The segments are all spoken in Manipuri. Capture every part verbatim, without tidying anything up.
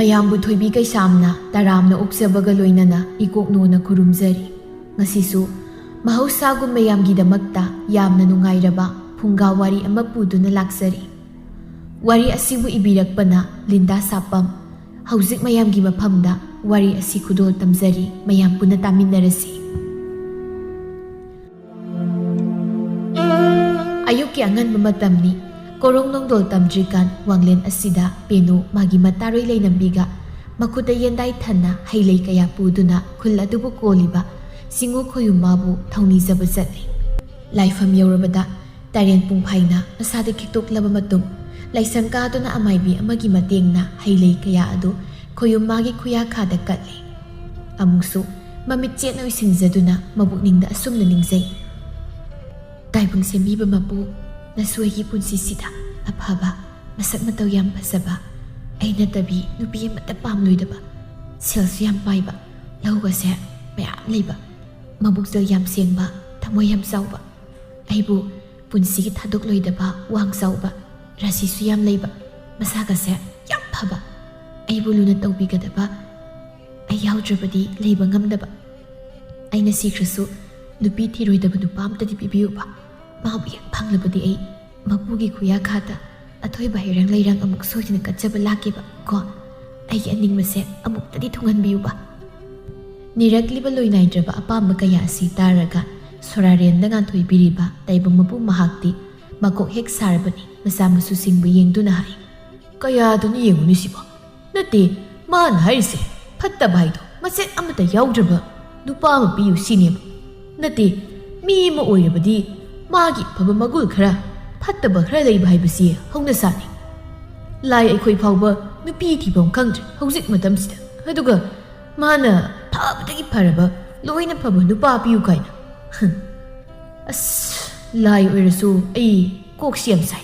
ꯃꯌꯥꯝꯕꯨ ꯊꯣꯏꯕꯤ ꯀꯩꯁꯥꯝꯅ ꯇꯔꯥꯝꯅ ꯑꯣꯛꯆꯕꯒ ꯂꯣꯏꯅꯅ ꯏꯀꯣꯛꯅꯣꯅ ꯈꯨꯔꯨꯝꯖꯔꯤ꯫ ꯉꯁꯤꯁꯨ ꯃꯍꯧꯁꯥꯒꯨꯝ ꯃꯌꯥꯝꯒꯤꯗꯃꯛꯇ ꯌꯥꯝꯅ ꯅꯨꯡꯉꯥꯏꯔꯕ ꯐꯨꯡꯒꯥ ꯋꯥꯔꯤ ꯑꯃ ꯄꯨꯗꯨꯅ ꯂꯥꯛꯆꯔꯤ꯫ ꯋꯥꯔꯤ ꯑꯁꯤꯕꯨ ꯏꯕꯤꯔꯛꯄꯅ ꯂꯤꯟꯗꯥ ꯁꯥꯄꯝ꯫ ꯍꯧꯖꯤꯛ ꯃꯌꯥꯝꯒꯤ ꯃꯐꯝꯗ ꯋꯥꯔꯤ ꯑꯁꯤ ꯈꯨꯗꯣꯜ ꯇꯝꯖꯔꯤ, ꯃꯌꯥꯝ ꯄꯨꯟꯅ ꯇꯥꯃꯤꯟꯅꯔꯁꯤ꯫ ꯑꯌꯨꯛꯀꯤ ꯑꯉꯟꯕ ꯃꯇꯝꯅꯤ꯫ ꯀꯣꯔꯣꯡ ꯅꯣꯡꯗꯣꯜ ꯇꯝꯗ꯭ꯔꯤꯀꯥꯟ ꯋꯥꯡꯂꯦꯟ ꯑꯁꯤꯗ ꯄꯦꯅꯨ ꯃꯥꯒꯤ ꯃꯇꯥꯔꯣꯏ ꯂꯩꯅꯝꯕꯤꯒ ꯃꯈꯨꯠꯇ ꯌꯦꯟꯗꯥꯏ ꯊꯟꯅ ꯍꯩ ꯂꯩ ꯀꯌꯥ ꯄꯨꯗꯨꯅ ꯈꯨꯜ ꯑꯗꯨꯕꯨ ꯀꯣꯜꯂꯤꯕ ꯁꯤꯡꯉꯨ ꯈꯣꯌꯨꯝ ꯃꯥꯕꯨ ꯊꯧꯅꯤꯖꯕ ꯆꯠꯂꯤ꯫ ꯂꯥꯏꯐꯝ ꯌꯧꯔꯕꯗ ꯇꯔꯦꯟ ꯄꯨꯡꯐꯥꯏꯅ ꯃꯁꯥꯗ ꯈꯤꯛꯇꯣꯛꯂꯕ ꯃꯇꯨꯡ, ꯂꯥꯏꯁꯪ ꯀꯥꯗꯨꯅ ꯑꯃꯥꯏꯕꯤ ꯑꯃꯒꯤ ꯃꯇꯦꯡꯅ ꯍꯩ ꯂꯩ ꯀꯌꯥ ꯑꯗꯨ ꯈꯣꯌꯨꯝ ꯃꯥꯒꯤ ꯈꯨꯌꯥꯈꯥꯗ ꯀꯠꯂꯤ꯫ ꯑꯃꯨꯛꯁꯨ ꯃꯃꯤꯠ ꯆꯦꯠꯅ ꯎꯏꯁꯤꯟꯖꯗꯨꯅ ꯃꯕꯨꯛꯅꯤꯡꯗ ꯑꯁꯨꯝꯅ ꯅꯤꯡꯖꯩ, "ꯇꯥꯏꯕꯪ ꯁꯦꯝꯕꯤꯕ ꯃꯄꯨ, ꯅꯁꯨ ꯑꯩꯒꯤ ꯄꯨꯟꯁꯤꯁꯤꯗ ꯑꯐꯕ, ꯃꯁꯛ ꯃꯇꯧ ꯌꯥꯝ ꯐꯖꯕ, ꯑꯩ ꯅꯠꯇꯕꯤ ꯅꯨꯄꯤ ꯑꯃꯠꯇ ꯄꯥꯝꯂꯣꯏꯗꯕ, ꯁꯦꯜꯁꯨ ꯌꯥꯝ ꯄꯥꯏꯕ, ꯂꯧꯒꯁꯦ ꯃꯌꯥꯝ ꯂꯩꯕ, ꯃꯕꯨꯛꯆꯦꯜ ꯌꯥꯝ ꯁꯦꯡꯕ, ꯊꯃꯣꯏ ꯌꯥꯝ ꯆꯥꯎꯕ, ꯑꯩꯕꯨ ꯄꯨꯟꯁꯤꯒꯤ ꯊꯥꯗꯣꯛꯂꯣꯏꯗꯕ, ꯋꯥꯡ ꯆꯥꯎꯕ, ꯔꯥꯁꯤꯁꯨ ꯌꯥꯝ ꯂꯩꯕ, ꯃꯁꯥꯒꯁꯦ ꯌꯥꯝ ꯐꯕ, ꯑꯩꯕꯨ ꯂꯨꯅ ꯇꯧꯕꯤꯒꯗꯕ, ꯑꯩ ꯌꯥꯎꯗ꯭ꯔꯕꯗꯤ ꯂꯩꯕ ꯉꯝꯗꯕ, ꯑꯩꯅ ꯁꯤꯈ꯭ꯔꯁꯨ ꯅꯨꯄꯤ ꯊꯤꯔꯣꯏꯗꯕ ꯅꯨꯄꯥ ꯑꯝꯇꯗꯤ ꯄꯤꯕꯤꯌꯨꯕ꯫ ꯃꯥꯕꯨ ꯍꯦꯛ ꯐꯪꯂꯕꯗꯤ ꯑꯩ ꯃꯄꯨꯒꯤ ꯈꯨꯌꯥꯈꯥꯗ ꯑꯊꯣꯏꯕ ꯍꯩꯔꯥꯡ ꯂꯩꯔꯥꯡ ꯑꯃꯨꯛ ꯁꯣꯏꯗꯅ ꯀꯠꯆꯕ ꯂꯥꯛꯀꯦꯕ ꯀꯣ꯫ ꯑꯩꯒꯤ ꯑꯅꯤꯡꯕꯁꯦ ꯑꯃꯨꯛꯇꯗꯤ ꯊꯨꯡꯍꯟꯕꯤꯌꯨꯕ꯫" ꯅꯤꯔꯛꯂꯤꯕ ꯂꯣꯏꯅꯥꯏꯗ꯭ꯔꯕ ꯑꯄꯥꯝꯕ ꯀꯌꯥ ꯑꯁꯤ ꯇꯥꯔꯒ ꯁꯣꯔꯥꯔꯦꯟꯗ ꯉꯥꯟꯊꯣꯏꯕꯤꯔꯤꯕ ꯇꯥꯏꯕꯪ ꯃꯄꯨ ꯃꯍꯥꯛꯇꯤ ꯃꯀꯣꯛ ꯍꯦꯛ ꯁꯥꯔꯕꯅꯤ꯫ ꯃꯆꯥ ꯃꯁꯨꯁꯤꯡꯕꯨ ꯌꯦꯡꯗꯨꯅ ꯍꯥꯏ, "ꯀꯌꯥꯗꯅ ꯌꯦꯡꯉꯨꯅꯤ ꯁꯤꯕꯣ? ꯅꯠꯇꯦ, ꯃꯥꯅ ꯍꯥꯏꯔꯤꯁꯦ ꯐꯠꯇꯕ ꯍꯥꯏꯗꯣ ꯃꯆꯦꯠ ꯑꯃꯠꯇ ꯌꯥꯎꯗ꯭ꯔꯕ ꯅꯨꯄꯥ ꯑꯃ ꯄꯤꯌꯨ ꯁꯤꯅꯦꯕ꯫ ꯅꯠꯇꯦ, ꯃꯤ ꯑꯃ ꯑꯣꯏꯔꯕꯗꯤ ꯃꯥꯒꯤ ꯑꯐꯕ ꯃꯒꯨꯜ ꯈꯔ, ꯐꯠꯇꯕ ꯈꯔ ꯂꯩꯕ ꯍꯥꯏꯕꯁꯤ ꯍꯧꯅꯁꯥꯅꯤ꯫ ꯂꯥꯏ ꯑꯩꯈꯣꯏ ꯐꯥꯎꯕ ꯅꯨꯄꯤ ꯊꯤꯐꯝ ꯈꯪꯗ꯭ꯔꯦ ꯍꯧꯖꯤꯛ ꯃꯇꯝꯁꯤꯗ꯫ ꯑꯗꯨꯒ ꯃꯥꯅ ꯐꯕꯗꯒꯤ ꯐꯔꯕ, ꯂꯣꯏꯅ ꯐꯕ ꯅꯨꯄꯥ ꯄꯤꯌꯨ ꯀꯥꯏꯅ꯫ ꯍꯝ꯫ ꯑꯁ, ꯂꯥꯏ ꯑꯣꯏꯔꯁꯨ ꯑꯩ ꯀꯣꯛꯁꯤ ꯌꯥꯝ ꯁꯥꯏ꯫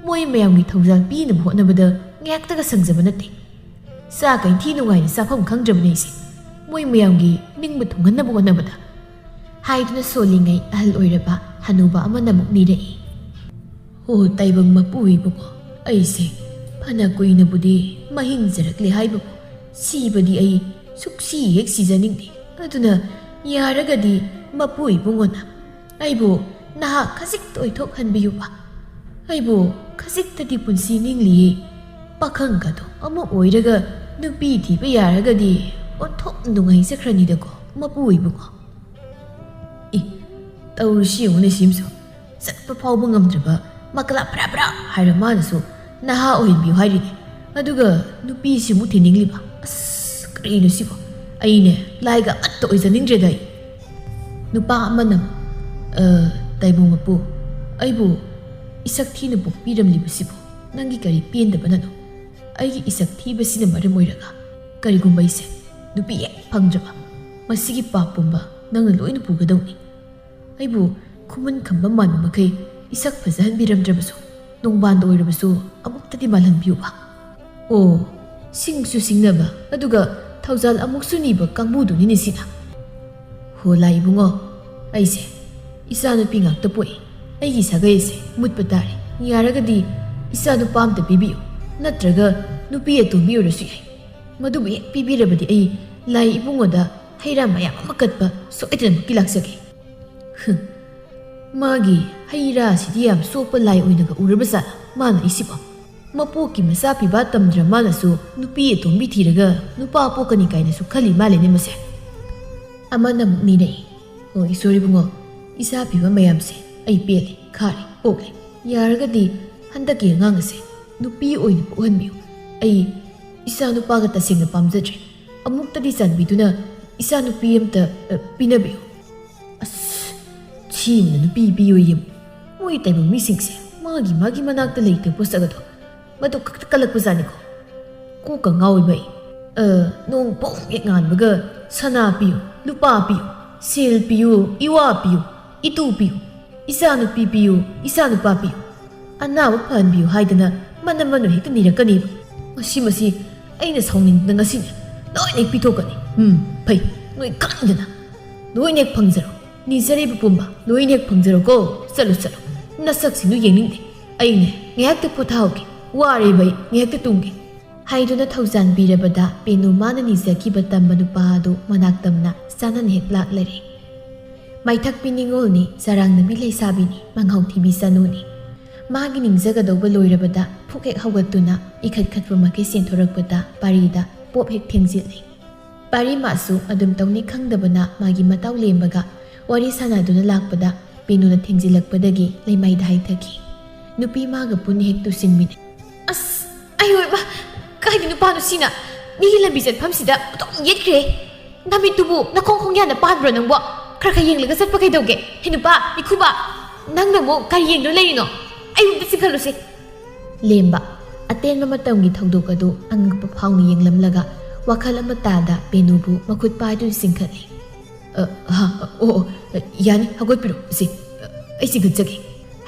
ꯃꯣꯏ ꯃꯌꯥꯝꯒꯤ ꯊꯧꯖꯥꯜ ꯄꯤꯅꯕ ꯍꯣꯠꯅꯕꯗ ꯉꯥꯏꯍꯥꯛꯇꯒ ꯁꯪꯖꯕ ꯅꯠꯇꯦ꯫ ꯆꯥꯛꯀ ꯏꯟꯊꯤ ꯅꯨꯡꯉꯥꯏꯅ ꯆꯥꯐꯝ ꯈꯪꯗ꯭ꯔꯕꯅꯦ ꯑꯩꯁꯦ, ꯃꯣꯏ ꯃꯌꯥꯝꯒꯤ ꯅꯤꯡꯕ ꯊꯨꯡꯍꯟꯅꯕ ꯍꯣꯠꯅꯕꯗ꯫" ꯍꯥꯏꯗꯨꯅ ꯁꯣꯜꯂꯤꯉꯩ ꯑꯍꯜ ꯑꯣꯏꯔꯕ ꯍꯅꯨꯕ ꯑꯃꯅ ꯑꯃꯨꯛ ꯅꯤꯔꯛꯏ, "ꯍꯣ, ꯇꯥꯏꯕꯪ ꯃꯄꯨ ꯏꯕꯨꯡꯉꯣ, ꯑꯩꯁꯦ ꯐꯅ ꯀꯨꯏꯅꯕꯨꯗꯤ ꯃꯍꯤꯡ ꯆꯔꯛꯂꯦ ꯍꯥꯏꯕꯕꯨ, ꯁꯤꯕꯗꯤ ꯑꯩ ꯁꯨꯛꯁꯤ ꯍꯦꯛ ꯁꯤꯖꯅꯤꯡꯗꯦ꯫ ꯑꯗꯨꯅ ꯌꯥꯔꯒꯗꯤ ꯃꯄꯨ ꯏꯕꯨꯡꯉꯣꯅ ꯑꯩꯕꯨ ꯅꯍꯥ ꯈꯖꯤꯛꯇ ꯑꯣꯏꯊꯣꯛꯍꯟꯕꯤꯌꯨꯕ꯫ ꯑꯩꯕꯨ ꯈꯖꯤꯛꯇꯗꯤ ꯄꯨꯟꯁꯤ ꯅꯤꯡꯂꯤꯌꯦ꯫ ꯄꯥꯈꯪꯒꯗꯣ ꯑꯃꯨꯛ ꯑꯣꯏꯔꯒ ꯅꯨꯄꯤ ꯊꯤꯕ ꯌꯥꯔꯒꯗꯤ ꯑꯣꯟꯊꯣꯛ ꯅꯨꯡꯉꯥꯏꯖꯈ꯭ꯔꯅꯤꯗꯀꯣ, ꯃꯄꯨ ꯏꯕꯨꯡꯉꯣ꯫ ꯏ, ꯇꯧꯔꯤꯁꯤ ꯌꯦꯡꯉꯨꯅꯦ ꯁꯤꯝꯁꯨ꯫ ꯆꯠꯄ ꯐꯥꯎꯕ ꯉꯝꯗ꯭ꯔꯕ ꯃꯀꯂꯥ ꯕ꯭ꯔꯥ ꯕ꯭ꯔꯥ ꯍꯥꯏꯔ ꯃꯥꯅꯁꯨ ꯅꯍꯥ ꯑꯣꯏꯍꯟꯕꯤꯌꯨ ꯍꯥꯏꯔꯤꯅꯦ꯫ ꯑꯗꯨꯒ ꯅꯨꯄꯤꯁꯤꯃꯨꯛ ꯊꯤꯅꯤꯡꯂꯤꯕ꯫ ꯑꯁ, ꯀꯔꯤꯅꯣ ꯁꯤꯕꯣ? ꯑꯩꯅꯦ ꯂꯥꯏꯒ ꯑꯃꯠꯇ ꯑꯣꯏꯖꯅꯤꯡꯗ꯭ꯔꯦꯗ ꯑꯩ꯫ ꯅꯨꯄꯥ ꯑꯃꯅ, "ꯑ, ꯇꯥꯏꯕꯪ ꯃꯄꯨ, ꯑꯩꯕꯨ ꯏꯁꯛ ꯊꯤꯅ ꯄꯣꯛꯄꯤꯔꯝꯂꯤꯕꯁꯤꯕꯨ ꯅꯪꯒꯤ ꯀꯔꯤ ꯄꯦꯟꯗꯕꯅꯅꯣ? ꯑꯩꯒꯤ ꯏꯁꯛ ꯊꯤꯕꯁꯤꯅ ꯃꯔꯝ ꯑꯣꯏꯔꯒ ꯀꯔꯤꯒꯨꯝꯕ ꯑꯩꯁꯦ ꯅꯨꯄꯤ ꯍꯦꯛ ꯐꯪꯗ꯭ꯔꯕ, ꯃꯁꯤꯒꯤ ꯄꯥꯞ ꯄꯨꯝꯕ ꯅꯪꯅ ꯂꯣꯏꯅ ꯄꯨꯒꯗꯧꯅꯤ꯫ ꯑꯩꯕꯨ ꯈꯨꯃꯟ ꯈꯝꯕ ꯃꯥꯟꯕ ꯃꯈꯩ ꯏꯁꯛ ꯐꯖꯍꯟꯕꯤꯔꯝꯗ꯭ꯔꯕꯁꯨ, ꯅꯣꯡꯕꯥꯟꯗ ꯑꯣꯏꯔꯕꯁꯨ ꯑꯃꯨꯛꯇꯗꯤ ꯃꯥꯜꯍꯟꯕꯤꯌꯨꯕ꯫" ꯑꯣ, ꯁꯤꯡꯁꯨ ꯁꯤꯡꯅꯕ, ꯑꯗꯨꯒ ꯊꯧꯖꯥꯜ ꯑꯃꯨꯛꯁꯨ ꯅꯤꯕ ꯀꯥꯡꯕꯨꯗꯨꯅꯤꯅꯦ ꯁꯤꯅ꯫ ꯍꯣ ꯂꯥꯏ ꯏꯕꯨꯡꯉꯣ, ꯑꯩꯁꯦ ꯏꯆꯥꯅꯨꯄꯤ ꯉꯥꯛꯇ ꯄꯣꯛꯏ꯫ ꯑꯩꯒꯤ ꯁꯥꯒꯩ ꯑꯁꯦ ꯃꯨꯠꯄ ꯇꯥꯔꯦ꯫ ꯌꯥꯔꯒꯗꯤ ꯏꯆꯥꯅꯨꯄꯥ ꯑꯝꯇ ꯄꯤꯕꯤꯌꯨ, ꯅꯠꯇ꯭ꯔꯒ ꯅꯨꯄꯤ ꯑꯇꯣꯝꯕꯤ ꯑꯣꯏꯔꯁꯨ ꯌꯥꯏ꯫ ꯃꯗꯨꯕꯨ ꯍꯦꯛ ꯄꯤꯕꯤꯔꯕꯗꯤ ꯑꯩ ꯂꯥꯏ ꯏꯕꯨꯡꯉꯣꯗ ꯍꯩ ꯔꯥ ꯃꯌꯥꯝ ꯑꯃ ꯀꯠꯄ ꯁꯣꯏꯗꯅꯃꯛꯀꯤ ꯂꯥꯛꯆꯒꯦ꯫ ꯍꯨꯝ, ꯃꯥꯒꯤ ꯍꯩ ꯔꯥꯁꯤꯗꯤ ꯌꯥꯝ ꯆꯣꯞꯄ ꯂꯥꯏ ꯑꯣꯏꯅꯒ ꯎꯔꯕ ꯖꯥꯠꯂ ꯃꯥꯅ ꯑꯩꯁꯤꯕꯣ? ꯃꯄꯣꯛꯀꯤ ꯃꯆꯥ ꯄꯤꯕ ꯇꯝꯗ꯭ꯔ ꯃꯥꯅꯁꯨ ꯅꯨꯄꯤ ꯑꯇꯣꯝꯕꯤ ꯊꯤꯔꯒ ꯅꯨꯄꯥ ꯄꯣꯛꯀꯅꯤ ꯀꯥꯏꯅꯁꯨ ꯈꯜꯂꯤ ꯃꯥꯜꯂꯦꯅꯦ ꯃꯁꯦ꯫ ꯑꯃꯅ ꯑꯃꯨꯛ ꯅꯤꯔꯛꯏ, "ꯍꯣ ꯏꯁꯣꯔ ꯏꯕꯨꯡꯉꯣ, ꯏꯆꯥ ꯄꯤꯕ ꯃꯌꯥꯝꯁꯦ ꯑꯩ ꯄꯦꯜꯂꯦ, ꯈꯥꯔꯦ, ꯑꯣꯛꯂꯦ꯫ ꯌꯥꯔꯒꯗꯤ ꯍꯟꯗꯛꯀꯤ ꯑꯉꯥꯡ ꯑꯁꯦ ꯅꯨꯄꯤ ꯑꯣꯏꯅ ꯄꯣꯛꯍꯟꯕꯤꯌꯨ꯫ ꯑꯩ ꯏꯆꯥ ꯅꯨꯄꯥꯒ ꯇꯁꯦꯡꯅ ꯄꯥꯝꯖꯗ꯭ꯔꯦ꯫ ꯑꯃꯨꯛꯇꯗꯤ ꯆꯥꯟꯕꯤꯗꯨꯅ ꯏꯆꯥ ꯅꯨꯄꯤ ꯑꯝꯇ, ꯑ, ꯄꯤꯅꯕꯤꯌꯨ꯫" ꯑꯁ, ꯁꯤꯃꯅ ꯅꯨꯄꯤ ꯄꯤꯌꯨ ꯌꯦꯡꯉꯨ꯫ ꯃꯣꯏ ꯇꯥꯏꯕꯪ ꯃꯤꯁꯤꯡꯁꯦ ꯃꯥꯒꯤ ꯃꯥꯒꯤ ꯃꯅꯥꯛꯇ ꯂꯩꯇꯕ ꯄꯣꯠꯁꯛ ꯑꯗꯣ ꯃꯗꯨ ꯈꯛꯇ ꯀꯜꯂꯛꯄꯖꯥꯠꯅꯤꯀꯣ꯫ ꯀꯣꯛꯀ ꯉꯥꯎꯏꯕ ꯑꯩ꯫ ꯑ, ꯅꯣꯡ ꯄꯣꯡ ꯍꯦꯛ ꯉꯥꯟꯕꯒ ꯁꯅꯥ ꯄꯤꯌꯨ, ꯂꯨꯄꯥ ꯄꯤꯌꯨ, ꯁꯦꯜ ꯄꯤꯌꯨ, ꯏꯋꯥ ꯄꯤꯌꯨ, ꯏꯇꯨ ꯄꯤꯌꯨ, ꯏꯆꯥꯅꯨꯄꯤ ꯄꯤꯌꯨ, ꯏꯆꯥꯅꯨꯄꯥ ꯄꯤꯌꯨ, ꯑꯅꯥꯕ ꯐꯍꯟꯕꯤꯌꯨ ꯍꯥꯏꯗꯅ ꯃꯅꯝ ꯃꯅꯝ ꯍꯦꯛꯇ ꯅꯤꯔꯛꯀꯅꯦꯕ꯫ ꯃꯁꯤ, ꯃꯁꯤ ꯑꯩꯅ ꯁꯥꯎꯅꯤꯡꯗꯅ ꯉꯁꯤꯅꯦ ꯂꯣꯏꯅ ꯍꯦꯛ ꯄꯤꯊꯣꯛꯀꯅꯤ꯫ ꯎꯝ, ꯐꯩ, ꯅꯣꯏ ꯀꯟꯗꯅ ꯂꯣꯏꯅ ꯍꯦꯛ ꯐꯪꯖꯔꯣ꯫ ꯅꯤꯖꯔꯤꯕ ꯄꯨꯝꯕ ꯂꯣꯏꯅ ꯍꯦꯛ ꯐꯪꯖꯔꯣꯀꯣ꯫ ꯆꯠꯂꯨ, ꯆꯠꯂꯨ, ꯅꯁꯛꯁꯤꯡꯗꯨ ꯌꯦꯡꯅꯤꯡꯗꯦ꯫ ꯑꯩꯅꯦ ꯉꯥꯏꯍꯥꯛꯇ ꯄꯣꯊꯥꯍꯧꯒꯦ꯫ "ꯋꯥꯔꯦꯕ ꯑꯩ, ꯉꯥꯏꯍꯥꯛꯇ ꯇꯨꯝꯒꯦ" ꯍꯥꯏꯗꯨꯅ ꯊꯧꯖꯥꯟꯕꯤꯔꯕꯗ ꯄꯦꯅꯨ ꯃꯥꯅ ꯅꯤꯖꯈꯤꯕ ꯇꯝꯕ ꯅꯨꯄꯥ ꯑꯗꯨ ꯃꯅꯥꯛ ꯇꯝꯅ ꯆꯥꯅꯅ ꯍꯦꯛ ꯂꯥꯛꯂꯔꯦ꯫ ꯃꯥꯏꯊꯛꯄꯤ ꯅꯤꯉꯣꯜꯅꯤ, ꯆꯔꯥꯡꯅꯕꯤ ꯂꯩꯁꯥꯕꯤꯅꯤ, ꯃꯉꯥꯎ ꯊꯤꯕꯤ ꯆꯅꯨꯅꯤ꯫ ꯃꯥꯒꯤ ꯅꯤꯡꯖꯒꯗꯧꯕ ꯂꯣꯏꯔꯕꯗ ꯐꯨꯛ ꯍꯦꯛ ꯍꯧꯒꯠꯇꯨꯅ ꯏꯈꯠ ꯈꯠꯄ ꯃꯈꯩ ꯆꯦꯟꯊꯣꯔꯛꯄꯗ ꯄꯥꯔꯤꯗ ꯄꯣꯞ ꯍꯦꯛ ꯊꯦꯡꯖꯤꯜꯂꯤ꯫ ꯄꯥꯔꯤ ꯃꯥꯁꯨ ꯑꯗꯨꯝ ꯇꯧꯅꯤ ꯈꯪꯗꯕꯅ ꯃꯥꯒꯤ ꯃꯇꯥꯎ ꯂꯦꯝꯕꯒ ꯋꯥꯔꯤ ꯁꯥꯟꯅꯗꯨꯅ ꯂꯥꯛꯄꯗ ꯄꯦꯅꯨꯅ ꯊꯦꯡꯖꯤꯜꯂꯛꯄꯗꯒꯤ ꯂꯩꯃꯥꯏꯗ ꯍꯥꯏꯊꯈꯤ꯫ ꯅꯨꯄꯤ ꯃꯥꯒ ꯄꯨꯟꯅ ꯍꯦꯛ ꯇꯨꯁꯤꯟꯃꯤꯟꯅꯩ꯫ "ꯑꯁ, ꯑꯩ ꯑꯣꯏꯕ, ꯀꯥꯏꯗ ꯅꯨꯄꯥꯅꯣ ꯁꯤꯅ? ꯃꯤꯒꯤ ꯂꯝꯕꯤ ꯆꯠꯐꯝꯁꯤꯗ ꯑꯗꯨꯝ ꯌꯦꯠꯈ꯭ꯔꯦ꯫ ꯅꯃꯤꯠꯇꯨꯕꯨ ꯅꯈꯣꯡ ꯈꯣꯡꯌꯥꯟꯗ ꯄꯥꯟꯕ꯭ꯔꯣ ꯅꯪꯕꯣ? ꯈꯔ ꯈꯔ ꯌꯦꯡꯂꯒ ꯆꯠꯄ ꯀꯩꯗꯧꯒꯦ? ꯍꯦ ꯅꯨꯄꯥ, ꯏꯈꯨꯕ, ꯅꯪꯅ ꯑꯃꯨꯛ ꯀꯔꯤ ꯌꯦꯡꯗꯨꯅ ꯂꯩꯔꯤꯅꯣ? ꯑꯩ ꯑꯃꯨꯛꯇ ꯆꯤꯡꯈꯠꯂꯨꯁꯦ꯫" ꯂꯦꯝꯕ, ꯑꯇꯦꯟꯕ ꯃꯇꯝꯒꯤ ꯊꯧꯗꯣꯛ ꯑꯗꯨ ꯑꯉꯛꯄ ꯐꯥꯎꯅ ꯌꯦꯡꯂꯝꯂꯒ ꯋꯥꯈꯜ ꯑꯃ ꯇꯥꯗ ꯄꯦꯅꯨꯕꯨ ꯃꯈꯨꯠ ꯄꯥꯏꯗꯨꯅ ꯆꯤꯡꯈꯠꯂꯤ꯫ "ꯑ, ꯍꯥ, ꯑꯣ, ꯑꯣ, ꯌꯥꯅꯤ, ꯍꯧꯒꯠꯄꯤꯔꯣ, ꯏꯆꯦ꯫ ꯑꯩ ꯆꯤꯡꯈꯠꯆꯒꯦ"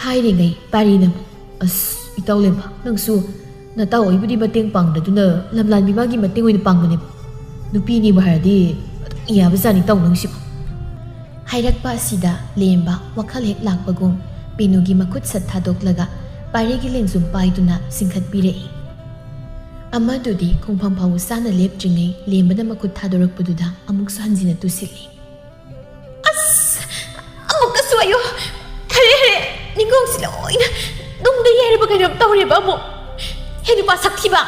ꯍꯥꯏꯔꯤꯉꯩ ꯄꯥꯔꯤꯅ ꯑꯃꯨꯛ, "ꯑꯁ, ꯏꯇꯥꯎ ꯂꯦꯝꯕ, ꯅꯪꯁꯨ ꯅꯇꯥꯎ ꯑꯩꯕꯨꯗꯤ ꯃꯇꯦꯡ ꯄꯥꯡꯗꯗꯨꯅ ꯂꯝꯂꯥꯟꯕꯤ ꯃꯥꯒꯤ ꯃꯇꯦꯡ ꯑꯣꯏꯅ ꯄꯥꯡꯕꯅꯦꯕ꯫ ꯅꯨꯄꯤꯅꯤꯕꯨ ꯍꯥꯏꯔꯗꯤ ꯑꯗꯨꯝ ꯌꯥꯕꯖꯥꯠꯅꯤ ꯏꯇꯥꯎ ꯅꯪꯁꯤꯕꯨ" ꯍꯥꯏꯔꯛꯄ ꯑꯁꯤꯗ ꯂꯦꯝꯕ ꯋꯥꯈꯜ ꯍꯦꯛ ꯂꯥꯛꯄꯒꯨꯝ ꯄꯦꯅꯨꯒꯤ ꯃꯈꯨꯠ ꯁꯠ ꯊꯥꯗꯣꯛꯂꯒ ꯄꯥꯔꯤꯒꯤ ꯂꯦꯡꯖꯨꯝ ꯄꯥꯏꯗꯨꯅ ꯆꯤꯡꯈꯠꯄꯤꯔꯛꯏ꯫ ꯑꯃꯗꯨꯗꯤ ꯈꯣꯡꯐꯝ ꯐꯥꯎꯕ ꯆꯥꯅ ꯂꯦꯞꯇ꯭ꯔꯤꯉꯩ ꯂꯦꯝꯕꯅ ꯃꯈꯨꯠ ꯊꯥꯗꯣꯔꯛꯄꯗꯨꯗ ꯑꯃꯨꯛꯁꯨ ꯍꯟꯖꯤꯟꯅ ꯇꯨꯁꯤꯜꯂꯤ꯫ "ꯑꯁ! ꯑꯃꯨꯛꯀꯁꯨ ꯑꯌꯣ! ꯍꯔꯦ, ꯍꯔꯦ! ꯅꯤꯡꯒꯣꯡꯁꯤ ꯂꯣꯏꯅ ꯅꯨꯡꯗ ꯌꯩꯔꯕ ꯀꯩꯅꯣꯝ ꯇꯧꯔꯦꯕ ꯑꯃꯨꯛ꯫ ꯍꯦ ꯅꯨꯄꯥ ꯁꯛꯊꯤꯕ!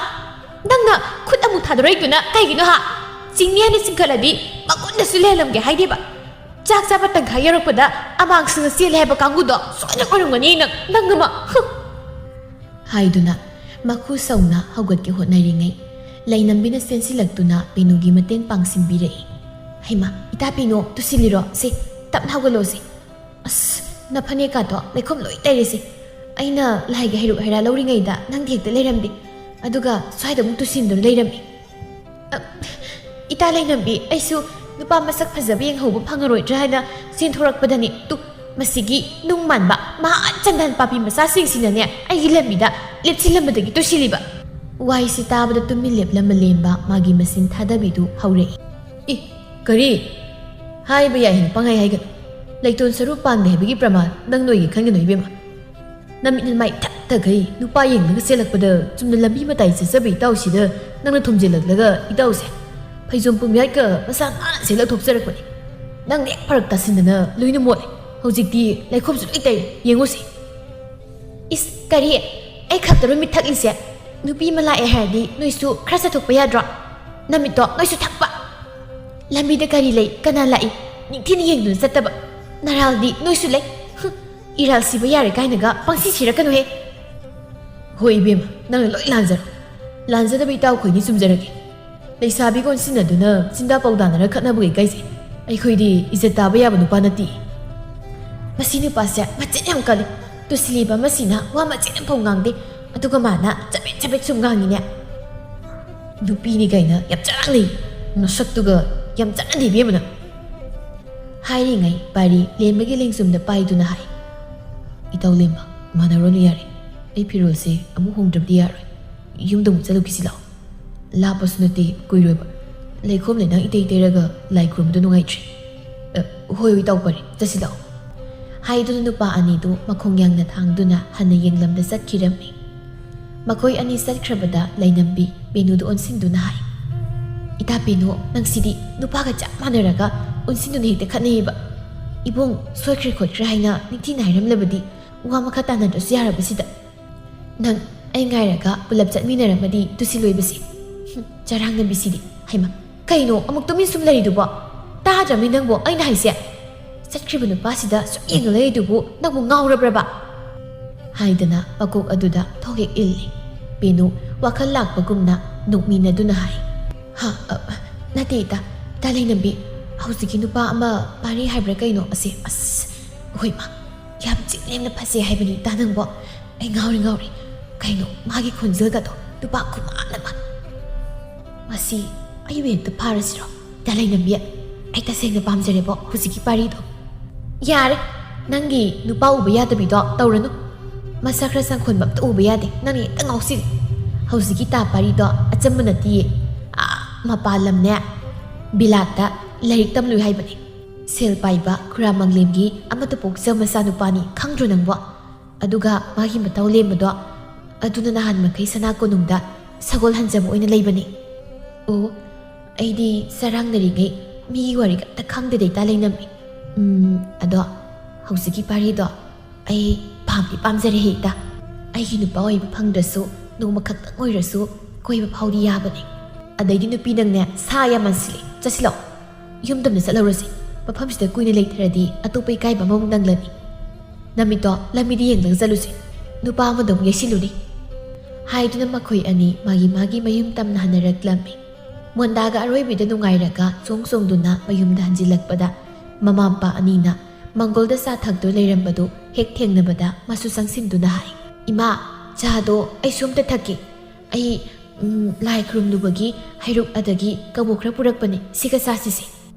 ꯅꯪꯅ ꯈꯨꯠ ꯑꯃꯨꯛ ꯊꯥꯗꯣꯔꯛꯏꯗꯨꯅ ꯀꯩꯒꯤꯅꯣ ꯍꯥ? ꯆꯤꯡꯅꯤ ꯍꯥꯏꯅ ꯆꯤꯡꯈꯠꯂꯗꯤ ꯃꯉꯣꯟꯗꯁꯨ ꯂꯦꯜꯂꯝꯒꯦ ꯍꯥꯏꯗꯦꯕ꯫ ꯆꯥꯛ ꯆꯥꯕ ꯇꯪꯈꯥꯏ ꯌꯧꯔꯛꯄꯗ ꯑꯃꯥꯡꯁꯤꯡꯅ ꯆꯦꯜꯂꯦ ꯍꯥꯏꯕ ꯀꯥꯡꯕꯨꯗꯣ ꯁꯣꯏꯗꯅ ꯑꯣꯏꯔꯝꯒꯅꯤ ꯅꯪ, ꯅꯪ ꯑꯃ꯫ ꯍꯨꯝ!" ꯍꯥꯏꯗꯨꯅ ꯃꯈꯨ ꯁꯧꯅ ꯍꯧꯒꯠꯀꯦ ꯍꯣꯠꯅꯔꯤꯉꯩ ꯂꯩꯅꯝꯕꯤꯅ ꯆꯦꯟꯁꯤꯜꯂꯛꯇꯨꯅ ꯄꯦꯅꯨꯒꯤ ꯃꯇꯦꯡ ꯄꯥꯡꯁꯤꯟꯕꯤꯔꯛꯏ꯫ "ꯍꯩꯃꯥ, ꯏꯇꯥ ꯄꯦꯅꯨ, ꯇꯨꯁꯤꯜꯂꯤꯔꯣ? ꯁꯦ, ꯇꯞꯅ ꯍꯧꯒꯠꯂꯣꯁꯦ꯫ ꯑꯁ, ꯅꯐꯅꯦꯛꯀꯥꯗꯣ ꯂꯩꯈꯣꯝ ꯂꯣꯏ ꯇꯩꯔꯦꯁꯦ꯫ ꯑꯩꯅ ꯂꯥꯏꯒꯤ ꯍꯩꯔꯨꯛ ꯍꯩꯔꯥ ꯂꯧꯔꯤꯉꯩꯗ ꯅꯪꯗꯤ ꯍꯦꯛꯇ ꯂꯩꯔꯝꯗꯦ꯫ ꯑꯗꯨꯒ ꯁ꯭ꯋꯥꯏꯗ ꯑꯃꯨꯛ ꯇꯨꯁꯤꯟꯗꯨꯅ ꯂꯩꯔꯝꯃꯤ꯫" "ꯑ, ꯏꯇꯥ ꯂꯩꯅꯝꯕꯤ, ꯑꯩꯁꯨ ꯅꯨꯄꯥ ꯃꯁꯛ ꯐꯖꯕ ꯌꯦꯡꯍꯧꯕ ꯐꯪꯉꯔꯣꯏꯗ꯭ꯔꯥ ꯍꯥꯏꯅ ꯆꯦꯟꯊꯣꯔꯛꯄꯗꯅꯤ꯫ ꯇꯨ, ꯃꯁꯤꯒꯤ ꯅꯨꯡ ꯃꯥꯟꯕ ꯃꯍꯥ ꯆꯟꯗꯟ ꯄꯥꯝꯕꯤ ꯃꯆꯥꯁꯤꯡꯁꯤꯅꯅꯦ ꯑꯩꯒꯤ ꯂꯝꯕꯤꯗ ꯂꯦꯞꯁꯤꯜꯂꯝꯕꯗꯒꯤ ꯇꯨꯁꯤꯜꯂꯤꯕ꯫" ꯋꯥꯍꯩꯁꯤ ꯇꯥꯕꯗ ꯇꯨꯃꯤꯟ ꯂꯦꯞꯂꯝꯕ ꯂꯦꯝꯕ ꯃꯥꯒꯤ ꯃꯆꯤꯟ ꯊꯥꯗꯕꯤꯗꯨ ꯍꯧꯔꯛꯏ꯫ "ꯏ, ꯀꯔꯤ? ꯍꯥꯏꯕ ꯌꯥꯏ ꯍꯥꯏꯅ ꯄꯪꯍꯥꯏ ꯍꯥꯏꯒꯅꯨ꯫ ꯂꯩꯇꯣꯟ ꯁꯔꯨ ꯄꯥꯟꯗꯦ ꯍꯥꯏꯕꯒꯤ ꯄ꯭ꯔꯃꯥꯟ ꯅꯪ ꯅꯣꯏꯒꯤ ꯈꯟꯒꯅꯨ ꯏꯕꯦꯝꯃ꯫ ꯅꯃꯤꯠ ꯅꯃꯥꯏ ꯊꯛꯊꯈꯩ ꯅꯨꯄꯥ ꯌꯦꯡꯂꯒ ꯆꯦꯜꯂꯛꯄꯗ ꯆꯨꯝꯅ ꯂꯝꯕꯤ ꯃꯇꯥꯏ ꯆꯠꯆꯕ ꯏꯇꯥꯎꯁꯤꯗ ꯅꯪꯅ ꯊꯣꯝꯖꯤꯜꯂꯛꯂꯒ ꯏꯇꯥꯎꯁꯦ ꯐꯩꯖꯣꯝ ꯄꯨꯝꯌꯥꯠꯀ ꯃꯁꯥ ꯅꯥꯟꯅ ꯁꯦꯠꯂ ꯊꯣꯛꯆꯔꯛꯄꯅꯤ꯫ ꯅꯪ ꯍꯦꯛ ꯐꯔꯛ ꯇꯥꯁꯤꯟꯗꯅ ꯂꯣꯏꯅ ꯃꯣꯠꯂꯦ꯫ ꯍꯧꯖꯤꯛꯇꯤ ꯂꯩꯈꯣꯝꯁꯨ ꯂꯣꯏ ꯇꯩꯔꯦ, ꯌꯦꯡꯉꯨꯁꯦ꯫ ꯏꯁ, ꯀꯔꯤ? ꯑꯩ ꯈꯛꯇꯔꯣ ꯃꯤꯠ ꯊꯛꯂꯤꯁꯦ? ꯅꯨꯄꯤ ꯑꯃ ꯂꯥꯛꯑꯦ ꯍꯥꯏꯔꯗꯤ ꯅꯣꯏꯁꯨ ꯈꯔ ꯆꯠꯊꯣꯛꯄ ꯌꯥꯗ꯭ꯔꯣ? ꯅꯃꯤꯠꯇꯣ ꯅꯣꯏꯁꯨ ꯊꯛꯄ꯫ ꯂꯝꯕꯤꯗ ꯀꯔꯤ ꯂꯩ, ꯀꯅꯥ ꯂꯥꯛꯏ, ꯅꯤꯡꯊꯤꯅ ꯌꯦꯡꯗꯨꯅ ꯆꯠꯇꯕ꯫ ꯅꯔꯥꯜꯗꯤ ꯅꯣꯏꯁꯨ ꯂꯩ꯫ ꯍꯨꯝ, ꯏꯔꯥꯜ ꯁꯤꯕ ꯌꯥꯔꯦ ꯀꯥꯏꯅꯒ ꯄꯪꯁꯤ ꯁꯤꯔꯛꯀꯅꯨꯍꯦ꯫ ꯍꯣꯏ ꯏꯕꯦꯝꯃ, ꯅꯪꯅ ꯂꯣꯏ ꯂꯥꯟꯖꯔꯣ꯫ ꯂꯥꯟꯖꯗꯕ ꯏꯇꯥꯎ ꯈꯣꯏꯅꯤ ꯆꯨꯝꯖꯔꯒꯦ꯫ ꯂꯩꯁꯥꯕꯤ ꯀꯣꯟꯁꯤꯟꯅꯗꯨꯅ ꯆꯤꯟꯗꯥ ꯄꯥꯎꯗꯥꯅꯔ ꯈꯠꯅꯕꯒꯤ ꯀꯩꯁꯦ ꯑꯩꯈꯣꯏꯗꯤ ꯏꯖꯠ ꯇꯥꯕ ꯌꯥꯕ ꯅꯨꯄꯥ ꯅꯠꯇꯦ꯫ ꯃꯁꯤ ꯅꯨꯄꯥꯁꯦ ꯃꯆꯤꯟ ꯌꯥꯝ ꯀꯜꯂꯤ꯫ ꯇꯨꯁꯤꯜꯂꯤꯕ ꯑꯃꯁꯤꯅ ꯋꯥ ꯃꯆꯦꯠ ꯑꯃꯐꯥꯎ ꯉꯥꯡꯗꯦ, ꯑꯗꯨꯒ ꯃꯥꯅ ꯆꯕꯦꯠ ꯆꯕꯦꯠ ꯁꯨꯝ ꯉꯥꯡꯉꯤꯅꯦ꯫ ꯅꯨꯄꯤꯅꯤ ꯀꯩꯅ ꯌꯥꯝ ꯆꯔꯥꯡꯅꯩ꯫ ꯅꯁꯛꯇꯨꯒ ꯌꯥꯝ ꯆꯠꯅꯗꯦ ꯏꯕꯦꯝꯃ ꯅꯪ꯫ ꯍꯥꯏꯔꯤꯉꯩ ꯄꯥꯔꯤ ꯂꯦꯝꯕꯒꯤ ꯂꯦꯡꯖꯨꯝꯗ ꯄꯥꯏꯗꯨꯅ ꯍꯥꯏ, "ꯏꯇꯥꯎ ꯂꯦꯝꯕ, ꯃꯥꯟꯅꯔꯣꯅꯨ ꯌꯥꯔꯦ꯫ ꯑꯩ ꯐꯤꯔꯣꯜꯁꯦ ꯑꯃꯨꯛ ꯍꯣꯡꯗ꯭ꯔꯕꯗꯤ ꯌꯥꯔꯣꯏ꯫ ꯌꯨꯝꯗ ꯑꯃꯨꯛ ꯆꯠꯂꯨꯈꯤꯁꯤ ꯂꯥꯛꯑꯣ꯫ ꯂꯥꯞꯄꯁꯨ ꯅꯠꯇꯦ, ꯀꯨꯏꯔꯣꯏꯕ꯫ ꯂꯩꯈꯣꯝ ꯂꯩꯅꯥꯡ ꯏꯇꯩ ꯇꯩꯔꯒ ꯂꯥꯏ ꯈꯨꯔꯨꯝꯕꯗꯣ ꯅꯨꯡꯉꯥꯏꯇ꯭ꯔꯦ꯫ ꯑ, ꯍꯣꯏ, ꯍꯣꯏ, ꯏꯇꯥꯎ ꯄꯥꯔꯤ, ꯆꯠꯁꯤ ꯂꯥꯛꯑꯣ꯫" ꯍꯥꯏꯗꯨꯅ ꯅꯨꯄꯥ ꯑꯅꯤꯗꯨ ꯃꯈꯣꯡ ꯌꯥꯡꯅ ꯊꯥꯡꯗꯨꯅ ꯍꯟꯅ ꯌꯦꯡꯂꯝꯗ ꯆꯠꯈꯤꯔꯝꯃꯤ꯫ ꯃꯈꯣꯏ ꯑꯅꯤ ꯆꯠꯈ꯭ꯔꯕꯗ ꯂꯩꯅꯝꯕꯤ ꯄꯦꯅꯨꯗ ꯑꯣꯟꯁꯤꯟꯗꯨꯅ ꯍꯥꯏ, "ꯏꯇꯥ ꯄꯦꯅꯨ, ꯅꯪꯁꯤꯗꯤ ꯅꯨꯄꯥꯒ ꯆꯞ ꯃꯥꯟꯅꯔꯒ ꯑꯣꯟꯁꯤꯟꯗꯨꯅ ꯍꯦꯛꯇ ꯈꯠꯅꯩꯌꯦꯕ꯫ ꯏꯕꯨꯡ ꯁꯣꯏꯈ꯭ꯔꯦ ꯈꯣꯠꯈ꯭ꯔꯦ ꯍꯥꯏꯅ ꯅꯤꯡꯊꯤꯅ ꯍꯥꯏꯔꯝꯂꯕꯗꯤ ꯋꯥ ꯃꯈꯥ ꯇꯥꯅꯗ꯭ꯔꯁꯨ ꯌꯥꯔꯕꯁꯤꯗ꯫ ꯅꯪ ꯑꯩ ꯉꯥꯏꯔꯒ ꯄꯨꯂꯞ ꯆꯠꯃꯤꯟꯅꯔꯝꯃꯗꯤ ꯇꯨꯁꯤꯜꯂꯣꯏꯕꯁꯤ꯫" ꯍꯨꯝ, ꯆꯔꯥꯡꯅꯕꯤꯁꯤꯗꯤ꯫ ꯍꯩꯃ, ꯀꯩꯅꯣ ꯑꯃꯨꯛ ꯇꯨꯃꯤꯟ ꯁꯨꯝ ꯂꯩꯔꯤꯗꯨꯕꯣ? ꯇꯥꯗ꯭ꯔꯕꯅꯤ ꯅꯪꯕꯨ ꯑꯩꯅ ꯍꯥꯏꯁꯦ? ꯆꯠꯈ꯭ꯔꯤꯕ ꯅꯨꯄꯥꯁꯤꯗ ꯁꯨꯝ ꯌꯦꯡꯉ ꯂꯩꯔꯤꯗꯨꯕꯨ ꯅꯪꯕꯨ ꯉꯥꯎꯔꯕ꯭ꯔꯕ? ꯍꯥꯏꯗꯅ ꯃꯀꯣꯛ ꯑꯗꯨꯗ ꯊꯣꯛ ꯍꯦꯛ ꯏꯜꯂꯤ꯫ ꯄꯦꯅꯨ ꯋꯥꯈꯜ ꯂꯥꯛꯄꯒꯨꯝꯅ ꯅꯣꯛꯃꯤꯟꯅꯗꯨꯅ ꯍꯥꯏ, "ꯍꯥ, ꯑ, ꯅꯠꯇꯦ ꯏꯇꯥ, ꯏꯇꯥ ꯂꯩꯅꯝꯕꯤ, ꯍꯧꯖꯤꯛꯀꯤ ꯅꯨꯄꯥ ꯑꯃ ꯄꯥꯔꯤ ꯍꯥꯏꯕ꯭ꯔꯥ ꯀꯩꯅꯣ ꯑꯁꯦ, ꯑꯁ, ꯍꯣꯏ ꯃꯥ, ꯌꯥꯝ ꯆꯤꯛꯂꯦꯝꯅ ꯐꯖꯩ ꯍꯥꯏꯕꯅꯤ ꯏꯇꯥ ꯅꯪꯕꯣ꯫ ꯑꯩ ꯉꯥꯎꯔꯦ, ꯉꯥꯎꯔꯦ꯫ ꯀꯩꯅꯣ ꯃꯥꯒꯤ ꯈꯣꯟꯖꯦꯜꯒꯗꯣ ꯅꯨꯄꯥ ꯈꯨꯃꯥꯟ ꯑꯃ꯫ ꯃꯁꯤ ꯑꯩꯕꯨ ꯍꯦꯛꯇ ꯐꯥꯔꯁꯤꯔꯣ? ꯏꯇꯥ ꯂꯩꯅꯝꯕꯤ, ꯑꯩ ꯇꯁꯦꯡꯅ ꯄꯥꯝꯖꯔꯦꯕꯣ ꯍꯧꯖꯤꯛꯀꯤ ꯄꯥꯔꯤꯗꯣ꯫" "ꯌꯥꯔꯦ, ꯅꯪꯒꯤ ꯅꯨꯄꯥ ꯎꯕ ꯌꯥꯗꯕꯤꯗꯣ ꯇꯧꯔꯅꯨ꯫ ꯃꯁꯛ ꯈꯔ ꯆꯪꯈꯣꯟꯕ ꯑꯝꯇ ꯎꯕ ꯌꯥꯗꯦ, ꯅꯪꯅ ꯍꯦꯛꯇ ꯉꯥꯎꯁꯤꯜꯂꯤ꯫ ꯍꯧꯖꯤꯛꯀꯤ ꯇꯥ ꯄꯥꯔꯤꯗꯣ ꯑꯆꯝꯕ ꯅꯠꯇꯤꯌꯦ꯫ ꯑꯥ, ꯃꯄꯥꯟ ꯂꯝꯅꯦ, ꯕꯤꯂꯥꯠꯇ ꯂꯥꯏꯔꯤꯛ ꯇꯝꯂꯨꯏ ꯍꯥꯏꯕꯅꯦ꯫ ꯁꯦꯜ ꯄꯥꯏꯕ ꯈꯨꯔꯥ ꯃꯪꯂꯦꯝꯒꯤ ꯑꯃꯠꯇ ꯄꯣꯛꯆ ꯃꯆꯥꯅꯨꯄꯥꯅꯤ, ꯈꯪꯗ꯭ꯔꯣ ꯅꯪꯕꯣ? ꯑꯗꯨꯒ ꯃꯥꯒꯤ ꯃꯇꯧ ꯂꯦꯝꯕꯗꯣ ꯑꯗꯨꯅ ꯅꯍꯥꯟ ꯃꯈꯩ ꯁꯅꯥ ꯀꯣꯅꯨꯡꯗ ꯁꯒꯣꯜ ꯍꯟꯖꯕ ꯑꯣꯏꯅ ꯂꯩꯕꯅꯤ꯫ ꯑꯣ, ꯑꯩꯗꯤ ꯆꯔꯥꯡꯅꯔꯤꯉꯩ ꯃꯤꯒꯤ ꯋꯥꯔꯤꯒ ꯑꯝꯇ ꯈꯪꯗꯦꯗ ꯏꯇꯥ ꯂꯩꯅꯝꯕꯤ꯫ ꯎꯝ, ꯑꯗꯣ ꯍꯧꯖꯤꯛꯀꯤ ꯄꯥꯔꯤꯗꯣ ꯑꯩ ꯄꯥꯝꯗꯤ ꯄꯥꯝꯖꯔꯦ ꯏꯇꯥ꯫ ꯑꯩꯒꯤ ꯅꯨꯄꯥ ꯑꯣꯏꯕ ꯐꯪꯗ꯭ꯔꯁꯨ ꯅꯣꯡꯃ ꯈꯛꯇꯪ ꯑꯣꯏꯔꯁꯨ ꯀꯣꯏꯕ ꯐꯥꯎꯗꯤ ꯌꯥꯕꯅꯤ꯫ ꯑꯗꯩꯗꯤ ꯅꯨꯄꯤ ꯅꯪꯅꯦ ꯁꯥ ꯌꯥꯝ ꯃꯥꯟꯁꯤꯜꯂꯦ, ꯆꯠꯁꯤꯜꯂꯣ꯫ ꯌꯨꯝꯗ ꯑꯝꯇ ꯆꯠꯍꯧꯔꯁꯤ꯫ ꯃꯐꯝꯁꯤꯗ ꯀꯨꯏꯅ ꯂꯩꯊꯔꯗꯤ ꯑꯇꯣꯞꯄ ꯏꯀꯥꯏꯕ ꯑꯃꯃꯨꯛ ꯅꯪꯂꯅꯤ꯫ ꯅꯃꯤꯠꯇꯣ ꯂꯝꯕꯤꯗ ꯌꯦꯡꯂꯒ ꯆꯠꯂꯨꯁꯤ꯫ ꯅꯨꯄꯥ ꯑꯃꯗ ꯑꯃꯨꯛ ꯌꯦꯁꯤꯜꯂꯨꯅꯤ꯫ ꯍꯥꯏꯗꯨꯅ ꯃꯈꯣꯏ ꯑꯅꯤ ꯃꯥꯒꯤ ꯃꯥꯒꯤ ꯃꯌꯨꯝ ꯇꯝꯅ ꯍꯟꯅꯔꯛꯂꯝꯃꯤ꯫ ꯃꯣꯟꯗꯥꯒ ꯑꯔꯣꯏꯕꯤꯗ ꯅꯨꯡꯉꯥꯏꯔꯒ ꯆꯣꯡ ꯆꯣꯡꯗꯨꯅ ꯃꯌꯨꯝꯗ ꯍꯟꯖꯤꯜꯂꯛꯄꯗ ꯃꯃꯥ ꯃꯄꯥ ꯑꯅꯤꯅ ꯃꯪꯒꯣꯜꯗ ꯆꯥ ꯊꯛꯇꯨꯅ ꯂꯩꯔꯝꯕꯗꯨ ꯍꯦꯛ ꯊꯦꯡꯅꯕꯗ ꯃꯁꯨ ꯆꯪꯁꯤꯟꯗꯨꯅ ꯍꯥꯏ, "ꯏꯃꯥ, ꯆꯥꯗꯣ ꯑꯩꯁꯨ ꯑꯝꯇ ꯊꯛꯀꯦ꯫ ꯑꯩ, ꯎꯝ, ꯂꯥꯏ ꯈꯨꯔꯨꯝꯂꯨꯕꯒꯤ ꯍꯩꯔꯨꯛ ꯑꯗꯒꯤ ꯀꯕꯣꯛ ꯈꯔ ꯄꯨꯔꯛꯄꯅꯦ, ꯁꯤꯒ ꯆꯥꯁꯤꯁꯦ"꯫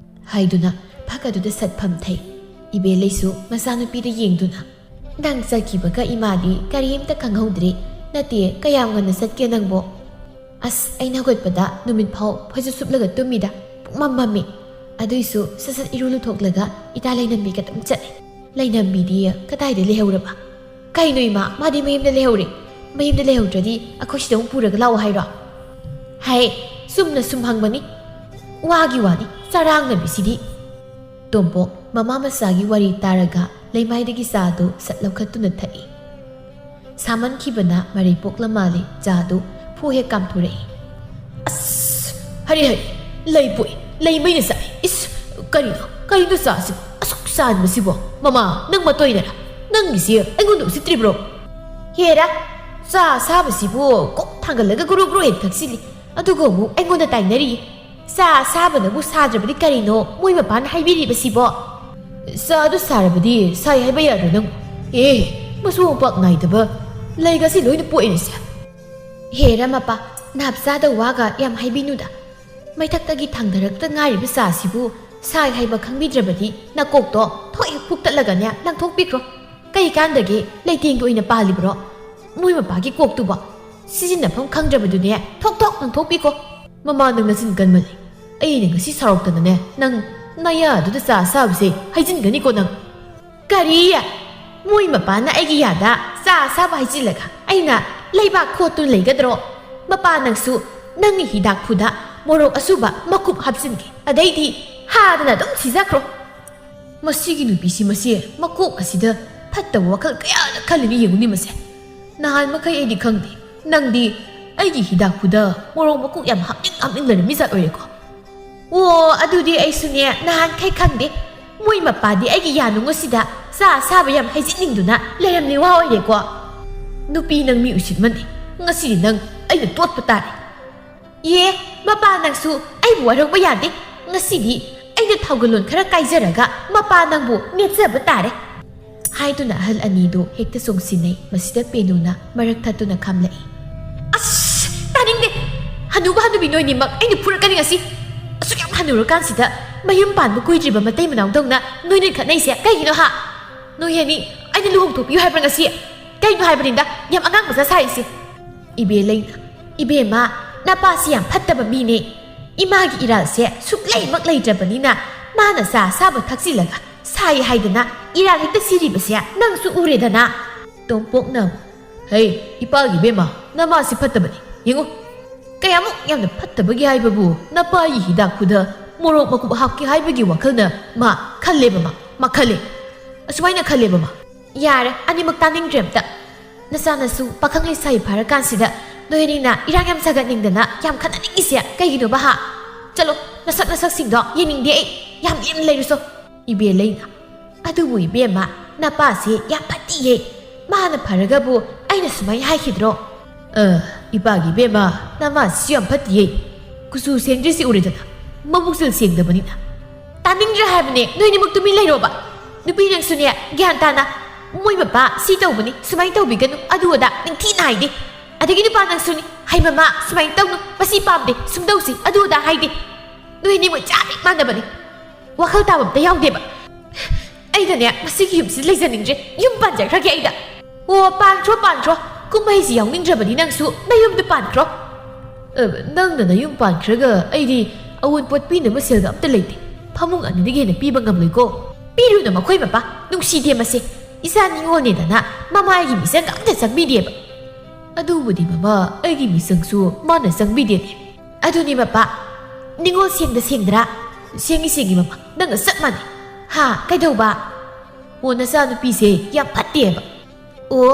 ꯍꯥꯏꯗꯨꯅ ꯐꯛ ꯑꯗꯨꯗ ꯁꯠ ꯐꯝꯊꯩ꯫ ꯏꯕꯦꯂꯩꯁꯨ ꯃꯆꯥꯅꯨꯄꯤꯗ ꯌꯦꯡꯗꯨꯅ, "ꯅꯪ ꯆꯠꯈꯤꯕꯒ ꯏꯃꯥꯗꯤ ꯀꯔꯤꯝꯇ ꯈꯪꯍꯧꯗ꯭ꯔꯦ꯫ ꯅꯠꯇꯦ, ꯀꯌꯥꯝ ꯉꯟꯅ ꯆꯠꯀꯦ ꯅꯪꯕꯣ?" "ꯑꯁ, ꯑꯩꯅ ꯍꯧꯒꯠꯄꯗ ꯅꯨꯃꯤꯠ ꯐꯥꯎ ꯐꯩꯖꯨꯞ ꯁꯨꯞꯂꯒ ꯇꯨꯝꯃꯤꯗ, ꯄꯨꯡꯃꯝ ꯃꯝꯃꯤ꯫ ꯑꯗꯨꯏꯁꯨ ꯁꯠ ꯁꯠ ꯏꯔꯨ ꯂꯨꯊꯣꯛꯂꯒ ꯏꯇꯥ ꯂꯩꯅꯝꯕꯤꯒ ꯑꯗꯨꯝ ꯆꯠꯂꯦ꯫" "ꯂꯩꯅꯝꯕꯤꯗꯤ ꯀꯗꯥꯏꯗ ꯂꯩꯍꯧꯔꯕ?" "ꯀꯩꯅꯣ ꯏꯃꯥ, ꯃꯥꯗꯤ ꯃꯌꯨꯝꯗ ꯂꯩꯍꯧꯔꯦ꯫ ꯃꯌꯨꯝꯗ ꯂꯩꯍꯧꯗ꯭ꯔꯗꯤ ꯑꯩꯈꯣꯏ ꯁꯤꯗ ꯑꯃꯨꯛ ꯄꯨꯔꯒ ꯂꯥꯛꯑꯣ ꯍꯥꯏꯔꯣ?" "ꯍꯥꯏ, ꯆꯨꯝꯅ ꯁꯨꯝ ꯍꯪꯕꯅꯤ꯫ ꯋꯥꯒꯤ ꯋꯥꯅꯤ, ꯆꯔꯥꯡꯅꯕꯤꯁꯤꯗꯤ꯫" ꯇꯣꯝꯄꯣꯛ ꯃꯃꯥ ꯃꯆꯥꯒꯤ ꯋꯥꯔꯤ ꯇꯥꯔꯒ ꯂꯩꯃꯥꯏꯗꯒꯤ ꯆꯥꯗꯨ ꯁꯠ ꯂꯧꯈꯠꯇꯨꯅ ꯊꯛꯏ꯫ ꯁꯥꯃꯟꯈꯤꯕꯅ ꯃꯔꯩ ꯄꯣꯛꯂ ꯃꯥꯜꯂꯦ, ꯆꯥꯗꯨ ꯐꯨ ꯍꯦꯛ ꯀꯥꯝꯊꯣꯔꯛꯏ꯫ "ꯑꯁ, ꯍꯔꯦ ꯍꯔꯦ, ꯂꯩ ꯄꯣꯛꯏ, ꯂꯩ ꯃꯩꯅ ꯆꯥꯛꯏ꯫ ꯏꯁ, ꯀꯔꯤꯅꯣ, ꯀꯔꯤꯅꯣ ꯆꯥꯁꯤꯕꯨ ꯑꯁꯨꯛ ꯆꯥꯟꯕꯁꯤꯕꯣ? ꯃꯃꯥ, ꯅꯪ ꯃꯇꯣꯏꯅꯔ? ꯅꯪꯒꯤꯁꯤ ꯑꯩꯉꯣꯟꯗ ꯎꯁꯤꯠꯇ꯭ꯔꯤꯕ꯭ꯔꯣ?" "ꯍꯦꯔꯥ, ꯆꯥ ꯑꯁꯥꯕꯁꯤꯕꯨ ꯀꯣꯛ ꯊꯥꯡꯒꯠꯂꯒ ꯒꯨꯔꯨ ꯒꯨꯔꯨ ꯍꯦꯛ ꯊꯛꯆꯤꯜꯂꯤ, ꯑꯗꯨꯒ ꯑꯃꯨꯛ ꯑꯩꯉꯣꯟꯗ ꯇꯥꯏꯅꯔꯤ꯫ ꯆꯥ ꯑꯁꯥꯕꯅꯕꯨ ꯁꯥꯗ꯭ꯔꯕꯗꯤ ꯀꯔꯤꯅꯣ ꯃꯣꯏ ꯃꯄꯥꯅ ꯍꯥꯏꯕꯤꯔꯤꯕꯁꯤꯕꯣ?" "ꯆꯥꯗꯨ ꯁꯥꯔꯕꯗꯤ ꯁꯥꯏ ꯍꯥꯏꯕ ꯌꯥꯗ꯭ꯔꯣ ꯅꯪ? ꯑꯦ, ꯃꯁꯨ ꯃꯄꯥꯛ ꯅꯥꯏꯗꯕ ꯂꯩꯒꯁꯤ ꯂꯣꯏꯅ ꯄꯣꯛꯏꯅꯦꯁꯦ꯫" "ꯍꯦꯔꯥ ꯃꯄꯥ, ꯅꯥꯞ ꯆꯥꯗ ꯋꯥꯒ ꯌꯥꯝ ꯍꯥꯏꯕꯤꯅꯨꯗ꯫ ꯃꯩꯊꯛꯇꯒꯤ ꯊꯥꯡꯗꯔꯛꯇ ꯉꯥꯏꯔꯤꯕ ꯆꯥꯁꯤꯕꯨ ꯁꯥꯏ ꯍꯥꯏꯕ ꯈꯪꯕꯤꯗ꯭ꯔꯕꯗꯤ ꯅꯀꯣꯛꯇꯣ ꯊꯣꯛ ꯍꯦꯛ ꯐꯨꯛꯇꯠꯂꯒꯅꯦ ꯂꯪꯊꯣꯛꯄꯤꯈ꯭ꯔꯣ꯫ ꯀꯩ ꯀꯥꯟꯗꯒꯤ ꯂꯩꯇꯦꯡꯒꯤ ꯑꯣꯏꯅ ꯄꯥꯜꯂꯤꯕ꯭ꯔꯣ? ꯃꯣꯏ ꯃꯄꯥꯒꯤ ꯀꯣꯛꯇꯨꯕꯣ ꯁꯤꯖꯤꯟꯅꯐꯝ ꯈꯪꯗ꯭ꯔꯕꯗꯨꯅꯦ ꯊꯣꯛ ꯊꯣꯛ ꯂꯪꯊꯣꯛꯄꯤꯈꯣ꯫" "ꯃꯃꯥ, ꯅꯪ ꯅꯆꯤꯟ ꯀꯟꯃꯜꯂꯤ꯫ ꯑꯩꯅ ꯉꯁꯤ ꯁꯥꯎꯔꯛꯇꯅꯅꯦ ꯅꯪ ꯅꯌꯥꯗꯨꯗ ꯆꯥ ꯑꯁꯥꯕꯁꯦ ꯍꯩꯖꯤꯟꯒꯅꯤꯀꯣ ꯅꯪ꯫" "ꯀꯔꯤ?" ꯃꯣꯏ ꯃꯄꯥꯅ ꯑꯩꯒꯤ ꯌꯥꯗ ꯆꯥ ꯑꯁꯥꯕ ꯍꯩꯖꯤꯜꯂꯒ ꯑꯩꯅ ꯂꯩꯕꯥꯛ ꯈꯣꯠꯇꯨꯅ ꯂꯩꯒꯗ꯭ꯔꯣ? ꯃꯄꯥ, ꯅꯪꯁꯨ ꯅꯪꯒꯤ ꯍꯤꯗꯥꯛ ꯈꯨꯗ ꯃꯣꯔꯣꯛ ꯑꯁꯨꯕ ꯃꯀꯨꯞ ꯍꯥꯞꯆꯤꯟꯒꯦ, ꯑꯗꯩꯗꯤ ꯍꯥꯗꯅ ꯑꯗꯨꯝ ꯁꯤꯖꯈ꯭ꯔꯣ꯫ ꯃꯁꯤꯒꯤ ꯅꯨꯄꯤꯁꯤ, ꯃꯁꯤ ꯃꯀꯣꯛ ꯑꯁꯤꯗ ꯐꯠꯇꯕ ꯋꯥꯈꯜ ꯀꯌꯥꯅ ꯈꯜꯂꯤꯅꯤ ꯌꯦꯡꯉꯨꯅꯦ ꯃꯁꯦ꯫ ꯅꯍꯥꯟ ꯃꯈꯩ ꯑꯩꯗꯤ ꯈꯪꯗꯦ, ꯅꯪꯗꯤ ꯑꯩꯒꯤ ꯍꯤꯗꯥꯛ ꯈꯨꯗ ꯃꯣꯔꯣꯛ ꯃꯀꯨꯞ ꯌꯥꯝ ꯍꯥꯞꯅꯤꯡ ꯍꯥꯞꯅꯤꯡ ꯂꯩꯔꯝꯃꯤ ꯖꯥꯠ ꯑꯣꯏꯔꯦꯀꯣ꯫ ꯑꯣ, ꯑꯗꯨꯗꯤ ꯑꯩꯁꯨꯅꯦ ꯅꯍꯥꯟꯈꯩ ꯈꯪꯗꯦ꯫ ꯃꯣꯏ ꯃꯄꯥꯗꯤ ꯑꯩꯒꯤ ꯌꯥꯅꯨꯡ ꯑꯁꯤꯗ ꯆꯥ ꯑꯁꯥꯕ ꯌꯥꯝ ꯍꯩꯖꯤꯟꯅꯤꯡꯗꯨꯅ ꯂꯩꯔꯝꯂꯤ ꯋꯥ ꯑꯣꯏꯔꯦꯀꯣ꯫ ꯅꯨꯄꯤ, ꯅꯪ ꯃꯤ ꯎꯁꯤꯠꯃꯟꯗꯦ꯫ ꯉꯁꯤꯗꯤ ꯅꯪ ꯑꯩꯅ ꯇꯣꯠꯄ ꯇꯥꯔꯦ꯫ ꯌꯦ, ꯃꯄꯥ, ꯅꯪꯁꯨ ꯑꯩꯕꯨ ꯋꯥꯔꯧꯕ ꯌꯥꯗꯦ꯫ ꯉꯁꯤꯗꯤ ꯑꯩꯅ ꯊꯧꯒꯜꯂꯣꯟ ꯈꯔ ꯀꯥꯏꯖꯔꯒ ꯃꯄꯥ ꯅꯪꯕꯨ ꯅꯦꯠꯆꯕ ꯇꯥꯔꯦ꯫ ꯍꯥꯏꯗꯨꯅ ꯑꯍꯜ ꯑꯅꯤꯗꯨ ꯍꯦꯛꯇ ꯆꯣꯡꯁꯤꯟꯅꯩ꯫ ꯃꯁꯤꯗ ꯄꯦꯅꯨꯅ ꯃꯔꯛ ꯊꯠꯇꯨꯅ ꯈꯥꯝꯂꯛꯏ꯫ ꯑꯁ! ꯇꯥꯅꯤꯡꯗꯦ! ꯍꯅꯨꯕ ꯍꯅꯨꯕꯤ ꯅꯣꯏꯅꯤꯃꯛ ꯑꯩꯅ ꯐꯨꯔꯛꯀꯅꯤ ꯉꯁꯤ! ꯑꯁꯨꯛ ꯌꯥꯝ ꯍꯅꯨꯔꯀꯥꯟꯁꯤꯗ ꯃꯌꯨꯝ ꯄꯥꯟꯕ ꯀꯨꯏꯗ꯭ꯔꯤꯕ ꯃꯇꯩ ꯃꯅꯥꯎꯗꯧꯅ ꯅꯣꯏꯅ ꯈꯠꯅꯩꯁꯦ ꯀꯩꯒꯤꯅꯣ ꯍꯥ? ꯅꯣꯏ ꯑꯅꯤ ꯑꯩꯅ ꯂꯨꯍꯣꯡꯊꯣꯛꯄꯤꯌꯨ ꯍꯥꯏꯕ꯭ꯔꯥ ꯉꯁꯤ? ꯀꯩꯅꯣ ꯍꯥꯏꯕꯅꯤꯗ, ꯌꯥꯝ ꯑꯉꯥꯡ ꯃꯆꯥ ꯁꯥꯔꯤꯁꯦ꯫ ꯏꯕꯦ ꯂꯩꯅ, ꯏꯕꯦꯝꯃ, ꯅꯄꯥꯁꯤ ꯌꯥꯝ ꯐꯠꯇꯕ ꯃꯤꯅꯦ꯫ ꯏꯃꯥꯒꯤ ꯏꯔꯥꯜꯁꯦ ꯁꯨꯛꯂꯩꯃꯛ ꯂꯩꯇ꯭ꯔꯕꯅꯤꯅ ꯃꯥꯅ ꯆꯥ ꯑꯁꯥꯕ ꯊꯛꯆꯤꯜꯂꯒ ꯁꯥꯏ ꯍꯥꯏꯗꯅ ꯏꯔꯥꯜ ꯍꯦꯛꯇ ꯁꯤꯔꯤꯕꯁꯦ ꯅꯪꯁꯨ ꯎꯔꯦꯗꯅ꯫ ꯇꯣꯝꯄꯣꯛꯅ, ꯍꯩ, ꯏꯄꯥꯒꯤ ꯏꯕꯦꯝꯃ, ꯅꯃꯥꯁꯤ ꯐꯠꯇꯕꯅꯤ꯫ ꯌꯦꯡꯉꯨ, ꯀꯌꯥꯃꯨꯛ ꯌꯥꯝꯅ ꯐꯠꯇꯕꯒꯤ ꯍꯥꯏꯕꯕꯨ ꯅꯄꯥꯒꯤ ꯍꯤꯗꯥꯛ ꯈꯨꯗ ꯃꯣꯔꯣꯛ ꯃꯀꯨꯞ ꯍꯥꯞꯀꯦ ꯍꯥꯏꯕꯒꯤ ꯋꯥꯈꯜꯅ ꯃꯥ ꯈꯜꯂꯦꯕ, ꯃꯥ, ꯃꯥ ꯈꯜꯂꯦ꯫ ꯑꯁꯨꯃꯥꯏꯅ ꯈꯜꯂꯦꯕ ꯃꯥ꯫ ꯌꯥꯔꯦ, ꯑꯅꯤꯃꯛ ꯇꯥꯅꯤꯡꯗ꯭ꯔꯦ ꯑꯝꯇ꯫ ꯅꯆꯥꯅꯁꯨ ꯄꯥꯈꯪ ꯂꯩꯁꯥꯕꯤ ꯐꯥꯔꯀꯥꯟꯁꯤꯗ ꯅꯣꯏ ꯑꯅꯤꯅ ꯏꯔꯥꯡ ꯌꯥꯝ ꯁꯥꯒꯠꯅꯤꯡꯗꯅ ꯌꯥꯝ ꯈꯠꯅꯅꯤꯡꯉꯤꯁꯦ ꯀꯩꯒꯤꯅꯣꯕ ꯍꯥ? ꯆꯠꯂꯣ, ꯅꯁꯛ ꯅꯁꯛꯁꯤꯡꯗꯣ ꯌꯦꯡꯅꯤꯡꯗꯦ ꯑꯩ꯫ ꯌꯥꯝ ꯂꯦꯝꯅ ꯂꯩꯔꯨꯆꯣ꯫ ꯏꯕꯦ ꯂꯩꯅ, ꯑꯗꯨꯕꯨ ꯏꯕꯦꯝꯃ, ꯅꯄꯥꯁꯦ ꯌꯥꯝ ꯐꯠꯇꯤꯌꯦ꯫ ꯃꯥꯅ ꯐꯔꯒꯕꯨ ꯑꯩꯅ ꯁꯨꯃꯥꯏꯅ ꯍꯥꯏꯈꯤꯗ꯭ꯔꯣ? ꯑ, ꯏꯄꯥꯒꯤ ꯏꯕꯦꯝꯃ, ꯅꯃꯥꯁꯤꯁꯨ ꯌꯥꯝ ꯐꯠꯇꯤꯌꯦ꯫ ꯀꯨꯆꯨ ꯁꯦꯡꯗ꯭ꯔꯤꯁꯤ ꯎꯔꯦꯗꯅ, ꯃꯕꯨꯛꯁꯤꯜ ꯁꯦꯡꯗꯕꯅꯤꯅ꯫ ꯇꯥꯅꯤꯡꯗ꯭ꯔꯦ ꯍꯥꯏꯕꯅꯦ, ꯅꯣꯏꯅꯤꯃꯛ ꯇꯨꯃꯤꯟ ꯂꯩꯔꯣꯕ꯫ ꯅꯨꯄꯤ ꯅꯪꯁꯨꯅꯦ, ꯒ꯭ꯌꯥꯟ ꯇꯥꯅ꯫ ꯃꯣꯏ ꯃꯄꯥ ꯁꯤ ꯇꯧꯕꯅꯤ, ꯁꯨꯃꯥꯏꯅ ꯇꯧꯕꯤꯒꯅꯨ, ꯑꯗꯨ ꯑꯗꯥ ꯅꯤꯡꯊꯤꯅ ꯍꯥꯏꯗꯦ꯫ ꯑꯗꯒꯤ ꯅꯨꯄꯥ ꯅꯪꯁꯨꯅꯤ, ꯍꯩ ꯃꯃꯥ, ꯁꯨꯃꯥꯏꯅ ꯇꯧꯅꯨ, ꯃꯁꯤ ꯄꯥꯝꯗꯦ, ꯁꯨꯝ ꯇꯧꯁꯤ, ꯑꯗꯨ ꯑꯗꯥ ꯍꯥꯏꯗꯦ꯫ ꯅꯣꯏ ꯑꯅꯤꯃꯛ ꯆꯞ ꯍꯦꯛ ꯃꯥꯟꯅꯕꯅꯤ꯫ ꯋꯥꯈꯜ ꯇꯥꯕ ꯑꯝꯇ ꯌꯥꯎꯗꯦꯕ꯫ ꯑꯩꯗꯅꯦ, ꯃꯁꯤꯒꯤ ꯌꯨꯝꯁꯤꯗ ꯂꯩꯖꯅꯤꯡꯗ꯭ꯔꯦ꯫ ꯌꯨꯝ ꯄꯥꯟꯖꯈ꯭ꯔꯒꯦ ꯑꯩꯗ꯫ ꯑꯣ, ꯄꯥꯟꯈ꯭ꯔꯣ, ꯄꯥꯟꯈ꯭ꯔꯣ꯫ ꯀꯨꯝꯍꯩꯁꯤ ꯌꯥꯎꯅꯤꯡꯗ꯭ꯔꯕꯗꯤ ꯅꯪꯁꯨ ꯅꯌꯨꯝꯗ ꯄꯥꯟꯈ꯭ꯔꯣ꯫ ꯑ, ꯅꯪꯅ ꯅꯌꯨꯝ ꯄꯥꯟꯈ꯭ꯔꯒ ꯑꯩꯗꯤ ꯑꯋꯨꯟꯄꯣꯠ ꯄꯤꯅꯕ ꯁꯦꯜꯒ ꯑꯝꯇ ꯂꯩꯇꯦ꯫ ꯐꯃꯨꯡ ꯑꯅꯤꯗꯒꯤ ꯍꯦꯟꯅ ꯄꯤꯕ ꯉꯝꯂꯣꯏꯀꯣ꯫ ꯄꯤꯔꯨꯅꯨ ꯃꯈꯣꯏ ꯃꯄꯥ, ꯅꯨꯡꯁꯤꯗꯦ ꯃꯁꯦ꯫ ꯏꯆꯥ ꯅꯤꯉꯣꯜꯅꯦꯗꯅ ꯃꯃꯥꯒꯤ ꯃꯤꯆꯪ ꯑꯝꯇ ꯆꯪꯕꯤꯗꯦꯕ꯫ ꯑꯗꯨꯕꯨꯗꯤ ꯃꯃꯥ, ꯑꯩꯒꯤ ꯃꯤꯆꯪꯁꯨ ꯃꯥꯅ ꯆꯪꯕꯤꯗꯦꯅꯦ꯫ ꯑꯗꯨꯅꯤ ꯃꯄꯥ, ꯅꯤꯉꯣꯜ ꯁꯦꯡꯗ ꯁꯦꯡꯗ꯭ꯔꯥ? ꯁꯦꯡꯉꯤ ꯁꯦꯡꯉꯤ ꯃꯃꯥ, ꯅꯪꯒ ꯆꯞ ꯃꯥꯟꯅꯩ꯫ ꯍꯥ, ꯀꯩꯗꯧꯕ? ꯑꯣ, ꯅꯆꯥꯅꯨꯄꯤꯁꯦ ꯌꯥꯝ ꯐꯠꯇꯦꯕ꯫ ꯑꯣ,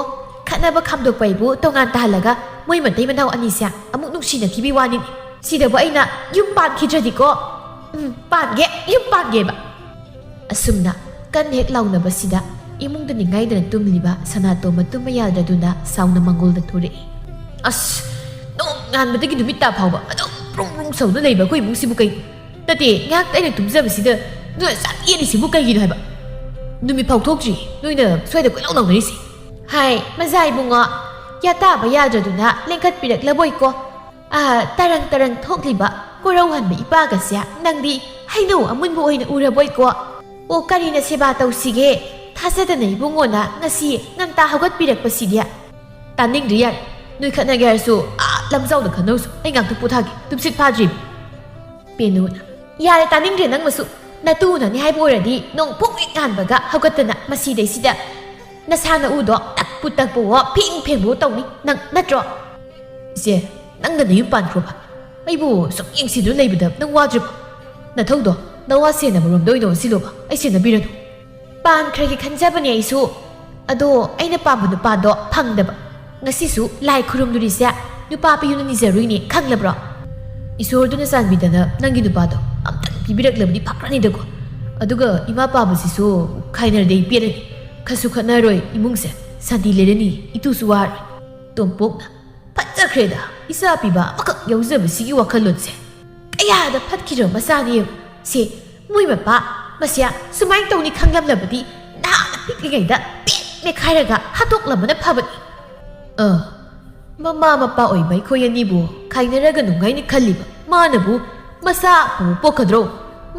ꯈꯠꯅꯕ ꯈꯥꯝꯗꯣꯛꯄ ꯑꯩꯕꯨ ꯇꯣꯉꯥꯟ ꯇꯥꯍꯜꯂꯒ ꯃꯣꯏ ꯃꯇꯩ ꯃꯅꯥꯎ ꯑꯅꯤꯁꯦ ꯑꯃꯨꯛ ꯅꯨꯡꯁꯤꯅꯈꯤꯕꯒꯤ ꯋꯥꯅꯤꯅꯦ꯫ ꯁꯤꯗꯕꯨ ꯑꯩꯅ ꯌꯨꯝ ꯄꯥꯟꯈꯤꯗ꯭ꯔꯗꯤꯀꯣ, ꯎꯝ, ꯄꯥꯟꯒꯦ, ꯌꯨꯝ ꯄꯥꯟꯒꯦꯕ꯫ ꯑꯁꯨꯝꯅ ꯀꯟꯅ ꯍꯦꯛ ꯂꯥꯎꯅꯕꯁꯤꯗ ꯏꯃꯨꯡꯗ ꯅꯤꯡꯉꯥꯏꯗꯅ ꯇꯨꯝꯂꯤꯕ ꯁꯅꯥꯇꯣꯝꯕ ꯇꯨꯝꯕ ꯌꯥꯗ꯭ꯔꯗꯨꯅ ꯁꯥꯎꯅ ꯃꯪꯒꯣꯜꯗ ꯊꯣꯔꯛꯏ꯫ ꯑꯁ, ꯅꯣꯡꯉꯥꯟꯕꯗꯒꯤ ꯅꯨꯃꯤꯠ ꯇꯥ ꯐꯥꯎꯕ ꯑꯗꯨꯝ ꯄ꯭ꯔꯨꯡ ꯄ꯭ꯔꯨꯡ ꯁꯧꯅ ꯂꯩꯕ ꯑꯩꯈꯣꯏ ꯏꯃꯨꯡꯁꯤꯕꯨ ꯀꯩꯅꯣ? ꯅꯠꯇꯦ, ꯉꯥꯏꯍꯥꯛꯇ ꯑꯩꯅ ꯇꯨꯝꯖꯕꯁꯤꯗ ꯅꯣꯏꯅ ꯆꯥꯛ ꯌꯦꯜꯂꯤꯁꯤꯕꯨ ꯀꯩꯒꯤꯅꯣ ꯍꯥꯏꯕ? ꯅꯨꯃꯤꯠ ꯐꯥꯎ ꯊꯣꯛꯇ꯭ꯔꯤ, ꯅꯣꯏꯅ ꯁ꯭ꯋꯥꯏꯗ ꯀꯣꯏꯂꯥꯎ ꯂꯥꯎꯅꯔꯤꯁꯦ꯫ ꯍꯥꯏ, ꯃꯖꯥ ꯏꯕꯨꯡꯉꯣ, ꯌꯥꯇꯥꯕ ꯌꯥꯗ꯭ꯔꯗꯨꯅ ꯂꯦꯡꯈꯠꯄꯤꯔꯛꯂꯕꯣꯏꯀꯣ꯫ ꯑꯥ, ꯇꯔꯪ ꯇꯔꯪ ꯊꯣꯛꯂꯤꯕ ꯀꯣꯔꯧꯍꯟꯕ ꯏꯄꯥꯒꯁꯦ ꯅꯪꯗꯤ ꯍꯩꯅꯧ ꯑꯃꯨꯟꯕ ꯑꯣꯏꯅ ꯎꯔꯕꯣꯏꯀꯣ? ꯑꯣ, ꯀꯔꯤꯅ ꯁꯦꯕꯥ ꯇꯧꯁꯤꯒꯦ? ꯊꯥꯖꯗꯅ ꯏꯕꯨꯡꯉꯣꯅ ꯉꯁꯤ ꯉꯟꯇꯥ ꯍꯧꯒꯠꯄꯤꯔꯛꯄꯁꯤꯗꯤ꯫ ꯇꯥꯅꯤꯡꯗ꯭ꯔꯤ, ꯌꯥꯔꯦ꯫ ꯅꯣꯏ ꯈꯠꯅꯒꯦ ꯍꯥꯏꯔꯁꯨ ꯑꯥ ꯂꯝꯖꯥꯎꯗ ꯈꯟꯅꯧꯁꯨ, ꯑꯩ ꯉꯥꯛꯇ ꯄꯣꯊꯥꯒꯦ, ꯇꯨꯝꯁꯤꯠ ꯐꯥꯗ꯭ꯔꯤ꯫ ꯄꯦꯅꯨꯅ, ꯌꯥꯔꯦ, ꯇꯥꯅꯤꯡꯗ꯭ꯔꯦ ꯅꯪ ꯃꯁꯨ꯫ ꯅꯇꯨꯅꯅꯤ ꯍꯥꯏꯕ ꯑꯣꯏꯔꯗꯤ ꯅꯣꯡ ꯄꯨꯡ ꯍꯦꯛ ꯉꯥꯟꯕꯒ ꯍꯧꯒꯠꯇꯅ ꯃꯁꯤꯗꯩꯁꯤꯗ ꯅꯁꯥ ꯅꯎꯗꯣ ꯇꯛꯄꯨ ꯇꯛꯄꯋꯣ, ꯐꯦꯡ ꯐꯦꯡꯕꯋꯣ ꯇꯧꯅꯤ ꯅꯪ, ꯅꯠꯇ꯭ꯔꯣ? ꯏꯆꯦ, ꯅꯪꯅ ꯅꯌꯨꯝ ꯄꯥꯟꯈ꯭ꯔꯣꯕ꯫ ꯑꯩꯕꯨ ꯁꯨꯝ ꯌꯦꯡꯁꯤꯟꯗꯨꯅ ꯂꯩꯕꯗ ꯅꯪ ꯋꯥꯗ꯭ꯔꯤꯕꯣ? ꯅꯊꯧꯗꯣ ꯅꯋꯥ ꯁꯦꯟꯅꯕꯔꯣꯝꯗ ꯑꯣꯏꯅ ꯑꯣꯟꯁꯤꯜꯂꯣꯕ, ꯑꯩ ꯁꯦꯟꯅꯕꯤꯔꯅꯨ꯫ ꯄꯥꯟꯈ꯭ꯔꯒꯦ ꯈꯟꯖꯕꯅꯦ ꯑꯩꯁꯨ꯫ ꯑꯗꯣ ꯑꯩꯅ ꯄꯥꯝꯕ ꯅꯨꯄꯥꯗꯣ ꯐꯪꯗꯕ꯫ ꯉꯁꯤꯁꯨ ꯂꯥꯏ ꯈꯨꯔꯨꯝꯂꯨꯔꯤꯁꯦ ꯅꯨꯄꯥ ꯄꯤꯌꯨꯅ ꯅꯤꯖꯔꯨꯏꯅꯦ, ꯈꯪꯂꯕ꯭ꯔꯣ? ꯏꯁꯣꯔꯗꯨꯅ ꯆꯥꯟꯕꯤꯗꯅ ꯅꯪꯒꯤ ꯅꯨꯄꯥꯗꯣ ꯑꯝꯇꯪ ꯄꯤꯕꯤꯔꯛꯂꯕꯗꯤ ꯐꯈ꯭ꯔꯅꯤꯗꯀꯣ꯫ ꯑꯗꯨꯒ ꯏꯃꯥ ꯄꯥꯕꯁꯤꯁꯨ ꯈꯥꯏꯅꯔꯗꯤ ꯑꯩ ꯄꯦꯜꯂꯅꯤ꯫ ꯈꯠꯁꯨ ꯈꯠꯅꯔꯣꯏ, ꯏꯃꯨꯡꯁꯦ ꯁꯥꯟꯇꯤ ꯂꯩꯔꯅꯤ, ꯏꯇꯨꯁꯨ ꯋꯥꯔꯣꯏ꯫ ꯇꯣꯝꯄꯣꯛꯅ, ꯐꯠꯖꯈ꯭ꯔꯦꯗ, ꯏꯆꯥ ꯄꯤꯕ ꯑꯃꯈꯛ ꯌꯥꯎꯖꯕꯁꯤꯒꯤ ꯋꯥꯈꯜꯂꯣꯟꯁꯦ꯫ ꯀꯌꯥꯗ ꯐꯠꯈꯤꯗ꯭ꯔꯕ ꯃꯆꯥꯅꯤ ꯌꯦꯡꯉꯨ꯫ ꯁꯦ, ꯃꯣꯏ ꯃꯄꯥ ꯃꯁꯦ ꯁꯨꯃꯥꯏꯅ ꯇꯧꯅꯤ ꯈꯪꯂꯝꯂꯕꯗꯤ ꯅꯍꯥꯟꯅ ꯄꯤꯛꯂꯤꯉꯩꯗ ꯄꯦꯠ ꯃꯦꯠꯈꯥꯏꯔꯒ ꯍꯥꯠꯇꯣꯛꯂꯝꯕꯅ ꯐꯕꯅꯤ꯫ ꯑ, ꯃꯃꯥ ꯃꯄꯥ ꯑꯣꯏꯕ ꯑꯩꯈꯣꯏ ꯑꯅꯤꯕꯨ ꯈꯥꯏꯅꯔꯒ ꯅꯨꯡꯉꯥꯏꯅ ꯈꯜꯂꯤꯕ ꯃꯥꯅꯕꯨ ꯃꯆꯥ ꯄꯨ ꯄꯣꯛꯀꯗ꯭ꯔꯣ?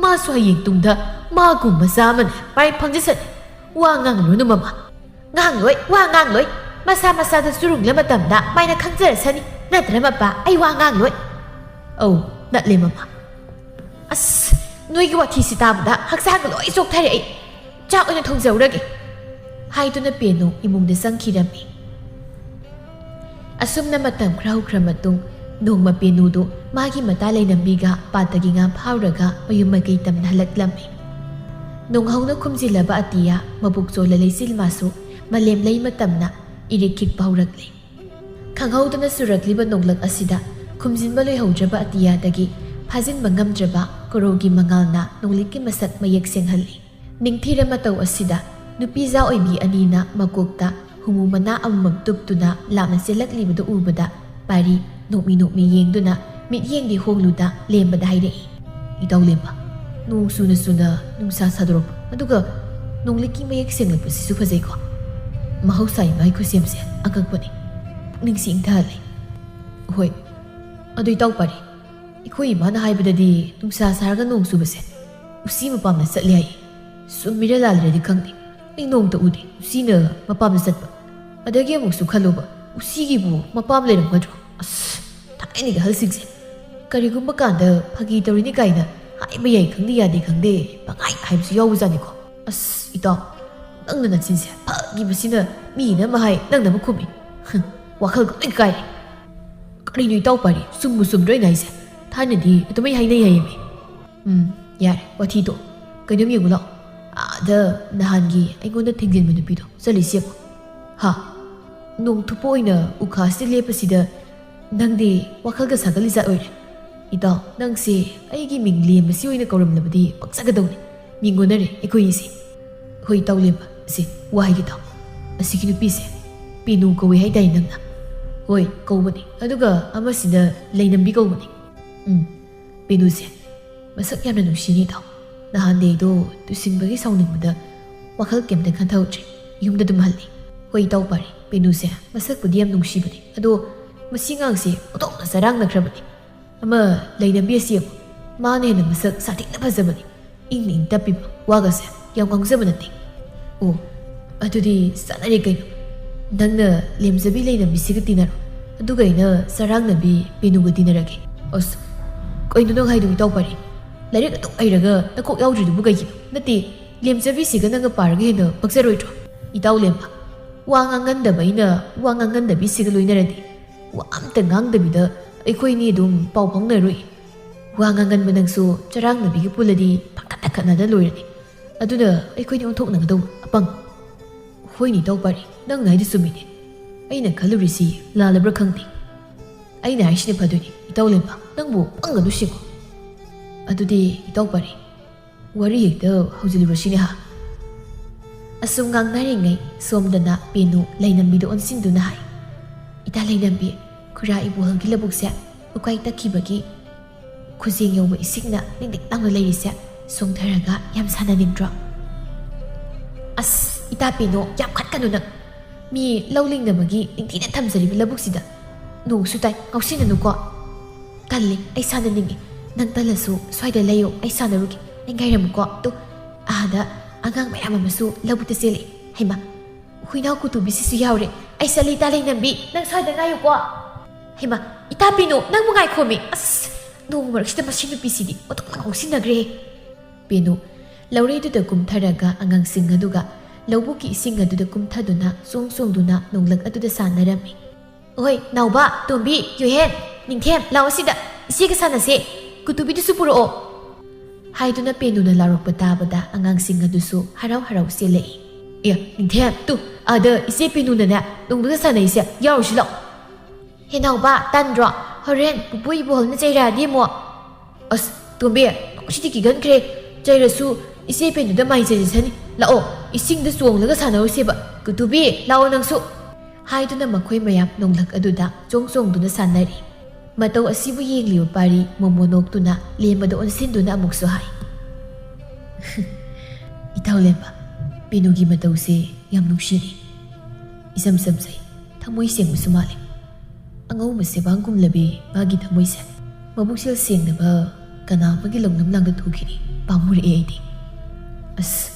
ꯃꯥꯁꯨ ꯍꯌꯦꯡ ꯇꯨꯡꯗ ꯃꯥꯒꯨꯝ ꯃꯆꯥ ꯑꯃꯅ ꯃꯥꯏ ꯐꯪꯖꯁꯅꯤ꯫ ꯋꯥ ꯉꯥꯡꯂꯨꯔꯅꯨ ꯃꯃꯥ꯫ ꯉꯥꯡꯂꯣꯏ, ꯋꯥ ꯉꯥꯡꯂꯣꯏ꯫ ꯃꯁꯥ ꯃꯁꯥꯗ ꯆꯨꯔꯨꯡꯂ ꯃꯇꯝꯗ ꯃꯥꯏꯅ ꯈꯪꯖꯔꯁꯅꯤ꯫ ꯅꯠꯇ꯭ꯔ ꯃꯄꯥ, ꯑꯩ ꯋꯥ ꯉꯥꯡꯂꯣꯏ꯫ ꯑꯧ, ꯅꯠꯂꯦ ꯃꯃꯥ꯫ ꯑꯁ, ꯅꯣꯏꯒꯤ ꯋꯥꯊꯤꯁꯤ ꯇꯥꯕꯗ ꯍꯛꯆꯥꯡꯒ ꯂꯣꯏ ꯆꯣꯛꯊꯔꯦ ꯑꯩ꯫ ꯆꯥꯛ ꯑꯣꯏꯅ ꯊꯣꯡꯖꯍꯧꯔꯒꯦ꯫ ꯍꯥꯏꯗꯨꯅ ꯄꯦꯅꯨ ꯏꯃꯨꯡꯗ ꯆꯪꯈꯤꯔꯝꯃꯤ꯫ ꯑꯁꯨꯝꯅ ꯃꯇꯝ ꯈꯔ ꯍꯧꯈ꯭ꯔ ꯃꯇꯨꯡ, ꯅꯣꯡꯃ ꯄꯦꯅꯨꯗꯨ ꯃꯥꯒꯤ ꯃꯇꯥ ꯂꯩꯅꯝꯕꯤꯒ ꯄꯥꯠꯇꯒꯤ ꯉꯥ ꯐꯥꯎꯔꯒ ꯃꯌꯨꯝ ꯃꯀꯩ ꯇꯝꯅ ꯍꯜꯂꯛꯂꯝꯃꯤ꯫ ꯅꯣꯡꯍꯧꯅ ꯈꯨꯝꯖꯤꯜꯂꯕ ꯑꯇꯤꯌꯥ, ꯃꯕꯨꯛ ꯆꯣꯜꯂ ꯂꯩꯆꯤꯜ ꯃꯥꯁꯨ ꯃꯥꯂꯦꯝ ꯂꯩ ꯃꯇꯝꯅ ꯏꯔꯤꯛ ꯈꯤꯛꯄ ꯍꯧꯔꯛꯂꯤ꯫ ꯈꯪꯍꯧꯗꯅ ꯆꯨꯔꯛꯂꯤꯕ ꯅꯣꯡꯂꯛ ꯑꯁꯤꯗ ꯈꯨꯝꯖꯤꯟꯕ ꯂꯣꯏꯍꯧꯗ꯭ꯔꯕ ꯑꯇꯤꯌꯥꯗꯒꯤ ꯐꯥꯖꯤꯟꯕ ꯉꯝꯗ꯭ꯔꯕ ꯀꯣꯔꯧꯒꯤ ꯃꯉꯥꯜꯅ ꯅꯣꯡꯂꯤꯛꯀꯤ ꯃꯁꯛ ꯃꯌꯦꯛ ꯁꯦꯡꯍꯜꯂꯤ꯫ ꯅꯤꯡꯊꯤꯔ ꯃꯇꯧ ꯑꯁꯤꯗ ꯅꯨꯄꯤꯖꯥ ꯑꯣꯏꯕꯤ ꯑꯅꯤꯅ ꯃꯀꯣꯛꯇ ꯍꯨꯃꯨ ꯃꯅꯥ ꯑꯃꯃꯝ ꯇꯨꯞꯇꯨꯅ ꯂꯥꯞꯅ ꯆꯦꯜꯂꯛꯂꯤꯕꯗꯨ ꯎꯕꯗ ꯄꯥꯔꯤ ꯅꯣꯛꯃꯤ ꯅꯣꯛꯃꯤ ꯌꯦꯡꯗꯨꯅ ꯃꯤꯠꯌꯦꯡꯗꯤ ꯍꯣꯡꯂꯨꯗ ꯂꯦꯝꯕꯗ ꯍꯥꯏꯔꯛꯏ, "ꯏꯇꯥꯎ ꯂꯦꯝꯕ, ꯅꯣꯡ ꯆꯨꯅ ꯆꯨꯅ ꯅꯨꯡꯁꯥ ꯁꯥꯗꯣꯔꯛꯄ, ꯑꯗꯨꯒ ꯅꯣꯡꯂꯤꯛꯀꯤ ꯃꯌꯦꯛ ꯁꯦꯡꯂꯛꯄꯁꯤꯁꯨ ꯐꯖꯩꯀꯣ꯫ ꯃꯍꯧꯁꯥ ꯏꯃꯥꯒꯤ ꯈꯨꯠꯁꯦꯝꯁꯦ ꯑꯉꯛꯄꯅꯤ, ꯄꯨꯛꯅꯤꯡꯁꯤ ꯏꯪꯊꯍꯜꯂꯤ꯫" "ꯍꯣꯏ, ꯑꯗꯨ ꯏꯇꯥꯎ ꯄꯥꯔꯤ, ꯑꯩꯈꯣꯏ ꯏꯃꯥꯅ ꯍꯥꯏꯕꯗꯗꯤ ꯅꯨꯡꯁꯥ ꯁꯥꯔꯒ ꯅꯣꯡ ꯆꯨꯕꯁꯦ ꯎꯆꯤ ꯃꯄꯥꯝꯗ ꯆꯠꯂꯦ ꯍꯥꯏꯌꯦ꯫ ꯆꯨꯝꯃꯤꯔ ꯂꯥꯜꯂꯤꯔꯗꯤ ꯈꯪꯗꯦ꯫ ꯑꯩ ꯅꯣꯡꯃꯇ ꯎꯗꯦ ꯎꯆꯤꯅ ꯃꯄꯥꯝꯗ ꯆꯠꯄ꯫ ꯑꯗꯒꯤ ꯑꯃꯨꯛꯁꯨ ꯈꯜꯂꯣꯕ, ꯎꯆꯤꯒꯤꯕꯨ ꯃꯄꯥꯝ ꯂꯩꯔꯝꯒꯗ꯭ꯔꯣ? ꯑꯁ, ꯊꯥꯏꯅꯒꯤ ꯑꯍꯜꯁꯤꯡꯁꯦ ꯀꯔꯤꯒꯨꯝꯕ ꯀꯥꯟꯗ ꯐꯥꯒꯤ ꯇꯧꯔꯤꯅꯤ ꯀꯥꯏꯅ ꯍꯥꯏꯕ ꯌꯥꯏ ꯈꯪꯗꯦ ꯌꯥꯗꯦ ꯈꯪꯗꯦ ꯄꯪꯍꯥꯏ ꯍꯥꯏꯕꯁꯨ ꯌꯥꯎꯕꯖꯥꯠꯅꯤꯀꯣ꯫ ꯑꯁ ꯏꯇꯥꯎ, ꯅꯪꯅ ꯅꯆꯤꯟꯁꯦ ꯐꯥꯈꯤꯕꯁꯤꯅ ꯃꯤꯅ ꯑꯃ ꯍꯥꯏ ꯅꯪꯅ ꯑꯃ ꯈꯨꯝꯃꯤ꯫ ꯍꯨꯝ, ꯋꯥꯈꯜꯒ ꯂꯣꯏ ꯀꯥꯏꯔꯦ꯫ ꯀꯔꯤꯅꯣ ꯏꯇꯥꯎ ꯄꯥꯔꯤ, ꯆꯨꯝꯕꯨ ꯆꯨꯝꯗ꯭ꯔꯣ ꯑꯩꯅ ꯍꯥꯏꯁꯦ? ꯊꯥꯏꯅꯗꯤ ꯑꯗꯨꯃꯥꯏ ꯍꯥꯏꯅꯩ ꯍꯥꯏꯌꯦꯃꯤ꯫" "ꯎꯝ, ꯌꯥꯔꯦ, ꯋꯥꯊꯤ ꯇꯣꯛ꯫ ꯀꯩꯅꯣꯝ ꯌꯦꯡꯉꯨ ꯂꯥꯛꯑꯣ꯫ ꯑꯥꯗ ꯅꯍꯥꯟꯒꯤ ꯑꯩꯉꯣꯟꯗ ꯊꯦꯡꯖꯤꯟꯕ ꯅꯨꯄꯤꯗꯣ ꯆꯠꯂꯤꯁꯤ ꯌꯦꯡꯉꯣ꯫" "ꯍꯥ? ꯅꯣꯡ ꯊꯨꯞꯄ ꯑꯣꯏꯅ ꯎꯈꯥꯁꯤꯗ ꯂꯦꯞꯄꯁꯤꯗ ꯅꯪꯗꯤ ꯋꯥꯈꯜꯒ ꯁꯥꯒꯠꯂꯤ ꯖꯥꯠ ꯑꯣꯏꯔꯦ꯫ ꯏꯇꯥꯎ, ꯅꯪꯁꯦ ꯑꯩꯒꯤ ꯃꯤꯡ ꯂꯦꯝꯕꯁꯤ ꯑꯣꯏꯅ ꯀꯧꯔꯝꯂꯕꯗꯤ ꯄꯛꯆꯒꯗꯧꯅꯤ꯫ ꯃꯤꯡ ꯑꯣꯟꯅꯔꯦ ꯑꯩꯈꯣꯏ ꯑꯅꯤꯁꯦ꯫" "ꯍꯣꯏ, ꯏꯇꯥꯎ ꯂꯦꯝꯕ, ꯁꯦ, ꯋꯥ ꯍꯥꯏꯒꯦ ꯇꯥꯎ꯫ ꯑꯁꯤꯒꯤ ꯅꯨꯄꯤꯁꯦ ꯄꯦꯅꯨ ꯀꯧꯋꯦ ꯍꯥꯏꯗꯥꯏ ꯅꯪꯅ?" "ꯍꯣꯏ, ꯀꯧꯕꯅꯤ꯫ ꯑꯗꯨꯒ ꯑꯃꯁꯤꯅ ꯂꯩꯅꯝꯕꯤ ꯀꯧꯕꯅꯤ꯫" "ꯎꯝ, ꯄꯦꯅꯨꯁꯦ ꯃꯁꯛ ꯌꯥꯝꯅ ꯅꯨꯡꯁꯤꯅꯦ ꯏꯇꯥꯎ꯫ ꯅꯍꯥꯟꯗꯤ ꯑꯩꯗꯣ ꯇꯨꯁꯤꯟꯕꯒꯤ ꯁꯥꯎꯅꯤꯡꯕꯗ ꯋꯥꯈꯜ ꯀꯩꯝꯇ ꯈꯟꯊꯍꯧꯗ꯭ꯔꯦ꯫ ꯌꯨꯝꯗ ꯑꯗꯨꯝ ꯍꯜꯂꯦ꯫" "ꯍꯣꯏ, ꯏꯇꯥꯎ ꯄꯥꯔꯤ, ꯄꯦꯅꯨꯁꯦ ꯃꯁꯛꯄꯨꯗꯤ ꯌꯥꯝ ꯅꯨꯡꯁꯤꯕꯅꯦ꯫ ꯑꯗꯣ ꯃꯁꯤ ꯑꯉꯥꯡꯁꯦ ꯑꯣꯟꯊꯣꯛꯅ ꯆꯔꯥꯡꯅꯈ꯭ꯔꯕꯅꯦ꯫ ꯑꯃ ꯂꯩꯅꯕꯤ ꯑꯁꯤ ꯌꯦꯡꯉꯨ, ꯃꯥꯅ ꯍꯦꯟꯅ ꯃꯁꯛ ꯁꯥꯊꯤꯅ ꯐꯖꯕꯅꯤ꯫ ꯏꯪꯅ ꯏꯪ ꯇꯞꯄꯤꯕ, ꯋꯥꯒꯁꯦ ꯌꯥꯝ ꯉꯥꯡꯖꯕ ꯅꯠꯇꯦ꯫" "ꯑꯣ, ꯑꯗꯨꯗꯤ ꯆꯥꯟꯅꯔꯦ ꯀꯩꯅꯣ꯫ ꯅꯪꯅ ꯂꯦꯝꯖꯕꯤ ꯂꯩꯅꯕꯤꯁꯤꯒ ꯇꯤꯟꯅꯔꯣ, ꯑꯗꯨꯒ ꯑꯩꯅ ꯆꯔꯥꯡꯅꯕꯤ ꯄꯦꯅꯨꯒ ꯇꯤꯟꯅꯔꯒꯦ꯫" "ꯑꯁ, ꯀꯩꯅꯣ ꯅꯪ ꯍꯥꯏꯗꯨꯕꯨ ꯏꯇꯥꯎ ꯄꯥꯔꯤ? ꯂꯥꯏꯔꯤꯛ ꯑꯗꯨꯛ ꯍꯩꯔꯒ ꯅꯀꯣꯛ ꯌꯥꯎꯗ꯭ꯔꯤꯗꯨꯕꯨ ꯀꯩꯒꯤꯅꯣ? ꯅꯠꯇꯦ, ꯂꯦꯝꯖꯕꯤꯁꯤꯒ ꯅꯪꯒ ꯄꯥꯔꯒ ꯍꯦꯟꯅ ꯄꯛꯆꯔꯣꯏꯗ꯭ꯔꯣ?" "ꯏꯇꯥꯎ ꯂꯦꯝꯕ, ꯋꯥ ꯉꯥꯡꯒꯟꯗꯕ ꯑꯩꯅ ꯋꯥ ꯉꯥꯡꯒꯟꯗꯕꯤꯁꯤꯒ ꯂꯣꯏꯅꯔꯗꯤ ꯋꯥ ꯑꯝꯇ ꯉꯥꯡꯗꯕꯤꯗ ꯑꯩꯈꯣꯏꯅꯤ ꯑꯗꯨꯝ ꯄꯥꯎ ꯐꯥꯎꯅꯔꯣꯏ꯫ ꯋꯥ ꯉꯥꯡꯒꯟꯕ ꯅꯪꯁꯨ ꯆꯔꯥꯡꯅꯕꯤꯒ ꯄꯨꯜꯂꯗꯤ ꯄꯪꯈꯠꯇ ꯈꯠꯅꯗ ꯂꯣꯏꯔꯅꯤ꯫ ꯑꯗꯨꯅ ꯑꯩꯈꯣꯏꯅꯤ ꯑꯣꯟꯊꯣꯛꯅꯒꯗꯧꯕ ꯑꯄꯪ꯫" "ꯍꯣꯏꯅꯦ ꯏꯇꯥꯎ ꯄꯥꯔꯤ, ꯅꯪꯅ ꯍꯥꯏꯗꯨ ꯆꯨꯝꯃꯤꯅꯦ꯫ ꯑꯩꯅ ꯈꯜꯂꯨꯔꯤꯁꯤ ꯂꯥꯜꯂꯕ꯭ꯔꯥ ꯈꯪꯗꯦ꯫ ꯑꯩꯅ ꯍꯥꯏꯁꯤꯅ ꯐꯗꯣꯏꯅꯤ꯫ ꯏꯇꯥꯎ ꯂꯦꯝꯕ, ꯅꯪꯕꯨ ꯄꯪꯒꯅꯨ ꯁꯤꯀꯣ꯫ ꯑꯗꯨꯗꯤ ꯏꯇꯥꯎ ꯄꯥꯔꯤ, ꯋꯥꯔꯤ ꯍꯦꯛꯇ ꯍꯧꯖꯤꯜꯂꯨꯔꯁꯤꯅꯦ ꯍꯥ?" ꯑꯁꯨꯝ ꯉꯥꯡꯅꯔꯤꯉꯩ ꯁꯣꯝꯗꯅ ꯄꯦꯅꯨ ꯂꯩꯅꯝꯕꯤꯗ ꯑꯣꯟꯁꯤꯟꯗꯨꯅ ꯍꯥꯏ, "ꯏꯇꯥ ꯂꯩꯅꯝꯕꯤ, ꯈꯨꯔꯥ ꯏꯕꯣꯍꯜꯒꯤ ꯂꯧꯕꯨꯛꯁꯦ ꯎꯀꯥꯏ ꯇꯛꯈꯤꯕꯒꯤ ꯈꯨꯖꯦꯡ ꯌꯧꯕ ꯏꯁꯤꯡꯅ ꯂꯤꯡ ꯂꯤꯡ ꯂꯥꯡꯅ ꯂꯩꯔꯤꯁꯦ ꯁꯣꯡꯊꯔꯒ ꯌꯥꯝ ꯁꯥꯟꯅꯅꯤꯡꯗ꯭ꯔꯣ?" "ꯑꯁ, ꯏꯇꯥ ꯄꯦꯅꯨ, ꯌꯥꯝ ꯈꯠꯀꯅꯨ ꯅꯪ꯫ ꯃꯤ ꯂꯧ ꯂꯤꯡꯅꯕꯒꯤ ꯅꯤꯡꯊꯤꯅ ꯊꯝꯖꯔꯤꯕ ꯂꯧꯕꯨꯛꯁꯤꯗ ꯅꯣꯡꯁꯨ ꯇꯥꯏ, ꯉꯥꯎꯁꯤꯟꯅꯅꯨꯀꯣ꯫" "ꯇꯜꯂꯤ, ꯑꯩ ꯁꯥꯟꯅꯅꯤꯡꯉꯤ꯫ ꯅꯪ ꯇꯜꯂꯁꯨ ꯁ꯭ꯋꯥꯏꯗ ꯂꯩꯌꯣ, ꯑꯩ ꯁꯥꯟꯅꯔꯨꯒꯦ꯫ ꯑꯩ ꯉꯥꯏꯔꯝꯃꯨꯀꯣ꯫ ꯇꯨ, ꯑꯥꯗ ꯑꯉꯥꯡ ꯃꯌꯥꯝ ꯑꯃꯁꯨ ꯂꯧꯕꯨꯛꯇ ꯆꯦꯜꯂꯛꯏ꯫ ꯍꯩꯃꯥ, ꯍꯨꯏꯅꯥꯎ ꯀꯨꯇꯨꯕꯤꯁꯤꯁꯨ ꯌꯥꯎꯔꯦ꯫ ꯑꯩ ꯆꯠꯂꯤ, ꯏꯇꯥ ꯂꯩꯅꯝꯕꯤ, ꯅꯪ ꯁ꯭ꯋꯥꯏꯗ ꯉꯥꯏꯌꯨꯀꯣ꯫" "ꯍꯩꯃꯥ, ꯏꯇꯥ ꯄꯦꯅꯨ, ꯅꯪꯕꯨ ꯉꯥꯏꯈꯣꯃꯤ꯫ ꯑꯁ, ꯅꯣꯡ ꯃꯔꯛꯁꯤꯗ ꯃꯁꯤ ꯅꯨꯄꯤꯁꯤꯗꯤ ꯑꯣꯟꯊꯣꯛꯅ ꯉꯥꯎꯁꯤꯟꯅꯈ꯭ꯔꯦ꯫" ꯄꯦꯅꯨ ꯂꯧꯔꯩꯗꯨꯗ ꯀꯨꯝꯊꯔꯒ ꯑꯉꯥꯡꯁꯤꯡ ꯑꯗꯨꯒ ꯂꯧꯕꯨꯛꯀꯤ ꯏꯁꯤꯡ ꯑꯗꯨꯗ ꯀꯨꯝꯊꯗꯨꯅ ꯆꯣꯡ ꯆꯣꯡꯗꯨꯅ ꯅꯣꯡꯂꯛ ꯑꯗꯨꯗ ꯁꯥꯟꯅꯔꯝꯃꯤ꯫ "ꯑꯣꯍꯣꯏ, ꯅꯥꯎꯕ, ꯇꯣꯝꯕꯤ, ꯌꯨꯍꯦꯟ, ꯅꯤꯡꯊꯦꯝ, ꯂꯥꯛꯑꯣ ꯁꯤꯗ, ꯏꯆꯦꯒ ꯁꯥꯟꯅꯁꯦ꯫ ꯀꯨꯇꯨꯕꯤꯗꯨꯁꯨ ꯄꯨꯔꯛꯑꯣ꯫" ꯍꯥꯏꯗꯨꯅ ꯄꯦꯅꯨꯅ ꯂꯥꯎꯔꯛꯄ ꯇꯥꯕꯗ ꯑꯉꯥꯡꯁꯤꯡ ꯑꯗꯨꯁꯨ ꯍꯔꯥꯎ ꯍꯔꯥꯎ ꯆꯦꯜꯂꯛꯏ꯫ "ꯑꯦ, ꯅꯤꯡꯊꯦꯝ, ꯇꯨ, ꯑꯥꯗ ꯏꯆꯦ ꯄꯦꯅꯨꯅꯅꯦ ꯅꯣꯡꯗꯨꯗ ꯁꯥꯟꯅꯩꯁꯦ, ꯌꯥꯎꯔꯨꯁꯤ ꯂꯥꯛꯑꯣ꯫" "ꯍꯦ ꯅꯥꯎꯕ, ꯇꯟꯗ꯭ꯔꯣ? ꯍꯣꯔꯦꯟ ꯄꯨꯄꯨ ꯏꯕꯣꯍꯜꯅ ꯆꯩꯔꯛꯑꯗꯤ ꯑꯃꯨꯛ?" "ꯑꯁ, ꯇꯣꯝꯕꯤ, ꯉꯁꯤꯗꯤ ꯀꯤꯒꯟꯈ꯭ꯔꯦ꯫ ꯆꯩꯔꯁꯨ ꯏꯆꯦ ꯄꯦꯅꯨꯗ ꯃꯥꯏ ꯆꯩꯖꯁꯅꯤ꯫ ꯂꯥꯛꯑꯣ, ꯏꯁꯤꯡꯗ ꯆꯣꯡꯂꯒ ꯁꯥꯟꯅꯔꯨꯁꯦꯕ꯫ ꯀꯨꯇꯨꯕꯤ, ꯂꯥꯛꯑꯣ ꯅꯪꯁꯨ꯫" ꯍꯥꯏꯗꯨꯅ ꯃꯈꯣꯏ ꯃꯌꯥꯝ ꯅꯣꯡꯂꯛ ꯑꯗꯨꯗ ꯆꯣꯡ ꯆꯣꯡꯗꯨꯅ ꯁꯥꯟꯅꯔꯤ꯫ ꯃꯇꯧ ꯑꯁꯤꯕꯨ ꯌꯦꯡꯂꯤꯕ ꯄꯥꯔꯤ ꯃꯣꯃꯣ ꯅꯣꯛꯇꯨꯅ ꯂꯦꯝꯕꯗ ꯑꯣꯟꯁꯤꯟꯗꯨꯅ ꯑꯃꯨꯛꯁꯨ ꯍꯥꯏ, "ꯏꯇꯥꯎ ꯂꯦꯝꯕ, ꯄꯦꯅꯨꯒꯤ ꯃꯇꯧꯁꯦ ꯌꯥꯝ ꯅꯨꯡꯁꯤꯅꯦ꯫ ꯏꯆꯝ ꯆꯝꯖꯩ, ꯊꯃꯣꯏ ꯁꯦꯡꯕꯁꯨ ꯃꯥꯜꯂꯦ꯫ ꯑꯉꯧꯕ ꯁꯦꯕꯥꯡꯒꯨꯝꯂꯕꯤ ꯃꯥꯒꯤ ꯊꯃꯣꯏꯁꯦ꯫ ꯃꯕꯨꯛꯆꯦꯜ ꯁꯦꯡꯗꯕ ꯀꯅꯥ ꯑꯃꯒꯤ ꯂꯧꯅꯝ ꯂꯥꯡꯗ ꯊꯣꯛꯈꯤꯅꯤ꯫ ꯄꯥꯝꯃꯨꯔꯛꯑꯦ ꯑꯩꯗꯤ꯫ ꯑꯁ,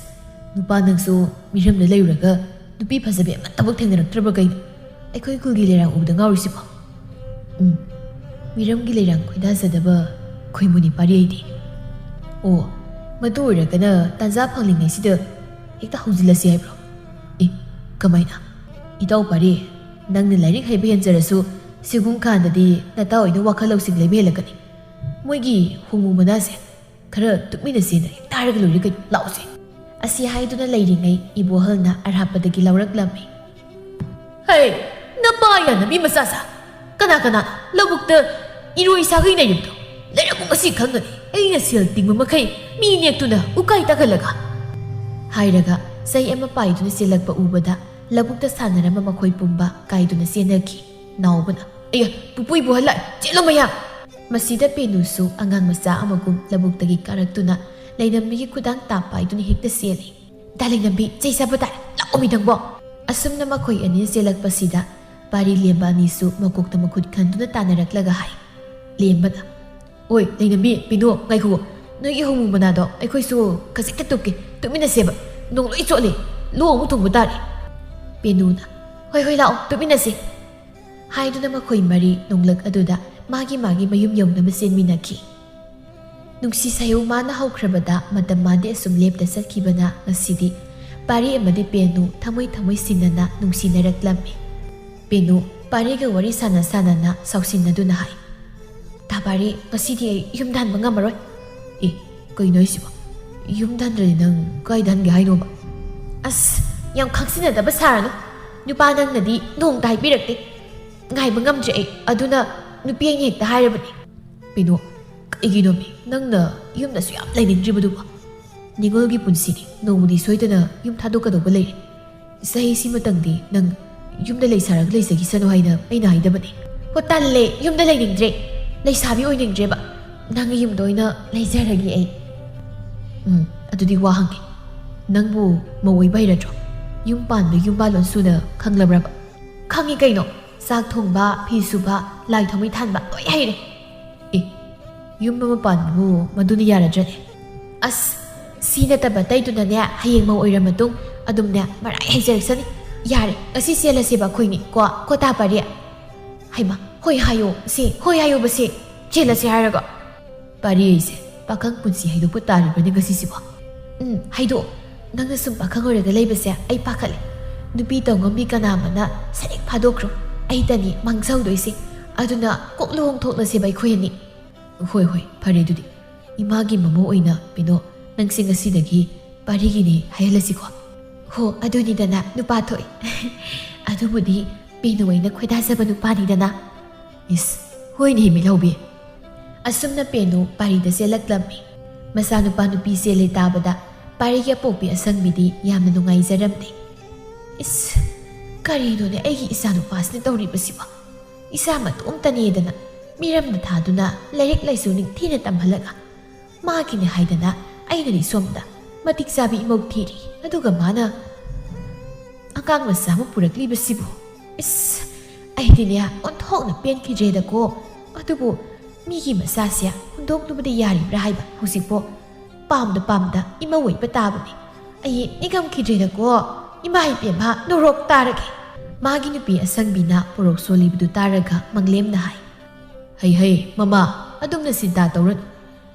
ꯅꯨꯄꯥ ꯅꯪꯁꯨ ꯃꯤꯔꯝꯗ ꯂꯩꯔꯨꯔꯒ ꯅꯨꯄꯤ ꯐꯖꯕꯤ ꯑꯃꯠꯇꯕꯨ ꯊꯦꯡꯅꯔꯛꯇ꯭ꯔꯕ ꯀꯩꯅꯣ? ꯑꯩꯈꯣꯏ ꯈꯨꯜꯒꯤ ꯂꯩꯔꯥꯡ ꯎꯕꯗ ꯉꯥꯎꯔꯤꯁꯤꯕꯣ?" "ꯎꯝ, ꯃꯤꯔꯝꯒꯤ ꯂꯩꯔꯥꯡ ꯈꯣꯏꯗꯥꯖꯗꯕ ꯈꯣꯏꯃꯨꯅꯤ ꯄꯥꯔꯤ ꯑꯩꯗꯤ꯫ ꯑꯣ, ꯃꯗꯨ ꯑꯣꯏꯔꯒꯅ ꯇꯥꯟꯖꯥ ꯐꯪꯂꯤꯉꯩꯁꯤꯗ ꯍꯦꯛꯇ ꯍꯧꯖꯤꯜꯂꯁꯤ ꯍꯥꯏꯕ꯭ꯔꯣ?" "ꯑꯦ, ꯀꯃꯥꯏꯅ? ꯏꯇꯥꯎ ꯄꯥꯔꯤ, ꯅꯪꯅ ꯂꯥꯏꯔꯤꯛ ꯍꯩꯕ ꯍꯦꯟꯖꯔꯁꯨ, ꯁꯤꯒꯨꯝ ꯀꯥꯟꯗꯗꯤ ꯅꯇꯥꯎ ꯍꯣꯏꯅ ꯋꯥꯈꯜ ꯂꯧꯁꯤꯡ ꯂꯩꯕ ꯍꯦꯜꯂꯛꯀꯅꯤ꯫ ꯃꯣꯏꯒꯤ ꯍꯣꯡꯃꯨ ꯃꯅꯥꯁꯦ ꯈꯔ ꯇꯨꯃꯤꯟꯅ ꯆꯦꯟꯅ ꯍꯦꯛꯇ ꯍꯥꯏꯔꯒ ꯂꯣꯏꯔꯦ ꯀꯩꯅꯣ, ꯂꯥꯛꯑꯣꯁꯦ꯫ ꯑꯁꯤ ꯍꯥꯏꯗꯨꯅ ꯂꯩꯔꯤꯉꯩ ꯏꯕꯣꯍꯜꯅ ꯑꯔꯥꯞꯄꯗꯒꯤ ꯂꯥꯎꯔꯛꯂꯝꯃꯤ꯫ ꯍꯩ, ꯅꯄꯥ ꯌꯥꯅꯕꯤ ꯃꯆꯥꯁꯥ! ꯀꯅꯥ ꯀꯅꯥꯅꯣ ꯂꯧꯕꯨꯛꯇ ꯏꯔꯣꯏ ꯁꯥꯒꯩ ꯅꯩꯔꯤꯕꯗꯣ? ꯂꯩꯔꯝꯃꯨ ꯉꯁꯤ ꯈꯪꯒꯅꯤ ꯑꯩꯅ ꯁꯦꯜ ꯇꯤꯡꯕ ꯃꯈꯩ ꯃꯤ ꯅꯦꯛꯇꯨꯅ ꯎꯀꯥꯏ ꯇꯛꯍꯜꯂꯒ꯫ ꯍꯥꯏꯔꯒ ꯆꯩ ꯑꯃ ꯄꯥꯏꯗꯨꯅ ꯆꯦꯜꯂꯛꯄ ꯎꯕꯗ ꯂꯧꯕꯨꯛꯇ ꯁꯥꯟꯅꯔꯝꯕ ꯃꯈꯣꯏ ꯄꯨꯝꯕ ꯀꯥꯏꯗꯨꯅ ꯆꯦꯟꯅꯈꯤ꯫ ꯅꯥꯎꯕꯅ, "ꯑꯦ, ꯄꯨꯄꯨ ꯏꯕꯣꯍꯜ ꯂꯥꯛꯑꯦ, ꯆꯦꯜꯂꯣ ꯃꯌꯥꯝ!" ꯃꯁꯤꯗ ꯄꯦꯅꯨꯁꯨ ꯑꯉꯥꯡ ꯃꯆꯥ ꯑꯃꯒꯨꯝ ꯂꯧꯕꯨꯛꯇꯒꯤ ꯀꯥꯔꯛꯇꯨꯅ ꯂꯩꯅꯝꯕꯤꯒꯤ ꯈꯨꯗꯥꯡ ꯇꯥꯞ ꯄꯥꯏꯗꯨꯅ ꯍꯦꯛꯇ ꯆꯦꯜꯂꯤ꯫ "ꯗꯥ ꯂꯩꯅꯝꯕꯤ, ꯆꯩ ꯆꯥꯕ ꯇꯥꯔꯦ, ꯂꯥꯛꯑꯣ ꯃꯤ ꯅꯪꯕꯣ!" ꯑꯁꯨꯝꯅ ꯃꯈꯣꯏ ꯑꯅꯤ ꯆꯦꯜꯂꯛꯄꯁꯤꯗ ꯄꯥꯔꯤ ꯂꯦꯝꯕ ꯑꯅꯤꯁꯨ ꯃꯀꯣꯛꯇ ꯃꯈꯨꯠ ꯈꯟꯗꯨꯅ ꯇꯥꯟꯅꯔꯛꯂꯒ ꯍꯥꯏ꯫ ꯂꯦꯝꯕꯅ, "ꯑꯣꯏ, ꯂꯩꯅꯝꯕꯤ, ꯄꯤꯅꯣ, ꯉꯥꯏꯈꯨꯑꯣ꯫ ꯅꯣꯏꯒꯤ ꯍꯣꯡꯃꯨ ꯃꯅꯥꯗꯣ ꯑꯩꯈꯣꯏꯁꯨ ꯈꯖꯤꯛꯇ ꯇꯨꯞꯀꯦ, ꯇꯨꯃꯤꯟꯅꯁꯦꯕ꯫ ꯅꯣꯡ ꯂꯣꯏ ꯆꯣꯠꯂꯦ, ꯂꯣꯛ ꯑꯃꯨꯛ ꯊꯨꯡꯕ ꯇꯥꯔꯦ꯫" ꯄꯦꯅꯨꯅ, "ꯍꯣꯏ, ꯍꯣꯏ, ꯂꯥꯛꯑꯣ, ꯇꯨꯃꯤꯟꯅꯁꯦ꯫" ꯍꯥꯏꯗꯨꯅ ꯃꯈꯣꯏ ꯃꯔꯤ ꯅꯣꯡꯂꯛ ꯑꯗꯨꯗ ꯃꯥꯒꯤ ꯃꯥꯒꯤ ꯃꯌꯨꯝ ꯌꯧꯅꯕ ꯆꯦꯟꯃꯤꯟꯅꯈꯤ꯫ ꯅꯨꯡꯁꯤ ꯁꯍꯦꯎ ꯃꯥꯅ ꯍꯧꯈ꯭ꯔꯕꯗ ꯃꯇꯝ ꯃꯥꯗꯤ ꯑꯁꯨꯝ ꯂꯦꯞꯇ ꯆꯠꯈꯤꯕꯅ ꯉꯁꯤꯗꯤ ꯄꯥꯔꯤ ꯑꯃꯗꯤ ꯄꯦꯅꯨ ꯊꯃꯣꯏ ꯊꯃꯣꯏ ꯁꯤꯟꯅꯅ ꯅꯨꯡꯁꯤꯅꯔꯛꯂꯝꯃꯤ꯫ ꯄꯦꯅꯨ ꯄꯥꯔꯤꯒ ꯋꯥꯔꯤ ꯁꯥꯟꯅ ꯁꯥꯟꯅꯅ ꯁꯥꯎꯁꯤꯟꯅꯗꯨꯅ ꯍꯥꯏ, "ꯇꯥ ꯄꯥꯔꯤ, ꯉꯁꯤꯗꯤ ꯑꯩ ꯌꯨꯝꯗ ꯍꯟꯕ ꯉꯝꯃꯔꯣꯏ꯫" "ꯑꯦ, ꯀꯩꯅꯣ ꯍꯥꯏꯁꯤꯕꯣ? ꯌꯨꯝꯗ ꯍꯟꯗ꯭ꯔꯗꯤ ꯅꯪ ꯀꯥꯏꯗ ꯍꯟꯒꯦ ꯍꯥꯏꯅꯣꯕ?" "ꯑꯁ, ꯌꯥꯝ ꯈꯪꯖꯤꯟꯅꯗꯕ ꯁꯥꯔꯅꯨ꯫ ꯅꯨꯄꯥ ꯅꯪꯅꯗꯤ ꯅꯣꯡꯇ ꯍꯥꯏꯕꯤꯔꯛꯇꯦ꯫ ꯉꯥꯏꯕ ꯉꯝꯗ꯭ꯔꯦ ꯑꯩ, ꯑꯗꯨꯅ ꯅꯨꯄꯤ ꯑꯩꯅ ꯍꯦꯛꯇ ꯍꯥꯏꯔꯕꯅꯤ꯫" "ꯄꯦꯅꯨ, ꯀꯩꯒꯤꯅꯣꯃꯤ ꯅꯪꯅ ꯌꯨꯝꯗꯁꯨ ꯌꯥꯝ ꯂꯩꯅꯤꯡꯗ꯭ꯔꯤꯕꯗꯨꯕꯣ? ꯅꯤꯉꯣꯜꯒꯤ ꯄꯨꯟꯁꯤꯅꯤ, ꯅꯣꯡꯃꯗꯤ ꯁꯣꯏꯗꯅ ꯌꯨꯝ ꯊꯥꯗꯣꯛꯀꯗꯧꯕ ꯂꯩꯔꯦ꯫ ꯆꯍꯤꯁꯤꯃꯇꯪꯗꯤ ꯅꯪ ꯌꯨꯝꯗ ꯂꯩ ꯁꯥꯔꯒ ꯂꯩꯖꯈꯤꯁꯅꯨ ꯍꯥꯏꯅ ꯑꯩꯅ ꯍꯥꯏꯗꯕꯅꯤ꯫" "ꯍꯣ, ꯇꯜꯂꯦ, ꯌꯨꯝꯗ ꯂꯩꯅꯤꯡꯗ꯭ꯔꯦ꯫ ꯂꯩꯁꯥꯕꯤ ꯑꯣꯏꯅꯤꯡꯗ꯭ꯔꯦꯕ꯫ ꯅꯪꯒꯤ ꯌꯨꯝꯗ ꯑꯣꯏꯅ ꯂꯩꯖꯔꯒꯦ ꯑꯩ꯫" "ꯎꯝ, ꯑꯗꯨꯗꯤ ꯋꯥ ꯍꯪꯒꯦ꯫ ꯅꯪꯕꯨ ꯃꯧ ꯑꯣꯏꯕ ꯍꯩꯔꯗ꯭ꯔꯣ? ꯌꯨꯝ ꯄꯥꯟꯕ ꯌꯨꯝ ꯄꯥꯜꯂꯣꯟ ꯁꯨꯅ ꯈꯪꯂꯕ꯭ꯔꯕ?" "ꯈꯪꯉꯤ ꯀꯩꯅꯣ꯫ ꯆꯥꯛ ꯊꯣꯡꯕ, ꯐꯤ ꯁꯨꯕ, ꯂꯥꯏ ꯊꯥꯎꯃꯩ ꯊꯥꯟꯕ ꯂꯣꯏ ꯍꯩꯔꯦ꯫" "ꯑꯦ, ꯌꯨꯝ ꯑꯃ ꯄꯥꯟꯕꯕꯨ ꯃꯗꯨꯅ ꯌꯥꯔꯗ꯭ꯔꯅꯦ?" "ꯑꯁ, ꯁꯤ ꯅꯠꯇꯕ ꯑꯇꯩꯗꯨꯅꯅꯦ, ꯍꯌꯦꯡ ꯃꯧ ꯑꯣꯏꯔ ꯃꯇꯨꯡ ꯑꯗꯨꯝꯅꯦ ꯃꯔꯥꯏ ꯍꯩꯖꯔꯛꯁꯅꯤ꯫ ꯌꯥꯔꯦ, ꯉꯁꯤ ꯆꯦꯜꯂꯁꯦꯕ ꯑꯩꯈꯣꯏꯅꯤ ꯀꯣ, ꯀꯣ ꯇꯥ ꯄꯥꯔꯤ?" "ꯍꯩꯃꯥ, ꯍꯣꯏ ꯍꯥꯏꯌꯣ ꯁꯤ, ꯍꯣꯏ ꯍꯥꯏꯌꯣꯕ ꯁꯤ, ꯆꯦꯜꯂꯁꯦ ꯍꯥꯏꯔꯒ꯫" "ꯄꯥꯔꯤ ꯑꯩꯁꯦ ꯄꯥꯈꯪ ꯄꯨꯟꯁꯤ ꯍꯥꯏꯗꯣꯛꯄ ꯇꯥꯔꯤꯕ꯭ꯔꯅꯦ ꯉꯁꯤꯁꯤꯕꯣ?" "ꯎꯝ, ꯍꯥꯏꯗꯣꯛꯑꯣ꯫ ꯅꯪꯅ ꯁꯨꯝ ꯄꯥꯈꯪ ꯑꯣꯏꯔꯒ ꯂꯩꯕꯁꯦ ꯑꯩ ꯄꯥꯈꯠꯂꯦ꯫ ꯅꯨꯄꯤ ꯇꯧꯉꯝꯕꯤ ꯀꯅꯥ ꯑꯃꯅ ꯁꯔꯦꯛ ꯐꯥꯗꯣꯛꯈ꯭ꯔꯣ꯫ ꯑꯩꯇꯅꯤ ꯃꯥꯡꯖꯍꯧꯗꯣꯏꯁꯦ꯫ ꯑꯗꯨꯅ ꯀꯣꯛ ꯂꯨꯍꯣꯡꯊꯣꯛꯂꯁꯦꯕ ꯑꯩꯈꯣꯏ ꯑꯅꯤ꯫ ꯍꯣꯏ, ꯍꯣꯏ, ꯐꯔꯦ ꯑꯗꯨꯗꯤ꯫ ꯏꯃꯥꯒꯤ ꯃꯃꯧ ꯑꯣꯏꯅ ꯄꯤꯅꯣ, ꯅꯪꯁꯦ ꯉꯁꯤꯗꯒꯤ ꯄꯥꯔꯤꯒꯤꯅꯦ ꯍꯥꯏꯍꯜꯂꯁꯤꯀꯣ꯫ ꯍꯣ, ꯑꯗꯨꯅꯤꯗꯅ ꯅꯨꯄꯥ ꯊꯣꯛꯏ꯫ ꯑꯗꯨꯕꯨꯗꯤ ꯄꯤꯅꯣ ꯑꯩꯅ ꯈꯣꯏꯗꯥꯖꯕ ꯅꯨꯄꯥꯅꯤꯗꯅ꯫ ꯏꯁ, ꯍꯣꯏꯅꯦ ꯃꯤꯠꯍꯧꯕꯤ꯫ ꯑꯁꯨꯝꯅ ꯄꯦꯅꯨ ꯄꯥꯔꯤꯗ ꯆꯦꯜꯂꯛꯂꯝꯃꯤ꯫ ꯃꯆꯥꯅꯨꯄꯥ ꯅꯨꯄꯤ ꯆꯦꯜꯂꯦ ꯇꯥꯕꯗ ꯄꯥꯔꯤꯒꯤ ꯑꯄꯣꯛꯄꯤ ꯑꯁꯪꯕꯤꯗꯤ ꯌꯥꯝꯅ ꯅꯨꯡꯉꯥꯏꯖꯔꯝꯗꯦ꯫ ꯏꯁ, ꯀꯔꯤꯅꯣꯅꯦ ꯑꯩꯒꯤ ꯏꯆꯥꯅꯨꯄꯥꯁꯤꯅ ꯇꯧꯔꯤꯕꯁꯤꯕꯣ? ꯏꯆꯥ ꯃꯇꯣꯝꯇꯅꯦꯗꯅ ꯃꯤꯔꯝꯗ ꯊꯥꯗꯨꯅ ꯂꯥꯏꯔꯤꯛ ꯂꯥꯏꯁꯨ ꯅꯤꯡꯊꯤꯅ ꯇꯝꯍꯜꯂꯒ ꯃꯥꯒꯤꯅꯦ ꯍꯥꯏꯗꯅ ꯑꯩꯅꯗꯤ ꯁꯣꯝꯗ ꯃꯇꯤꯛ ꯆꯥꯕꯤ ꯏꯃꯧ ꯊꯤꯔꯤ꯫ ꯑꯗꯨꯒ ꯃꯥꯅ ꯑꯉꯥꯡ ꯃꯆꯥ ꯑꯃ ꯄꯨꯔꯛꯂꯤꯕꯁꯤꯕꯨ꯫ ꯏꯁ, ꯑꯩꯗꯤꯅꯦ ꯑꯣꯟꯊꯣꯛꯅ ꯄꯦꯟꯈꯤꯗ꯭ꯔꯦꯗꯀꯣ꯫ ꯑꯗꯨꯕꯨ ꯃꯤꯒꯤ ꯃꯆꯥꯁꯦ ꯍꯨꯟꯗꯣꯛꯂꯨꯕꯗꯤ ꯌꯥꯔꯤꯕ꯭ꯔꯥ ꯍꯥꯏꯕ ꯍꯧꯖꯤꯛꯄꯣ ꯄꯥꯝꯗ ꯄꯥꯝꯗ ꯏꯃꯧ ꯑꯣꯏꯕ ꯇꯥꯕꯅꯤ꯫ ꯑꯩ ꯅꯤꯡꯉꯝꯈꯤꯗ꯭ꯔꯦꯗꯀꯣ꯫ ꯏꯃꯥ ꯏꯕꯦꯝꯃ ꯅꯣꯔꯣꯛ ꯇꯥꯔꯒꯦ꯫ ꯃꯥꯒꯤ ꯅꯨꯄꯤ ꯑꯁꯪꯕꯤꯅ ꯄꯣꯔꯣꯛ ꯁꯣꯜꯂꯤꯕꯗꯨ ꯇꯥꯔꯒ ꯃꯪꯂꯦꯝꯅ ꯍꯥꯏ, ꯍꯩ ꯍꯩ ꯃꯃꯥ, ꯑꯗꯨꯝꯅ ꯆꯤꯟꯇꯥ ꯇꯧꯔꯅꯨ꯫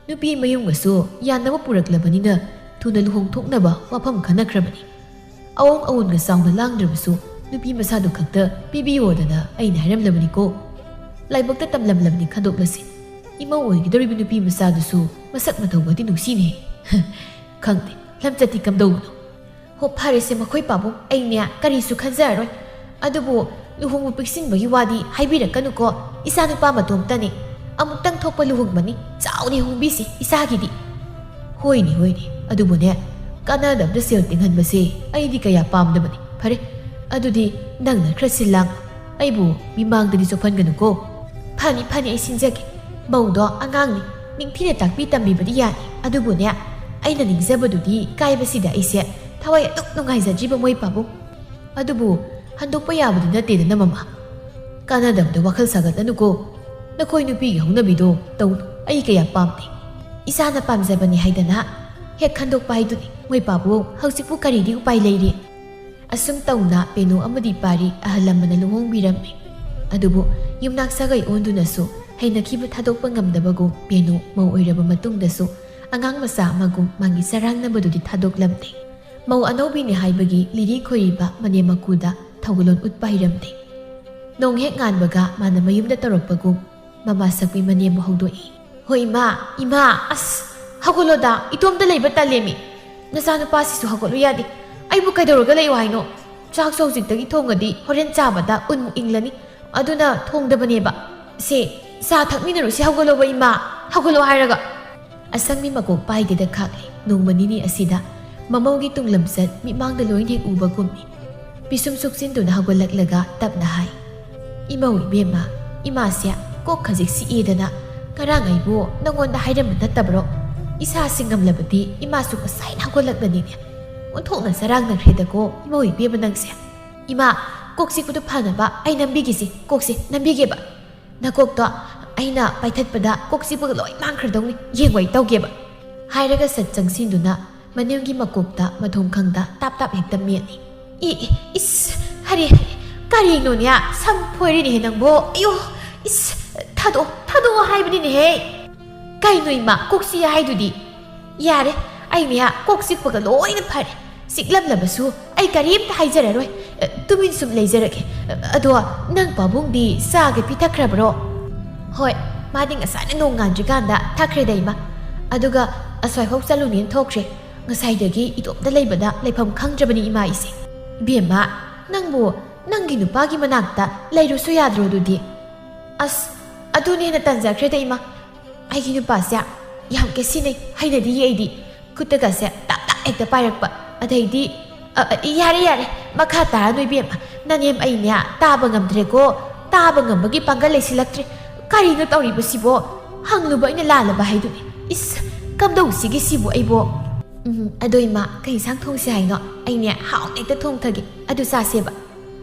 ꯅꯨꯄꯤ ꯃꯌꯨꯝꯒꯁꯨ ꯌꯥꯅꯕ ꯄꯨꯔꯛꯂꯕꯅꯤꯅ ꯊꯨꯅ ꯂꯨꯍꯣꯡꯊꯣꯛꯅꯕ ꯋꯥꯐꯝ ꯈꯟꯅꯈ꯭ꯔꯕꯅꯤ꯫ ꯑꯋꯣꯡ ꯑꯋꯣꯟꯒ ꯆꯥꯎꯅ ꯂꯥꯡꯗ꯭ꯔꯕꯁꯨ ꯅꯨꯄꯤ ꯃꯆꯥꯗꯨ ꯈꯛꯇ ꯄꯤꯕꯤꯌꯣꯗꯅ ꯑꯩꯅ ꯍꯥꯏꯔꯝꯂꯕꯅꯤꯀꯣ꯫ ꯂꯥꯏꯕꯛꯇ ꯇꯝꯂꯝꯂꯕꯅꯤ ꯈꯟꯗꯣꯛꯂꯁꯤ꯫ ꯏꯃꯧ ꯑꯣꯏꯒꯗꯧꯔꯤꯕ ꯅꯨꯄꯤ ꯃꯆꯥꯗꯨꯁꯨ ꯃꯁꯛ ꯃꯇꯧꯒꯗꯤ ꯅꯨꯡꯁꯤꯅꯦ꯫ ꯈꯪꯗꯦ, ꯂꯝꯆꯠꯇꯤ ꯀꯝꯗꯧꯕꯅꯣ? ꯍꯣ, ꯐꯔꯦꯁꯦ ꯃꯈꯣꯏ ꯄꯥꯕꯨꯡ, ꯑꯩꯅꯦ ꯀꯔꯤꯁꯨ ꯈꯟꯖꯔꯔꯣꯏ꯫ ꯑꯗꯨꯕꯨ ꯂꯨꯍꯣꯡꯕ ꯄꯤꯛꯁꯤꯟꯕꯒꯤ ꯋꯥꯗꯤ ꯍꯥꯏꯕꯤꯔꯛꯀꯅꯨꯀꯣ꯫ ꯏꯆꯥꯅꯨꯄꯥ ꯃꯇꯣꯝꯇꯅꯤ꯫ ꯑꯃꯨꯛꯇꯪ ꯊꯣꯛꯄ ꯂꯨꯍꯣꯡꯕꯅꯤ꯫ ꯆꯥꯎꯅ ꯍꯣꯡꯕꯤꯁꯤ ꯏꯆꯥꯒꯤꯗꯤ꯫ ꯍꯣꯏꯅꯦ, ꯍꯣꯏꯅꯦ꯫ ꯑꯗꯨꯕꯨꯅꯦ, ꯀꯥꯟꯅꯗꯕꯗ ꯁꯦꯜ ꯇꯤꯡꯍꯟꯕꯁꯦ ꯑꯩꯗꯤ ꯀꯌꯥ ꯄꯥꯝꯗꯕꯅꯤ꯫ ꯐꯔꯦ, ꯑꯗꯨꯗꯤ ꯅꯪꯅ ꯈꯔ ꯁꯤꯜ ꯂꯥꯡ꯫ ꯑꯩꯕꯨ ꯃꯤꯃꯥꯡꯗꯗꯤ ꯆꯣꯞꯍꯟꯒꯅꯨꯀꯣ꯫ ꯐꯅꯤ, ꯐꯅꯤ, ꯑꯩ ꯁꯤꯟꯖꯒꯦ꯫ ꯃꯧꯗꯣ ꯑꯉꯥꯡꯅꯤ, ꯅꯤꯡꯊꯤꯅ ꯇꯥꯛꯄꯤ ꯇꯝꯕꯤꯕꯗꯤ ꯌꯥꯅꯤ꯫ ꯑꯗꯨꯕꯨꯅꯦ, ꯑꯩꯅ ꯅꯤꯡꯖꯕꯗꯨꯗꯤ ꯀꯥꯏꯕꯁꯤꯗ ꯑꯩꯁꯦ ꯊꯋꯥꯏ ꯑꯗꯨꯛ ꯅꯨꯡꯉꯥꯏꯖꯗ꯭ꯔꯤꯕ ꯃꯣꯏ ꯄꯥꯕꯨꯡ꯫ ꯑꯗꯨꯕꯨ ꯍꯟꯗꯣꯛꯄ ꯌꯥꯕꯗꯤ ꯅꯠꯇꯦꯗꯅ ꯃꯃꯥ꯫ ꯀꯥꯟꯅꯗꯕꯗ ꯋꯥꯈꯜ ꯁꯥꯒꯠꯂꯅꯨꯀꯣ꯫ ꯅꯈꯣꯏ ꯅꯨꯄꯤꯒꯤ ꯍꯧꯅꯕꯤꯗꯣ ꯇꯧꯅꯨ, ꯑꯩ ꯀꯌꯥ ꯄꯥꯝꯗꯦ꯫ ꯏꯆꯥꯅ ꯄꯥꯝꯖꯕꯅꯤ ꯍꯥꯏꯗꯅ ꯍꯦꯛ ꯈꯟꯗꯣꯛꯄ ꯍꯥꯏꯗꯨꯅꯤ꯫ ꯃꯣꯏ ꯄꯥꯕꯨꯡ, ꯍꯧꯖꯤꯛꯄꯨ ꯀꯔꯤꯗꯤ ꯎꯄꯥꯏ ꯂꯩꯔꯤ? ꯑꯁꯨꯝ ꯇꯧꯅ ꯄꯦꯅꯨ ꯑꯃꯗꯤ ꯄꯥꯔꯤ ꯑꯍꯜ ꯂꯃꯟꯅ ꯂꯨꯍꯣꯡꯕꯤꯔꯝꯃꯤ꯫ ꯑꯗꯨꯕꯨ ꯌꯨꯝꯅꯥꯛ ꯁꯥꯒꯩ ꯑꯣꯟꯗꯨꯅꯁꯨ ꯍꯩꯅꯈꯤꯕ ꯊꯥꯗꯣꯛꯄ ꯉꯝꯗꯕꯒꯨꯝ ꯄꯦꯅꯨ ꯃꯧ ꯑꯣꯏꯔꯕ ꯃꯇꯨꯡꯗꯁꯨ ꯑꯉꯥꯡ ꯃꯆꯥ ꯑꯃꯒꯨꯝ ꯃꯥꯒꯤ ꯆꯔꯥꯡꯅꯕꯗꯨꯗꯤ ꯊꯥꯗꯣꯛꯂꯝꯗꯦ꯫ ꯃꯧ ꯑꯅꯧꯕꯤꯅꯤ ꯍꯥꯏꯕꯒꯤ ꯂꯤꯔꯤ ꯈꯣꯏꯔꯤꯕ ꯃꯅꯦꯝ ꯃꯀꯨꯗ ꯊꯧꯒꯜꯂꯣꯟ ꯎꯠꯄ ꯍꯩꯔꯝꯗꯦ꯫ ꯅꯣꯡ ꯍꯦꯛ ꯉꯥꯟꯕꯒ ꯃꯥꯅ ꯃꯌꯨꯝꯗ ꯇꯧꯔꯛꯄꯒꯨꯝ ꯃꯃꯥ ꯁꯛꯄꯤ ꯃꯅꯦꯝꯕꯨ ꯍꯧꯗꯣꯛꯏ꯫ "ꯍꯣꯏ ꯏꯃꯥ, ꯏꯃꯥ, ꯑꯁ, ꯍꯧꯒꯠꯂꯣꯗ, ꯏꯇꯣꯝꯇ ꯂꯩꯕ ꯇꯜꯂꯦꯃꯤ꯫ ꯅꯆꯥꯅꯨꯄꯥꯁꯤꯁꯨ ꯍꯧꯒꯠꯂꯨ ꯌꯥꯗꯦ꯫ ꯑꯩꯕꯨ ꯀꯩꯗꯧꯔꯒ ꯂꯩꯌꯨ ꯍꯥꯏꯅꯣ? ꯆꯥꯛꯁꯨ ꯍꯧꯖꯤꯛꯇꯒꯤ ꯊꯣꯡꯉꯗꯤ ꯍꯣꯔꯦꯟ ꯆꯥꯕꯗ ꯎꯟꯃꯨꯛ ꯏꯪꯂꯅꯤ꯫ ꯑꯗꯨꯅ ꯊꯣꯡꯗꯕꯅꯦꯕ꯫ ꯁꯦ, ꯆꯥ ꯊꯛꯃꯤꯟꯅꯔꯨꯁꯤ, ꯍꯧꯒꯠꯂꯣꯕ ꯏꯃꯥ, ꯍꯧꯒꯠꯂꯣ ꯍꯥꯏꯔꯒ꯫" ꯑꯁꯪꯕꯤ ꯃꯀꯣꯛ ꯄꯥꯏꯗꯦꯗ ꯈꯥꯛꯂꯦ꯫ ꯅꯣꯡꯃ ꯅꯤꯅꯤ ꯑꯁꯤꯗ ꯃꯃꯧꯒꯤ ꯇꯨꯡꯂꯝꯆꯠ ꯃꯤꯠꯃꯥꯡꯗ ꯂꯣꯏꯅ ꯍꯦꯛ ꯎꯕꯒꯨꯝꯃꯤ꯫ ꯄꯤꯁꯨꯝ ꯁꯨꯛꯆꯤꯟꯗꯨꯅ ꯍꯧꯒꯠꯂꯛꯂꯒ ꯇꯞꯅ ꯍꯥꯏ, "ꯏꯃꯧ ꯏꯕꯦꯝꯃ, ꯏꯃꯥꯁꯦ ꯀꯣꯛ ꯈꯖꯤꯛ ꯆꯤꯛꯑꯦꯗꯅ ꯉꯔꯥꯡ ꯑꯩꯕꯨ ꯅꯪꯉꯣꯟꯗ ꯍꯥꯏꯔꯝꯕ ꯅꯠꯇꯕ꯭ꯔꯣ? ꯏꯁꯥꯁꯤ ꯉꯝꯂꯕꯗꯤ ꯏꯃꯥꯁꯨ ꯉꯁꯥꯏꯅ ꯍꯧꯒꯠꯂꯛꯂꯅꯤꯅꯦ꯫ ꯑꯣꯟꯊꯣꯛꯅ ꯆꯔꯥꯡꯅꯈ꯭ꯔꯦꯗꯀꯣ ꯏꯃꯧ ꯏꯕꯦꯝꯃ ꯅꯪꯁꯦ꯫ ꯏꯃꯥ, ꯀꯣꯛ ꯆꯤꯛꯄꯗꯨ ꯐꯅꯕ ꯑꯩ ꯅꯝꯕꯤꯒꯦꯁꯦ, ꯀꯣꯛꯁꯦ ꯅꯝꯕꯤꯒꯦꯕ꯫ ꯅꯀꯣꯛꯇꯣ ꯑꯩꯅ ꯄꯥꯏꯊꯠꯄꯗ ꯀꯣꯛ ꯆꯤꯛꯄꯒ ꯂꯣꯏ ꯃꯥꯡꯈ꯭ꯔꯗꯧꯅꯤ, ꯌꯦꯡꯉꯣ ꯑꯩ ꯇꯧꯒꯦꯕ꯫" ꯍꯥꯏꯔꯒ ꯁꯠ ꯆꯪꯁꯤꯟꯗꯨꯅ ꯃꯅꯦꯝꯒꯤ ꯃꯀꯣꯛꯇ ꯃꯊꯣꯡ ꯈꯪꯗ ꯇꯥꯞ ꯇꯥꯞ ꯍꯦꯛꯇ ꯃꯦꯠꯂꯤ꯫ "ꯏ, ꯏ, ꯏꯁ, ꯍꯔꯦ, ꯍꯔꯦ, ꯀꯔꯤꯅꯣꯅꯦ? ꯁꯝ ꯐꯣꯏꯔꯤꯅꯦꯍꯦ ꯅꯪꯕꯣ꯫ ꯑꯌꯣ, ꯏꯁ, ꯊꯥꯗꯣꯛꯑꯣ, ꯊꯥꯗꯣꯛꯑꯣ ꯍꯥꯏꯕꯅꯤꯅꯦꯍꯦ꯫ ꯀꯩꯅꯣ ꯏꯃꯥ, ꯀꯣꯛ ꯆꯤꯛꯑꯦ ꯍꯥꯏꯗꯨꯗꯤ?" "ꯌꯥꯔꯦ, ꯑꯩꯅꯦ ꯀꯣꯛ ꯆꯤꯛꯄꯒ ꯂꯣꯏꯅ ꯐꯔꯦ꯫ ꯆꯤꯛꯂꯝꯂꯕꯁꯨ ꯑꯩ ꯀꯔꯤꯝꯇ ꯍꯥꯏꯖꯔꯔꯣꯏ꯫ ꯑ, ꯇꯨꯃꯤꯟ ꯁꯨꯝ ꯂꯩꯖꯔꯒꯦ꯫ ꯑ, ꯑꯗꯣ ꯅꯪ ꯄꯥꯕꯨꯡꯗꯤ ꯆꯥꯒ ꯄꯤꯊꯛꯈ꯭ꯔꯕ꯭ꯔꯣ?" "ꯍꯣꯏ, ꯃꯥꯗꯤ ꯉꯁꯥꯏꯅ ꯅꯣꯡ ꯉꯥꯟꯗ꯭ꯔꯤꯀꯥꯟꯗ ꯊꯛꯈ꯭ꯔꯦꯗ ꯏꯃꯥ꯫ ꯑꯗꯨꯒ ꯑꯁ꯭ꯋꯥꯏꯐꯥꯎ ꯆꯠꯂꯨꯅꯦꯅ ꯊꯣꯛꯈ꯭ꯔꯦ꯫ ꯉꯁꯥꯏꯗꯒꯤ ꯏꯇꯣꯝꯇ ꯂꯩꯕꯗ ꯂꯩꯐꯝ ꯈꯪꯗ꯭ꯔꯕꯅꯤ ꯏꯃꯥ ꯑꯩꯁꯦ꯫" "ꯏꯕꯦꯝꯃ, ꯅꯪꯕꯨ ꯅꯪꯒꯤ ꯅꯨꯄꯥꯒꯤ ꯃꯅꯥꯛꯇ ꯂꯩꯔꯨꯁꯨ ꯌꯥꯗ꯭ꯔꯣ ꯑꯗꯨꯗꯤ?" "ꯑꯁ, ꯑꯗꯨꯅ ꯍꯦꯟꯅ ꯇꯟꯖꯈ꯭ꯔꯦꯗ ꯏꯃꯥ꯫ ꯑꯩꯒꯤ ꯅꯨꯄꯥꯁꯦ ꯌꯥꯝ ꯀꯦꯁꯤꯟꯅꯩ, ꯍꯩꯅꯗꯤꯌꯦ ꯑꯩꯗꯤ꯫ ꯈꯨꯠꯇꯒꯁꯦ ꯇꯥꯛ ꯇꯥꯛ ꯍꯦꯛꯇ ꯄꯥꯏꯔꯛꯄ꯫ ꯑꯗꯩꯗꯤ, ꯑ, ꯑ, ꯌꯥꯔꯦ, ꯌꯥꯔꯦ, ꯃꯈꯥ ꯇꯥꯔꯅꯨ ꯏꯕꯦꯝꯃ꯫ ꯅꯅꯦꯝ ꯑꯩꯅꯦ ꯇꯥꯕ ꯉꯝꯗ꯭ꯔꯦꯀꯣ꯫ ꯇꯥꯕ ꯉꯝꯕꯒꯤ ꯄꯥꯡꯒꯜ ꯂꯩꯁꯤꯜꯂꯛꯇ꯭ꯔꯦ꯫ ꯀꯔꯤꯅꯣ ꯇꯧꯔꯤꯕꯁꯤꯕꯣ? ꯍꯪꯂꯨꯕ ꯑꯩꯅ ꯂꯥꯜꯂꯕ ꯍꯥꯏꯗꯨꯅꯤ꯫ ꯏꯁ, ꯀꯝꯗꯧꯁꯤꯒꯦ ꯁꯤꯕꯨ ꯑꯩꯕꯣ?" "ꯎꯝ, ꯑꯗꯣ ꯏꯃꯥ, ꯀꯩ ꯏꯟꯁꯥꯡ ꯊꯣꯡꯁꯤ ꯍꯥꯏꯅꯣ? ꯑꯩꯅꯦ ꯍꯥꯎꯅ ꯍꯦꯛꯇ ꯊꯣꯡꯊꯒꯦ꯫ ꯑꯗꯨ ꯆꯥꯁꯦꯕ꯫"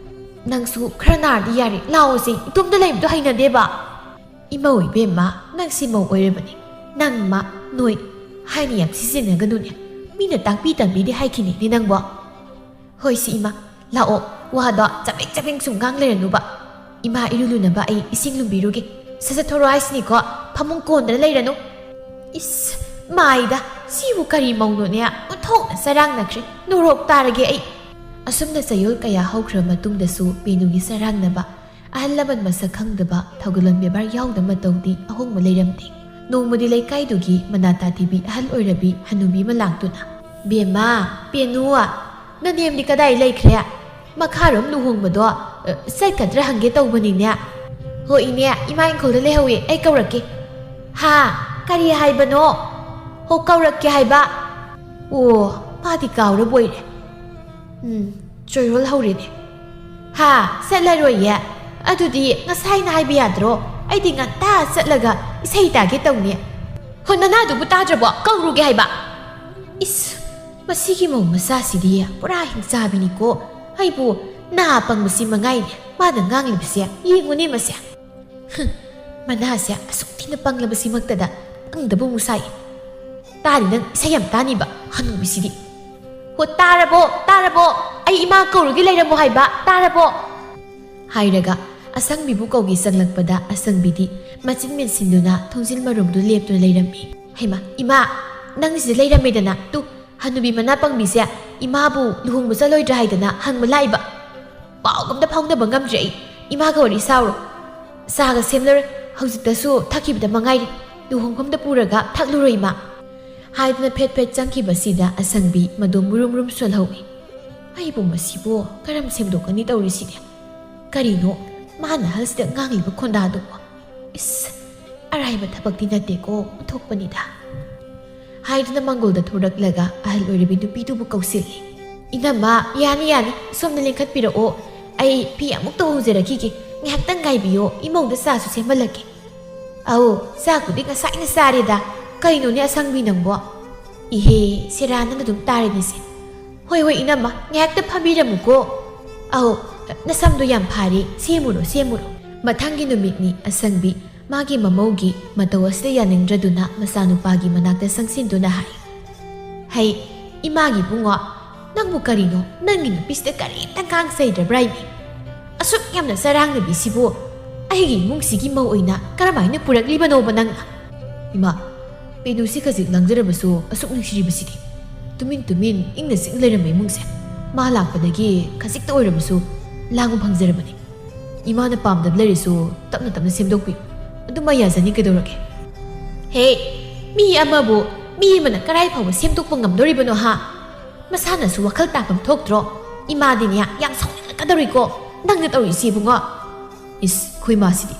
"ꯅꯪꯁꯨ ꯈꯔ ꯅꯥꯔꯗꯤ ꯌꯥꯔꯦ꯫ ꯂꯥꯛꯑꯣꯁꯦ, ꯏꯇꯣꯝꯇ ꯂꯩꯕꯗꯣ ꯍꯩꯅꯗꯦꯕ꯫" "ꯏꯃꯧ ꯏꯕꯦꯝꯃ, ꯅꯪꯁꯤ ꯃꯧ ꯑꯣꯏꯔꯕꯅꯤ꯫ ꯅꯪ, ꯃꯥ, ꯅꯣꯏ ꯍꯥꯏꯅ ꯌꯥꯝ ꯁꯤꯖꯤꯟꯅꯒꯅꯨꯅꯦ꯫ ꯃꯤꯅ ꯇꯥꯛꯄꯤ ꯇꯝꯕꯤꯗꯦ ꯍꯥꯏꯈꯤꯅꯤꯅꯦ ꯅꯪꯕꯣ꯫" "ꯍꯣꯏ ꯁꯤ ꯏꯃꯥ, ꯂꯥꯛꯑꯣ, ꯋꯥꯗꯣ ꯆꯕꯦꯡ ꯆꯕꯦꯡ ꯁꯨꯝ ꯉꯥꯡ ꯂꯩꯔꯅꯨꯕ꯫ ꯏꯃꯥ ꯏꯔꯨ ꯂꯨꯅꯕ ꯑꯩ ꯏꯁꯤꯡ ꯂꯨꯝꯕꯤꯔꯨꯒꯦ꯫ ꯁꯠ ꯁꯠ ꯊꯣꯔꯛꯑꯣ ꯍꯥꯏꯁꯤꯅꯤꯀꯣ, ꯐꯃꯨꯡ ꯀꯣꯟꯗꯅ ꯂꯩꯔꯅꯨ꯫" "ꯏꯁ, ꯃꯥꯏꯗ, "ꯁꯤꯕꯨ ꯀꯔꯤ ꯃꯧꯅꯣꯅꯦ? ꯑꯣꯟꯊꯣꯛꯅ ꯆꯔꯥꯡꯅꯈ꯭ꯔꯦ꯫ ꯅꯣꯔꯣꯛ ꯇꯥꯔꯒꯦ ꯑꯩ!" ꯑꯁꯨꯝꯅ ꯆꯌꯣꯜ ꯀꯌꯥ ꯍꯧꯈ꯭ꯔꯕ ꯃꯇꯨꯡꯗꯁꯨ ꯄꯦꯅꯨꯒꯤ ꯆꯔꯥꯡꯅꯕ, ꯑꯍꯜ ꯂꯃꯟ ꯃꯁꯛ ꯈꯪꯗꯕ ꯊꯧꯒꯜꯂꯣꯟ ꯕꯦꯕꯥꯔ ꯌꯥꯎꯗꯕ ꯃꯇꯧꯗꯤ ꯑꯍꯣꯡꯕ ꯂꯩꯔꯝꯗꯦ꯫ ꯅꯣꯡꯃꯗꯤ ꯂꯩꯀꯥꯏꯗꯨꯒꯤ ꯃꯅꯥꯇꯥ ꯊꯤꯕꯤ ꯑꯍꯜ ꯑꯣꯏꯔꯕꯤ ꯍꯅꯨꯕꯤ ꯑꯃ ꯂꯥꯛꯇꯨꯅ, "ꯕꯦꯝꯃ, ꯄꯦꯅꯨ, ꯅꯅꯦꯝꯗꯤ ꯀꯗꯥꯏ ꯂꯩꯈ꯭ꯔꯦ? ꯃꯈꯥꯔꯣꯝ ꯂꯨꯍꯣꯡꯕꯗꯣ, ꯑ, ꯆꯠꯀꯗ꯭ꯔꯥ ꯍꯪꯒꯦ ꯇꯧꯕꯅꯤꯅꯦ꯫" "ꯍꯣ ꯏꯅꯦ, ꯏꯃꯥ ꯏꯪꯈꯣꯜꯗ ꯂꯩꯍꯧꯋꯦ, ꯑꯩ ꯀꯧꯔꯛꯀꯦ꯫" "ꯍꯥ? ꯀꯔꯤ ꯍꯥꯏꯕꯅꯣ?" "ꯍꯣ, ꯀꯧꯔꯛꯀꯦ ꯍꯥꯏꯕ꯫" "ꯑꯣ, ꯃꯥꯗꯤ ꯀꯥꯎꯔꯕꯣꯏꯔꯦ꯫ ꯎꯝ, ꯆꯣꯏꯔꯣꯜ ꯍꯧꯔꯦꯅꯦ꯫" "ꯍꯥ? ꯆꯠꯂꯔꯣꯏꯌꯦ? ꯑꯗꯨꯗꯤ ꯉꯁꯥꯏꯅ ꯍꯥꯏꯕ ꯌꯥꯗ꯭ꯔꯣ? ꯑꯩꯗꯤ ꯉꯟꯇꯥ ꯆꯠꯂꯒ ꯏꯁꯩ ꯇꯥꯒꯦ ꯇꯧꯅꯤ꯫" "ꯍꯣ, ꯅꯅꯥꯗꯨꯕꯨ ꯇꯥꯗ꯭ꯔꯕꯣ? ꯀꯧꯔꯨꯒꯦ ꯍꯥꯏꯕ꯫" ꯏꯁ, ꯃꯁꯤꯒꯤ ꯃꯧ ꯃꯆꯥꯁꯤꯗꯤ ꯄꯨꯔꯥ ꯍꯤꯡꯆꯥꯕꯤꯅꯤꯀꯣ꯫ ꯑꯩꯕꯨ ꯅꯥ ꯄꯪꯕꯁꯤ ꯃꯉꯥꯏꯅꯦ ꯃꯥꯅ ꯉꯥꯡꯂꯤꯕꯁꯦ꯫ ꯌꯦꯡꯉꯨꯅꯦ ꯃꯁꯦ꯫ ꯍꯨꯝ, ꯃꯅꯥꯁꯦ ꯑꯁꯨꯛ ꯊꯤꯅ ꯄꯪꯂꯕꯁꯤꯃꯛꯇꯗ ꯄꯪꯗꯕ ꯑꯃꯨꯛ ꯁꯥꯏ꯫ "ꯇꯥꯅꯤ ꯅꯪ, ꯏꯁꯩ ꯌꯥꯝ ꯇꯥꯅꯤꯕ ꯍꯅꯨꯕꯤꯁꯤꯗꯤ꯫" "ꯍꯣ, ꯇꯥꯔꯕꯣ? ꯇꯥꯔꯕꯣ? ꯑꯩ ꯏꯃꯥ ꯀꯧꯔꯨꯒꯦ ꯂꯩꯔꯝꯃꯣ ꯍꯥꯏꯕ, ꯇꯥꯔꯕꯣ?" ꯍꯥꯏꯔꯒ ꯑꯁꯪꯕꯤꯕꯨ ꯀꯧꯒꯦ ꯆꯪꯂꯛꯄꯗ ꯑꯁꯪꯕꯤꯗꯤ ꯃꯆꯤꯟ ꯃꯦꯟꯁꯤꯟꯗꯨꯅ ꯊꯣꯡꯖꯤꯜ ꯃꯔꯨꯝꯗꯨ ꯂꯦꯞꯇꯨꯅ ꯂꯩꯔꯝꯃꯤ꯫ "ꯍꯩꯃꯥ, ꯏꯃꯥ, ꯅꯪ ꯁꯤꯗ ꯂꯩꯔꯝꯃꯦꯗꯅ꯫ ꯇꯨ, ꯍꯅꯨꯕꯤ ꯃꯅꯥ ꯄꯪꯕꯤꯁꯦ ꯏꯃꯥꯕꯨ ꯂꯨꯍꯣꯡꯕ ꯆꯠꯂꯣꯏꯗ꯭ꯔꯥ ꯍꯥꯏꯗꯅ ꯍꯪꯕ ꯂꯥꯛꯏꯕ꯫ ꯄꯥꯎꯒ ꯑꯝꯇ ꯐꯥꯎꯅꯕ ꯉꯝꯗ꯭ꯔꯦ ꯑꯩ꯫ ꯏꯃꯥꯒ ꯋꯥꯔꯤ ꯁꯥꯎꯔꯣ꯫ ꯆꯥꯒ ꯁꯦꯝꯂꯔꯣꯏ, ꯍꯧꯖꯤꯛꯇꯁꯨ ꯊꯛꯈꯤꯕꯗ ꯃꯉꯥꯏꯔꯤ꯫ ꯂꯨꯍꯣꯡꯐꯝꯗ ꯄꯨꯔꯒ ꯊꯛꯂꯨꯔꯣ ꯏꯃꯥ꯫" ꯍꯥꯏꯗꯨꯅ ꯐꯦꯠ ꯐꯦꯠ ꯆꯪꯈꯤꯕꯁꯤꯗ ꯑꯁꯪꯕꯤ ꯃꯗꯣ ꯃꯨꯔꯨꯝ ꯃꯨꯔꯨꯝ ꯁꯣꯜꯍꯧꯏ꯫ "ꯑꯩꯕꯨ ꯃꯁꯤꯕꯨ ꯀꯔꯝ ꯁꯦꯝꯗꯣꯛꯀꯅꯤ ꯇꯧꯔꯤꯁꯤꯗꯤ? ꯀꯔꯤꯅꯣ ꯃꯥꯅ ꯑꯍꯜꯁꯤꯗ ꯉꯥꯡꯂꯤꯕ ꯈꯣꯟꯗꯥꯗꯨꯕꯨ? ꯏꯁ, ꯑꯔꯥꯏꯕ ꯊꯕꯛꯇꯤ ꯅꯠꯇꯦꯀꯣ, ꯑꯣꯟꯊꯣꯛꯄꯅꯤꯗ꯫" ꯍꯥꯏꯗꯨꯅ ꯃꯪꯒꯣꯜꯗ ꯊꯣꯔꯛꯂꯒ ꯑꯍꯜ ꯑꯣꯏꯔꯕꯤ ꯅꯨꯄꯤꯗꯨꯕꯨ ꯀꯧꯁꯤꯜꯂꯤ꯫ "ꯏꯅꯝꯃ, ꯌꯥꯅꯤ, ꯌꯥꯅꯤ, ꯁꯣꯝꯗ ꯂꯦꯡꯈꯠꯄꯤꯔꯛꯑꯣ꯫ ꯑꯩ ꯐꯤ ꯑꯃꯨꯛꯇ ꯍꯣꯡꯖꯔꯛꯈꯤꯒꯦ꯫ ꯉꯥꯏꯍꯥꯛꯇꯪ ꯉꯥꯏꯕꯤꯌꯣ, ꯏꯃꯧꯗ ꯆꯥꯁꯨ ꯁꯦꯝꯍꯜꯂꯛꯀꯦ꯫" "ꯑꯧ, ꯆꯥꯛꯄꯨꯗꯤ ꯉꯁꯥꯏꯅ ꯆꯥꯔꯦꯗ꯫ ꯀꯩꯅꯣꯅꯦ ꯑꯁꯪꯕꯤ ꯅꯪꯕꯣ?" "ꯏꯍꯦ, ꯁꯦꯔꯥꯟꯅꯅ ꯑꯗꯨꯝ ꯇꯥꯔꯦꯅꯦꯁꯦ꯫" "ꯍꯣꯏ, ꯍꯣꯏ, ꯏꯅꯝꯃ, ꯉꯥꯏꯍꯥꯛꯇ ꯐꯝꯕꯤꯔꯝꯃꯨꯀꯣ꯫ ꯑꯧ, ꯅꯁꯝꯗꯣ ꯌꯥꯝ ꯐꯥꯔꯦ, ꯁꯦꯝꯃꯨꯔꯣ, ꯁꯦꯝꯃꯨꯔꯣ꯫" ꯃꯊꯪꯒꯤ ꯅꯨꯃꯤꯠꯅꯤ ꯑꯁꯪꯕꯤ ꯃꯥꯒꯤ ꯃꯃꯧꯒꯤ ꯃꯇꯧ ꯑꯁꯤꯗ ꯌꯥꯅꯤꯡꯗ꯭ꯔꯗꯨꯅ ꯃꯆꯥꯅꯨꯄꯥꯒꯤ ꯃꯅꯥꯛꯇ ꯆꯪꯁꯤꯟꯗꯨꯅ ꯍꯥꯏ, "ꯍꯩ, ꯏꯃꯥꯒꯤ ꯏꯕꯨꯡꯉꯣ, ꯅꯪꯕꯨ ꯀꯔꯤꯅꯣ? ꯅꯪꯒꯤ ꯅꯨꯄꯤꯁꯤꯗ ꯀꯔꯤꯝꯇ ꯉꯥꯡ ꯆꯩꯗ꯭ꯔꯕ꯭ꯔꯥ ꯏꯃꯤ? ꯑꯁꯨꯛ ꯌꯥꯝꯅ ꯆꯔꯥꯡꯅꯕꯤꯁꯤꯕꯨ ꯑꯩꯒꯤ ꯏꯃꯨꯡꯁꯤꯒꯤ ꯃꯧ ꯑꯣꯏꯅ ꯀꯔꯝꯍꯥꯏꯅ ꯄꯨꯔꯛꯂꯤꯕꯅꯣꯕ ꯅꯪꯅ?" "ꯏꯃꯥ, ꯄꯦꯅꯨꯁꯤ ꯈꯖꯤꯛ ꯂꯥꯡꯖꯔꯕꯁꯨ ꯑꯁꯨꯛ ꯅꯨꯡꯁꯤꯔꯤꯕꯁꯤꯗꯤ꯫ ꯇꯨꯃꯤꯟ ꯇꯨꯃꯤꯟ ꯏꯪꯅ ꯆꯤꯛꯅ ꯂꯩꯔꯝꯕ ꯏꯃꯨꯡꯁꯦ ꯃꯥ ꯂꯥꯛꯄꯗꯒꯤ ꯈꯖꯤꯛꯇ ꯑꯣꯏꯔꯕꯁꯨ ꯂꯥꯡꯕ ꯐꯪꯖꯔꯕꯅꯤ꯫ ꯏꯃꯥꯅ ꯄꯥꯝꯗꯕ ꯂꯩꯔꯁꯨ ꯇꯞꯅ ꯇꯞꯅ ꯁꯦꯝꯗꯣꯛꯄꯤꯌꯨ꯫ ꯑꯗꯨꯃ ꯌꯥꯖꯅꯤ, ꯀꯩꯗꯧꯔꯒꯦ? ꯍꯦ, ꯃꯤ ꯑꯃꯕꯨ ꯃꯤ ꯑꯃꯅ ꯀꯔꯥꯏ ꯐꯥꯎꯕ ꯁꯦꯝꯗꯣꯛꯄ ꯉꯝꯗꯣꯔꯤꯕꯅꯣ ꯍꯥ? ꯃꯁꯥꯅꯁꯨ ꯋꯥꯈꯜ ꯇꯥꯐꯝ ꯊꯣꯛꯇ꯭ꯔꯣ? ꯏꯃꯥꯗꯤꯅꯦ ꯌꯥꯝ ꯁꯥꯎꯅꯤꯡꯉꯛꯀꯗꯧꯔꯤꯀꯣ, ꯅꯪꯅ ꯇꯧꯔꯤꯁꯤ ꯏꯕꯨꯡꯉꯣ꯫ ꯏꯁ, ꯑꯩꯈꯣꯏ ꯃꯥꯁꯤꯗꯤ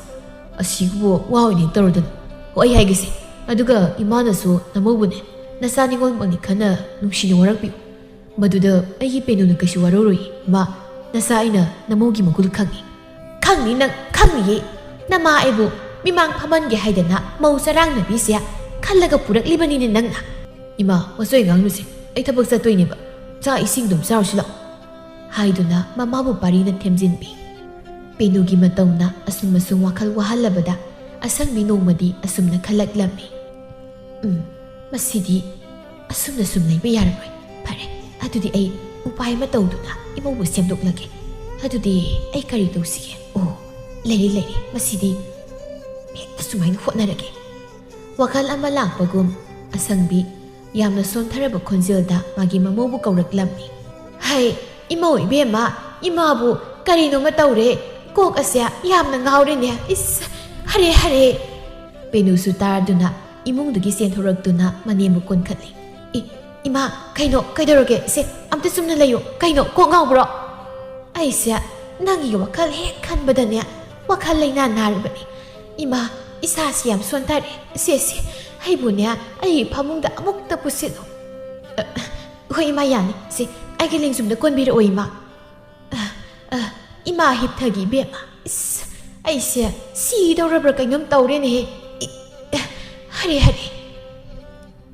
ꯑꯁꯤꯕꯨ ꯋꯥ ꯑꯣꯏꯅ ꯍꯦꯛ ꯇꯧꯔꯗꯅ꯫ ꯍꯣꯏ, ꯑꯩ ꯍꯥꯏꯒꯦꯁꯦ꯫ ꯑꯗꯨꯒ ꯏꯃꯥꯅꯁꯨ ꯅꯃꯧꯕꯨꯅꯦ, ꯅꯆꯥ ꯅꯤꯉꯣꯜꯃꯛꯅꯤ ꯈꯟꯅ ꯅꯨꯡꯁꯤꯅ ꯋꯥꯔꯛꯄꯤꯌꯨ꯫ ꯃꯗꯨꯗ ꯑꯩꯒꯤ ꯄꯦꯅꯨꯅ ꯀꯩꯁꯨ ꯋꯥꯔꯧꯔꯣꯏ꯫ ꯏꯃꯥ, ꯅꯆꯥ ꯑꯩꯅ ꯅꯃꯧꯒꯤ ꯃꯒꯨꯟ ꯈꯪꯉꯤ꯫ ꯈꯪꯅꯤ ꯅꯪ, ꯈꯪꯅꯤꯌꯦ꯫ ꯅꯃꯥ ꯑꯩꯕꯨ ꯃꯤꯃꯥꯡ ꯐꯝꯍꯟꯒꯦ ꯍꯥꯏꯗꯅ ꯃꯧ ꯆꯔꯥꯡꯅꯕꯤꯁꯦ ꯈꯜꯂꯒ ꯄꯨꯔꯛꯂꯤꯕꯅꯤꯅꯦ ꯅꯪꯅ꯫ ꯏꯃꯥ, ꯃꯁꯣꯏ ꯉꯥꯡꯅꯨꯁꯦ꯫ ꯑꯩ ꯊꯕꯛ ꯆꯠꯇꯣꯏꯅꯦꯕ꯫ ꯆꯥꯛ ꯏꯁꯤꯡꯗꯨꯝ ꯆꯥꯔꯨꯁꯤ ꯂꯥꯛꯑꯣ꯫ ꯍꯥꯏꯗꯨꯅ ꯃꯃꯥꯕꯨ ꯄꯥꯔꯤꯅ ꯊꯦꯝꯖꯤꯟꯕꯤ꯫ ꯄꯦꯅꯨꯒꯤ ꯃꯇꯧꯅ ꯑꯁꯨꯝ ꯑꯁꯨꯝ ꯋꯥꯈꯜ ꯋꯥꯍꯜꯂꯕꯗ ꯑꯁꯪꯕꯤ ꯅꯣꯡꯃꯗꯤ ꯑꯁꯨꯝꯅ ꯈꯜꯂꯛꯂꯝꯃꯤ꯫ ꯎꯝ, ꯃꯁꯤꯗꯤ ꯑꯁꯨꯝꯅ ꯁꯨꯝ ꯂꯩꯕ ꯌꯥꯔꯔꯣꯏ꯫ ꯐꯔꯦ, ꯑꯗꯨꯗꯤ ꯑꯩ ꯎꯄꯥꯏ ꯑꯃ ꯇꯧꯗꯨꯅ ꯏꯃꯧꯕꯨ ꯁꯦꯝꯗꯣꯛꯂꯒꯦ꯫ ꯑꯗꯨꯗꯤ ꯑꯩ ꯀꯔꯤ ꯇꯧꯁꯤꯒꯦ? ꯑꯣ, ꯂꯩꯔꯦ, ꯂꯩꯔꯦ, ꯃꯁꯤꯗꯤ ꯍꯦꯛꯇ ꯁꯨꯃꯥꯏꯅ ꯍꯣꯠꯅꯔꯒꯦ꯫ ꯋꯥꯈꯜ ꯑꯃ ꯂꯥꯛꯄꯒꯨꯝ ꯑꯁꯪꯕꯤ ꯌꯥꯝꯅ ꯁꯣꯟꯊꯔꯕ ꯈꯣꯟꯖꯦꯜꯗ ꯃꯥꯒꯤ ꯃꯃꯧꯕꯨ ꯀꯧꯔꯛꯂꯝꯃꯤ꯫ ꯍꯩ, ꯏꯃꯧ ꯏꯕꯦꯝꯃ, ꯏꯃꯥꯕꯨ ꯀꯔꯤꯅꯣꯃ ꯇꯧꯔꯦ꯫ ꯀꯣꯛ ꯑꯁꯦ ꯌꯥꯝꯅ ꯉꯥꯎꯔꯦꯅꯦ꯫ ꯏꯁ, ꯍꯔꯦ, ꯍꯔꯦ꯫ ꯄꯦꯅꯨꯁꯨ ꯇꯥꯔꯗꯨꯅ ꯏꯃꯨꯡꯗꯒꯤ ꯆꯦꯟꯊꯣꯔꯛꯇꯨꯅ ꯃꯅꯦꯝꯕꯨ ꯀꯣꯟꯈꯠꯂꯤ꯫ ꯏ, ꯏꯃꯥ, ꯀꯩꯅꯣ, ꯀꯩꯗꯧꯔꯒꯦ? ꯁꯦ, ꯑꯝꯇ ꯆꯨꯝꯅ ꯂꯩꯌꯨ꯫ ꯀꯩꯅꯣ, ꯀꯣꯛ ꯉꯥꯎꯕ꯭ꯔꯣ? ꯑꯩꯁꯦ ꯅꯪꯒꯤ ꯋꯥꯈꯜ ꯍꯦꯛ ꯈꯟꯕꯗꯅꯦ, ꯋꯥꯈꯜ ꯂꯩꯅꯥ ꯅꯥꯔꯤꯕꯅꯤ꯫ ꯏꯃꯥ, ꯏꯁꯥꯁꯤ ꯌꯥꯝ ꯁꯣꯟꯊꯔꯦ꯫ ꯁꯦ, ꯁꯦ, ꯑꯩꯕꯨꯅꯦ, ꯑꯩꯒꯤ ꯐꯃꯨꯡꯗ ꯑꯃꯨꯛꯇ ꯄꯨꯁꯤꯜꯂꯨ꯫ ꯑ, ꯍꯣꯏ, ꯏꯃꯥ, ꯌꯥꯅꯤ꯫ ꯁꯦ, ꯑꯩꯒꯤ ꯂꯦꯡꯖꯨꯝꯗ ꯀꯣꯟꯕꯤꯔꯛꯑꯣ, ꯏꯃꯥ꯫ ꯑ, ꯑ, ꯏꯃꯥ, ꯍꯤꯞꯊꯒꯤ, ꯏꯕꯦꯝꯃ꯫ ꯏꯁ, ꯑꯩꯁꯦ ꯁꯤꯗꯧꯔꯕ꯭ꯔꯥ ꯀꯩꯅꯣꯝ ꯇꯧꯔꯦꯅꯦꯍꯦ꯫ ꯏ, ꯑ, ꯍꯔꯦ, ꯍꯔꯦ꯫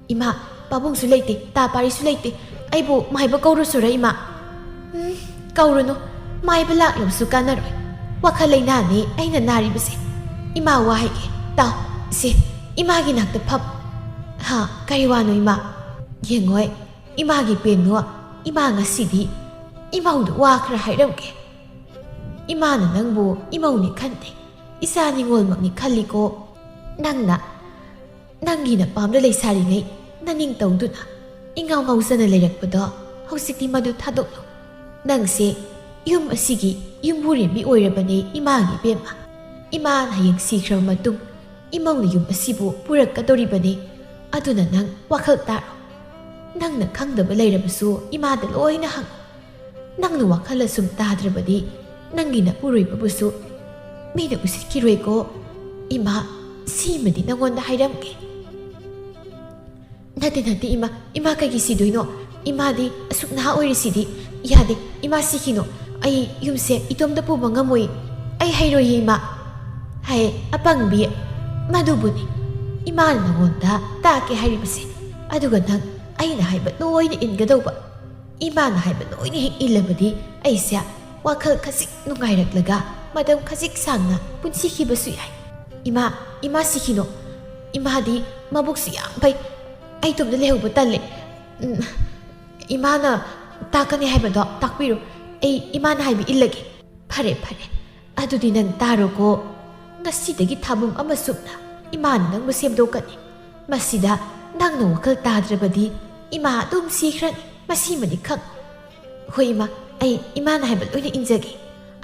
ꯏꯃꯥ, ꯄꯥꯕꯨꯡꯁꯨ ꯂꯩꯇꯦ, ꯇꯥ ꯄꯥꯔꯤꯁꯨ ꯂꯩꯇꯦ꯫ ꯑꯩꯕꯨ ꯃꯥꯏꯕ ꯀꯧꯔꯨꯁꯨꯔ, ꯏꯃꯥ? ꯎꯝ, ꯀꯧꯔꯨꯅꯨ꯫ ꯃꯥꯏꯕ ꯂꯥꯛꯂꯕꯁꯨ ꯀꯥꯟꯅꯔꯣꯏ꯫ ꯋꯥꯈꯜ ꯂꯩꯅꯥꯅꯤ ꯑꯩꯅ ꯅꯥꯔꯤꯕꯁꯦ꯫ ꯏꯃꯥ, ꯋꯥ ꯍꯥꯏꯒꯦ꯫ ꯇꯥꯎ꯫ ꯁꯦ, ꯏꯃꯥꯒꯤ ꯅꯥꯛꯇ ꯐꯝ꯫ ꯍꯥ, ꯀꯔꯤ ꯋꯥꯅꯣ, ꯏꯃꯥ? ꯌꯦꯡꯉꯣꯏ, ꯏꯃꯥꯒꯤ ꯄꯦꯟꯅꯣ꯫ ꯏꯃꯥ, ꯉꯁꯤꯗꯤ ꯏꯃꯧꯗ ꯋꯥ ꯈꯔ ꯍꯥꯏꯔꯝꯒꯦ꯫ ꯏꯃꯥꯅ ꯅꯪꯕꯨ ꯏꯃꯧꯅꯤ ꯈꯟꯗꯦ, ꯏꯆꯥ ꯅꯤꯉꯣꯜꯃꯛꯅꯤ ꯈꯜꯂꯤꯀꯣ꯫ ꯅꯪꯅ, ꯅꯪꯒꯤ ꯅꯄꯥꯝꯗ ꯂꯩꯁꯥꯔꯤꯉꯩ ꯅꯅꯤꯡ ꯇꯧꯗꯨꯅ ꯏꯉꯥꯎ ꯉꯥꯎꯖꯅ ꯂꯩꯔꯛꯄꯗꯣ ꯍꯧꯖꯤꯛꯇꯤ ꯃꯗꯨ ꯊꯥꯗꯣꯛꯂꯣ꯫ ꯅꯪꯁꯦ ꯌꯨꯝ ꯑꯁꯤꯒꯤ ꯌꯨꯝꯕꯨꯔꯦꯝꯕꯤ ꯑꯣꯏꯔꯕꯅꯦ ꯏꯃꯥꯒꯤ ꯏꯕꯦꯝꯃ꯫ ꯏꯃꯥꯅ ꯍꯌꯦꯡ ꯁꯤꯈ꯭ꯔꯕ ꯃꯇꯨꯡ ꯏꯃꯧꯅ ꯌꯨꯝ ꯑꯁꯤꯕꯨ ꯄꯨꯔꯛꯀꯗꯧꯔꯤꯕꯅꯤ꯫ ꯑꯗꯨꯅ ꯅꯪ ꯋꯥꯈꯜ ꯇꯥꯔꯣ꯫ ꯅꯪꯅ ꯈꯪꯗꯕ ꯂꯩꯔꯕꯁꯨ ꯏꯃꯥꯗ ꯂꯣꯏꯅ ꯍꯪꯉꯨ꯫ ꯅꯪꯅ ꯋꯥꯈꯜ ꯑꯁꯨꯝ ꯇꯥꯗ꯭ꯔꯕꯗꯤ ꯅꯪꯒꯤ ꯅꯄꯨꯔꯣꯏꯕꯕꯨꯁꯨ ꯃꯤꯅ ꯎꯁꯤꯠꯈꯤꯔꯣꯏꯀꯣ꯫ ꯏꯃꯥ, ꯁꯤꯃꯗꯤ ꯅꯉꯣꯟꯗ ꯍꯥꯏꯔꯝꯒꯦ꯫ ꯅꯠꯇꯦ, ꯅꯠꯇꯦ, ꯏꯃꯥ, ꯏꯃꯥ ꯀꯩꯒꯤ ꯁꯤꯗꯣꯏꯅꯣ? ꯏꯃꯥꯗꯤ ꯑꯁꯨꯛ ꯅꯍꯥ ꯑꯣꯏꯔꯤꯁꯤꯗꯤ꯫ ꯌꯥꯗꯦ, ꯏꯃꯥ ꯁꯤꯈꯤꯅꯣ꯫ ꯑꯩ ꯌꯨꯝꯁꯦ ꯏꯇꯣꯝꯇ ꯄꯨꯕ ꯉꯝꯃꯣꯏ꯫ ꯑꯩ ꯍꯩꯔꯣꯏꯌꯦ, ꯏꯃꯥ꯫ ꯍꯥꯏ, ꯑꯄꯪꯕꯤ, ꯃꯗꯨꯕꯨꯅꯤ ꯏꯃꯥꯅ ꯅꯉꯣꯟꯗ ꯇꯥꯛꯀꯦ ꯍꯥꯏꯔꯤꯕꯁꯦ꯫ ꯑꯗꯨꯒ ꯅꯪ ꯑꯩꯅ ꯍꯥꯏꯕ ꯂꯣꯏꯅ ꯏꯟꯒꯗꯧꯕ꯫ ꯏꯃꯥꯅ ꯍꯥꯏꯕ ꯂꯣꯏꯅ ꯍꯦꯛ ꯏꯜꯂꯕꯗꯤ ꯑꯩꯁꯦ ꯋꯥꯈꯜ ꯈꯖꯤꯛ ꯅꯨꯡꯉꯥꯏꯔꯛꯂꯒ ꯃꯇꯝ ꯈꯖꯤꯛ ꯁꯥꯡꯅ ꯄꯨꯟꯁꯤꯈꯤꯕꯁꯨ ꯌꯥꯏ꯫ ꯏꯃꯥ, ꯏꯃꯥ ꯁꯤꯈꯤꯅꯣ꯫ ꯏꯃꯥꯗꯤ ꯃꯕꯨꯛꯁꯨ ꯌꯥꯝ ꯐꯩ꯫ ꯑꯩ ꯏꯇꯣꯝꯇ ꯂꯩꯍꯧꯕ ꯇꯜꯂꯦ꯫ ꯎꯝ, ꯏꯃꯥꯅ ꯇꯥꯛꯀꯅꯤ ꯍꯥꯏꯕꯗꯣ ꯇꯥꯛꯄꯤꯔꯣ꯫ ꯑꯩ ꯏꯃꯥꯅ ꯍꯥꯏꯕ ꯏꯜꯂꯒꯦ꯫ ꯐꯔꯦ, ꯐꯔꯦ꯫ ꯑꯗꯨꯗꯤ ꯅꯪ ꯇꯥꯔꯣꯀꯣ꯫ ꯉꯁꯤꯗꯒꯤ ꯊꯥꯕꯨꯝ ꯑꯃ ꯆꯨꯞꯅ ꯏꯃꯥꯅ ꯅꯪꯕꯨ ꯁꯦꯝꯗꯣꯛꯀꯅꯤ꯫ ꯃꯁꯤꯗ ꯅꯪꯅ ꯋꯥꯈꯜ ꯇꯥꯗ꯭ꯔꯕꯗꯤ ꯏꯃꯥ ꯑꯗꯨꯝ ꯁꯤꯈ꯭ꯔꯅꯤ꯫ ꯃꯁꯤꯃꯗꯤ ꯈꯪ꯫ ꯍꯣꯏ ꯏꯃꯥ, ꯑꯩ ꯏꯃꯥꯅ ꯍꯥꯏꯕ ꯂꯣꯏꯅ ꯏꯟꯖꯒꯦ꯫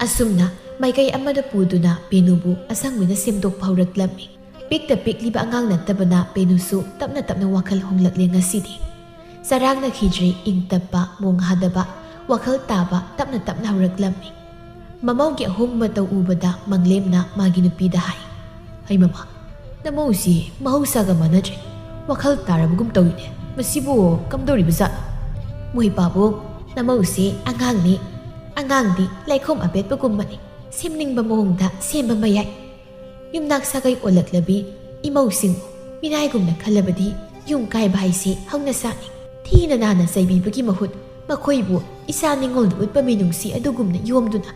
ꯑꯁꯨꯝꯅ ꯃꯥꯏꯀꯩ ꯑꯃꯗ ꯄꯨꯗꯨꯅ ꯕꯦꯅꯨꯕꯨ ꯑꯁꯪꯕꯤꯅ ꯁꯦꯝꯗꯣꯛꯄ ꯍꯧꯔꯛꯂꯝꯃꯤ꯫ ꯄꯤꯛꯇ ꯄꯤꯛꯂꯤꯕ ꯑꯉꯥꯡ ꯅꯠꯇꯕꯅ ꯕꯦꯅꯨꯁꯨ ꯇꯞꯅ ꯇꯞꯅ ꯋꯥꯈꯜ ꯍꯣꯡꯂꯛꯂꯦ ꯉꯁꯤꯗꯤ꯫ ꯆꯔꯥꯡꯅꯈꯤꯗ꯭ꯔꯦ, ꯏꯪ ꯇꯞꯄ, ꯃꯣꯡ ꯍꯥꯗꯕ, ꯋꯥꯈꯜ ꯇꯥꯕ ꯇꯞꯅ ꯇꯞꯅ ꯍꯧꯔꯛꯂꯝꯃꯤ꯫ ꯃꯃꯧꯒꯤ ꯑꯍꯣꯡꯕ ꯃꯇꯧ ꯎꯕꯗ ꯃꯪꯂꯦꯝꯅ ꯃꯥꯒꯤ ꯅꯨꯄꯤꯗ ꯍꯥꯏ, "ꯍꯩ ꯃꯃꯥ, ꯅꯃꯧꯁꯤ ꯃꯍꯧꯁꯥꯒ ꯃꯥꯟꯅꯗ꯭ꯔꯦ꯫ ꯋꯥꯈꯜ ꯇꯥꯔꯕꯒꯨꯝ ꯇꯧꯏꯅꯦ꯫ ꯃꯁꯤꯕꯨ ꯀꯝꯗꯧꯔꯤꯕꯖꯥꯠꯅꯣ?" "ꯃꯣꯏ ꯄꯥꯕꯨꯡ, ꯅꯃꯧꯁꯦ ꯑꯉꯥꯡꯅꯤ꯫ ꯑꯉꯥꯡꯗꯤ ꯂꯩꯈꯣꯝ ꯑꯄꯦꯠꯄꯒꯨꯝꯕꯅꯤ꯫ ꯁꯦꯝꯅꯤꯡꯕ ꯃꯑꯣꯡꯗ ꯁꯦꯝꯕ ꯃꯌꯥꯏ꯫ ꯌꯨꯝꯅꯥꯛ ꯁꯥꯒꯩ ꯑꯣꯜꯂꯛꯂꯕꯤ ꯏꯃꯧꯁꯤꯡ ꯃꯤꯅꯥꯏꯒꯨꯝꯅ ꯈꯜꯂꯕꯗꯤ ꯌꯨꯝ ꯀꯥꯏꯕ ꯍꯥꯏꯁꯦ ꯍꯧꯅꯁꯥꯅꯤ꯫ ꯊꯤꯅ ꯅꯥꯟꯅ ꯆꯩꯕꯤꯕꯒꯤ ꯃꯍꯨꯠ ꯃꯈꯣꯏꯕꯨ ꯏꯆꯥ ꯅꯤꯉꯣꯜꯗ ꯎꯠꯄ ꯃꯤꯅꯨꯡꯁꯤ ꯑꯗꯨꯒꯨꯝꯅ ꯌꯣꯝꯗꯨꯅ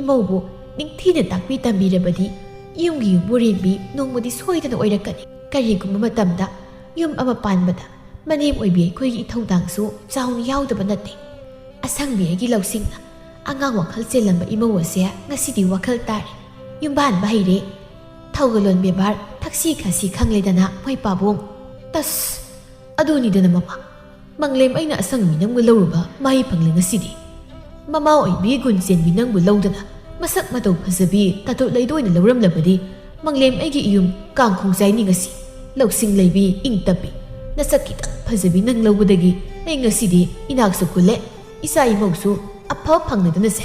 ꯏꯃꯧꯕꯨ ꯅꯤꯡꯊꯤꯅ ꯇꯥꯛꯄꯤ ꯇꯝꯕꯤꯔꯕꯗꯤ ꯌꯨꯝꯒꯤ ꯌꯨꯝꯕꯨꯔꯦꯝꯕꯤ ꯅꯣꯡꯃꯗꯤ ꯁꯣꯏꯗꯅ ꯑꯣꯏꯔꯛꯀꯅꯤ꯫ ꯀꯔꯤꯒꯨꯝꯕ ꯃꯇꯝꯗ ꯌꯨꯝ ꯑꯃ ꯄꯥꯟꯕꯗ ꯃꯅꯦꯝ ꯑꯣꯏꯕꯤ ꯑꯩꯈꯣꯏꯒꯤ ꯏꯊꯧꯗꯥꯡꯁꯨ ꯆꯥꯎꯅ ꯌꯥꯎꯗꯕ ꯅꯠꯇꯦ꯫ ꯑꯁꯪꯕꯤ ꯑꯩꯒꯤ ꯂꯧꯁꯤꯡꯅ ꯑꯉꯥꯡ ꯋꯥꯈꯜ ꯆꯦꯜꯂꯝꯕ ꯏꯃꯧ ꯑꯁꯦ ꯉꯁꯤꯗꯤ ꯋꯥꯈꯜ ꯇꯥꯔꯦ꯫ ꯌꯨꯝꯕꯥꯟꯕ ꯍꯩꯔꯦ꯫ ꯊꯧꯒꯜꯂꯣꯟ ꯕꯦꯕꯥꯔ ꯊꯛꯁꯤ ꯈꯥꯁꯤ ꯈꯪꯂꯦꯗꯅ ꯃꯣꯏ ꯄꯥꯕꯨꯡ꯫ ꯇꯁ! ꯑꯗꯨꯅꯤꯗꯅ ꯃꯃꯥ꯫ ꯃꯪꯂꯦꯝ ꯑꯩꯅ ꯑꯁꯪꯕꯤ ꯅꯪꯕꯨ ꯂꯧꯔꯨꯕ ꯃꯍꯩ ꯐꯪꯂꯦ ꯉꯁꯤꯗꯤ꯫ ꯃꯃꯥ ꯑꯣꯏꯕꯤ ꯒꯨꯟ ꯆꯦꯟꯕꯤ ꯅꯪꯕꯨ ꯂꯧꯗꯅ ꯃꯁꯛ ꯃꯇꯧ ꯐꯖꯕꯤ ꯇꯥꯇꯨꯠ ꯂꯩꯗꯣꯏꯅ ꯂꯧꯔꯝꯂꯕꯗꯤ ꯃꯪꯂꯦꯝ ꯑꯩꯒꯤ ꯏꯌꯨꯝ ꯀꯥꯡꯈꯣꯡ ꯆꯥꯏꯅꯤ ꯉꯁꯤ꯫ ꯂꯧꯁꯤꯡ ꯂꯩꯕꯤ ꯏꯪ ꯇꯞꯄꯤ ꯅꯁꯛ ꯈꯤꯇꯪ ꯐꯖꯕꯤ ꯅꯪ ꯂꯧꯕꯗꯒꯤ ꯑꯩ ꯉꯁꯤꯗꯤ ꯏꯅꯥꯛꯁꯨ ꯈꯨꯜꯂꯦ, ꯏꯆꯥ ꯏꯃꯧꯁꯨ ꯑꯐ ꯐꯪꯂꯗꯅꯁꯦ꯫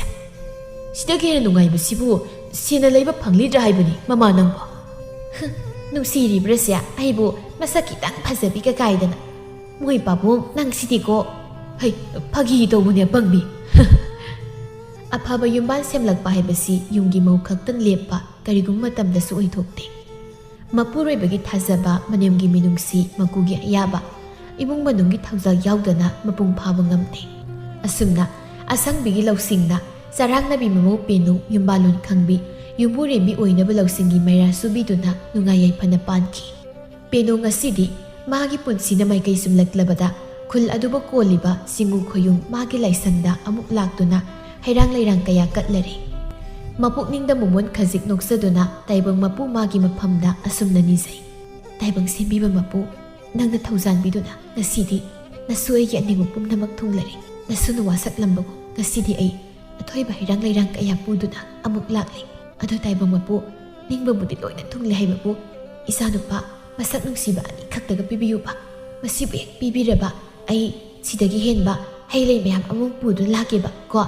ꯁꯤꯗꯒꯤ ꯍꯦꯟꯅ ꯅꯨꯡꯉꯥꯏꯕꯁꯤꯕꯨ ꯁꯦꯟꯅ ꯂꯩꯕ ꯐꯪꯂꯤꯗ꯭ꯔꯥ ꯍꯥꯏꯕꯅꯤ ꯃꯃꯥ ꯅꯪꯕꯣ꯫ ꯍꯨꯝ, ꯅꯨꯡꯁꯤꯔꯤꯕ꯭ꯔꯥꯁꯦ ꯑꯩꯕꯨ ꯃꯁꯛ ꯈꯤꯇꯪ ꯐꯖꯕꯤꯒ ꯀꯥꯏꯗꯅ꯫ ꯃꯣꯏ ꯄꯥꯕꯨꯡ ꯅꯪꯁꯤꯗꯤꯀꯣ꯫ ꯍꯩ, ꯐꯥꯒꯤ ꯇꯧꯕꯅꯦ ꯑꯄꯪꯕꯤ꯫ ꯑꯐꯕ ꯌꯨꯝꯕꯥꯟ ꯁꯦꯝꯂꯛꯄ ꯍꯥꯏꯕꯁꯤ ꯌꯨꯝꯒꯤ ꯃꯧ ꯈꯛꯇ ꯂꯦꯞꯄ ꯀꯔꯤꯒꯨꯝꯕ ꯃꯇꯝꯗꯁꯨ ꯑꯣꯏꯊꯣꯛꯇꯦ꯫ ꯃꯄꯨꯔꯣꯏꯕꯒꯤ ꯊꯥꯖꯕ, ꯃꯅꯦꯝꯒꯤ ꯃꯤꯅꯨꯡꯁꯤ, ꯃꯀꯨꯒꯤ ꯑꯌꯥꯕ, ꯏꯃꯨꯡ ꯃꯅꯨꯡꯒꯤ ꯊꯧꯖꯥꯜ ꯌꯥꯎꯗꯅ ꯃꯄꯨꯡ ꯐꯥꯕ ꯉꯝꯗꯦ꯫ ꯑꯁꯨꯝꯅ ꯑꯁꯪꯕꯤꯒꯤ ꯂꯧꯁꯤꯡꯅ ꯆꯔꯥꯡꯅꯕꯤ ꯃꯃꯧ ꯄꯦꯅꯨ ꯌꯨꯝꯕꯥꯂꯣꯟ ꯈꯪꯕꯤ, ꯌꯨꯝꯕꯨꯔꯦꯝꯕꯤ ꯑꯣꯏꯅꯕ ꯂꯧꯁꯤꯡꯒꯤ ꯃꯩꯔꯥ ꯁꯨꯕꯤꯗꯨꯅ ꯅꯨꯡꯉꯥꯏ ꯌꯥꯏꯐꯅ ꯄꯥꯟꯈꯤ꯫ ꯄꯦꯅꯨ ꯉꯁꯤꯗꯤ ꯃꯥꯒꯤ ꯄꯨꯟꯁꯤꯅ ꯃꯥꯏꯀꯩ ꯆꯨꯝꯂꯛꯂꯕꯗ ꯈꯨꯜ ꯑꯗꯨꯕꯨ ꯀꯣꯜꯂꯤꯕ ꯆꯤꯡꯉꯨ ꯈꯣꯌꯨꯝ ꯃꯥꯒꯤ ꯂꯥꯏꯁꯪꯗ ꯑꯃꯨꯛ ꯂꯥꯛꯇꯨꯅ ꯍꯩꯔꯥꯡ ꯂꯩꯔꯥꯡ ꯀꯌꯥ ꯀꯠꯂꯔꯦ꯫ ꯃꯄꯨꯛꯅꯤꯡꯗ ꯃꯣꯃꯣꯟ ꯈꯖꯤꯛ ꯅꯣꯛꯆꯗꯨꯅ ꯇꯥꯏꯕꯪ ꯃꯄꯨ ꯃꯥꯒꯤ ꯃꯐꯝꯗ ꯑꯁꯨꯝꯅ ꯅꯤꯖꯩ꯫ ꯇꯥꯏꯕꯪ ꯁꯦꯝꯕꯤꯕ ꯃꯄꯨ, ꯅꯪꯅ ꯊꯧꯖꯥꯟꯕꯤꯗꯨꯅ ꯉꯁꯤꯗꯤ ꯅꯁꯨ ꯑꯩꯒꯤ ꯑꯅꯤꯡꯕ ꯄꯨꯝꯅꯃꯛ ꯊꯨꯡꯂꯔꯦ꯫ ꯅꯁꯨꯅ ꯋꯥꯁꯛꯂꯝꯕꯕꯨ ꯉꯁꯤꯗꯤ ꯑꯩ ꯑꯊꯣꯏꯕ ꯍꯩꯔꯥꯡ ꯂꯩꯔꯥꯡ ꯀꯌꯥ ꯄꯨꯗꯨꯅ ꯑꯃꯨꯛ ꯂꯥꯛꯂꯦ꯫ ꯑꯗꯨ ꯇꯥꯏꯕꯪ ꯃꯄꯨ, ꯅꯤꯡꯕꯕꯨꯗꯤ ꯂꯣꯏꯅ ꯊꯨꯡꯂꯦ ꯍꯥꯏꯕꯕꯨ ꯏꯆꯥꯅꯨꯄꯥ ꯃꯁꯛ ꯅꯨꯡꯁꯤꯕ ꯑꯅꯤꯈꯛꯇꯒ ꯄꯤꯕꯤꯌꯨꯕ꯫ ꯃꯁꯤꯕꯨ ꯍꯦꯛ ꯄꯤꯕꯤꯔꯕ ꯑꯩ ꯁꯤꯗꯒꯤ ꯍꯦꯟꯕ ꯍꯩ ꯂꯩ ꯃꯌꯥꯝ ꯑꯃꯨꯛ ꯄꯨꯗꯨꯅ ꯂꯥꯛꯀꯦꯕ ꯀꯣ꯫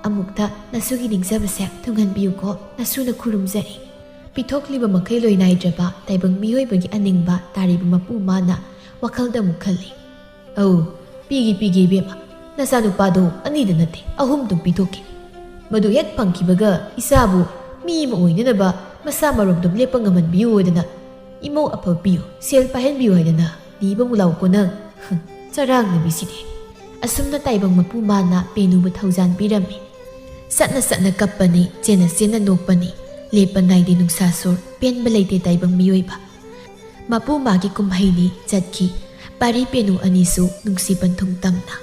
ꯑꯃꯨꯛꯇ ꯅꯁꯨꯒꯤ ꯅꯤꯡꯖꯕꯁꯦ ꯊꯨꯡꯍꯟꯕꯤꯌꯨꯀꯣ, ꯅꯁꯨꯅ ꯈꯨꯔꯨꯝꯖꯔꯤ꯫ ꯄꯤꯊꯣꯛꯂꯤꯕ ꯃꯈꯩ ꯂꯣꯏ ꯅꯥꯏꯗ꯭ꯔꯕ ꯇꯥꯏꯕꯪ ꯃꯤꯑꯣꯏꯕꯒꯤ ꯑꯅꯤꯡꯕ ꯇꯥꯔꯤꯕ ꯃꯄꯨ ꯃꯥꯅ ꯋꯥꯈꯜꯗ ꯑꯃꯨꯛ ꯈꯜꯂꯤ꯫ ꯑꯧ, ꯄꯤꯒꯦ ꯄꯤꯒꯦ ꯏꯕꯦꯝꯃ, ꯅꯆꯥꯅꯨꯄꯥꯗꯣ ꯑꯅꯤꯗ ꯅꯠꯇꯦ ꯑꯍꯨꯝꯗꯨꯝ ꯄꯤꯊꯣꯛꯀꯦ꯫ ꯃꯗꯨ ꯍꯦꯛ ꯐꯪꯈꯤꯕꯒ ꯏꯆꯥꯕꯨ ꯃꯤ ꯑꯃ ꯑꯣꯏꯅꯅꯕ ꯃꯁꯥ ꯃꯔꯣꯝꯗꯣꯝ ꯂꯦꯞꯄ ꯉꯝꯍꯟꯕꯤꯌꯨ ꯍꯥꯏꯗꯅ, ꯏꯃꯧ ꯑꯐꯕ ꯄꯤꯌꯨ, ꯁꯦꯜ ꯄꯥꯏꯍꯟꯕꯤꯌꯨ ꯍꯥꯏꯗꯅ ꯅꯤꯕ ꯑꯃꯨꯛ ꯂꯥꯛꯎꯀꯣ ꯅꯪ꯫ ꯍꯨꯝ, ꯆꯔꯥꯡꯅꯕꯤꯁꯤꯗꯤ꯫ ꯑꯁꯨꯝꯅ ꯇꯥꯏꯕꯪ ꯃꯄꯨ ꯃꯥꯅ ꯄꯦꯅꯨꯕꯨ ꯊꯧꯖꯥꯟ ꯄꯤꯔꯝꯃꯤ꯫ ꯆꯠꯅ ꯆꯠꯅ ꯀꯞꯄꯅꯤ, ꯆꯦꯟꯅ ꯆꯦꯟꯅ ꯅꯣꯛꯄꯅꯤ꯫ ꯂꯦꯞꯄ ꯅꯥꯏꯗꯦ ꯅꯨꯡꯁꯥ ꯁꯣꯔ, ꯄꯦꯟꯕ ꯂꯩꯇꯦ ꯇꯥꯏꯕꯪ ꯃꯤꯑꯣꯏꯕ꯫ ꯃꯄꯨ ꯃꯥꯒꯤ ꯀꯨꯝꯍꯩꯅꯤ ꯆꯠꯈꯤ꯫ ꯄꯥꯔꯤ ꯄꯦꯅꯨ ꯑꯅꯤꯁꯨ ꯅꯨꯡꯁꯤ ꯄꯟꯊꯨꯡ ꯇꯝꯅ꯫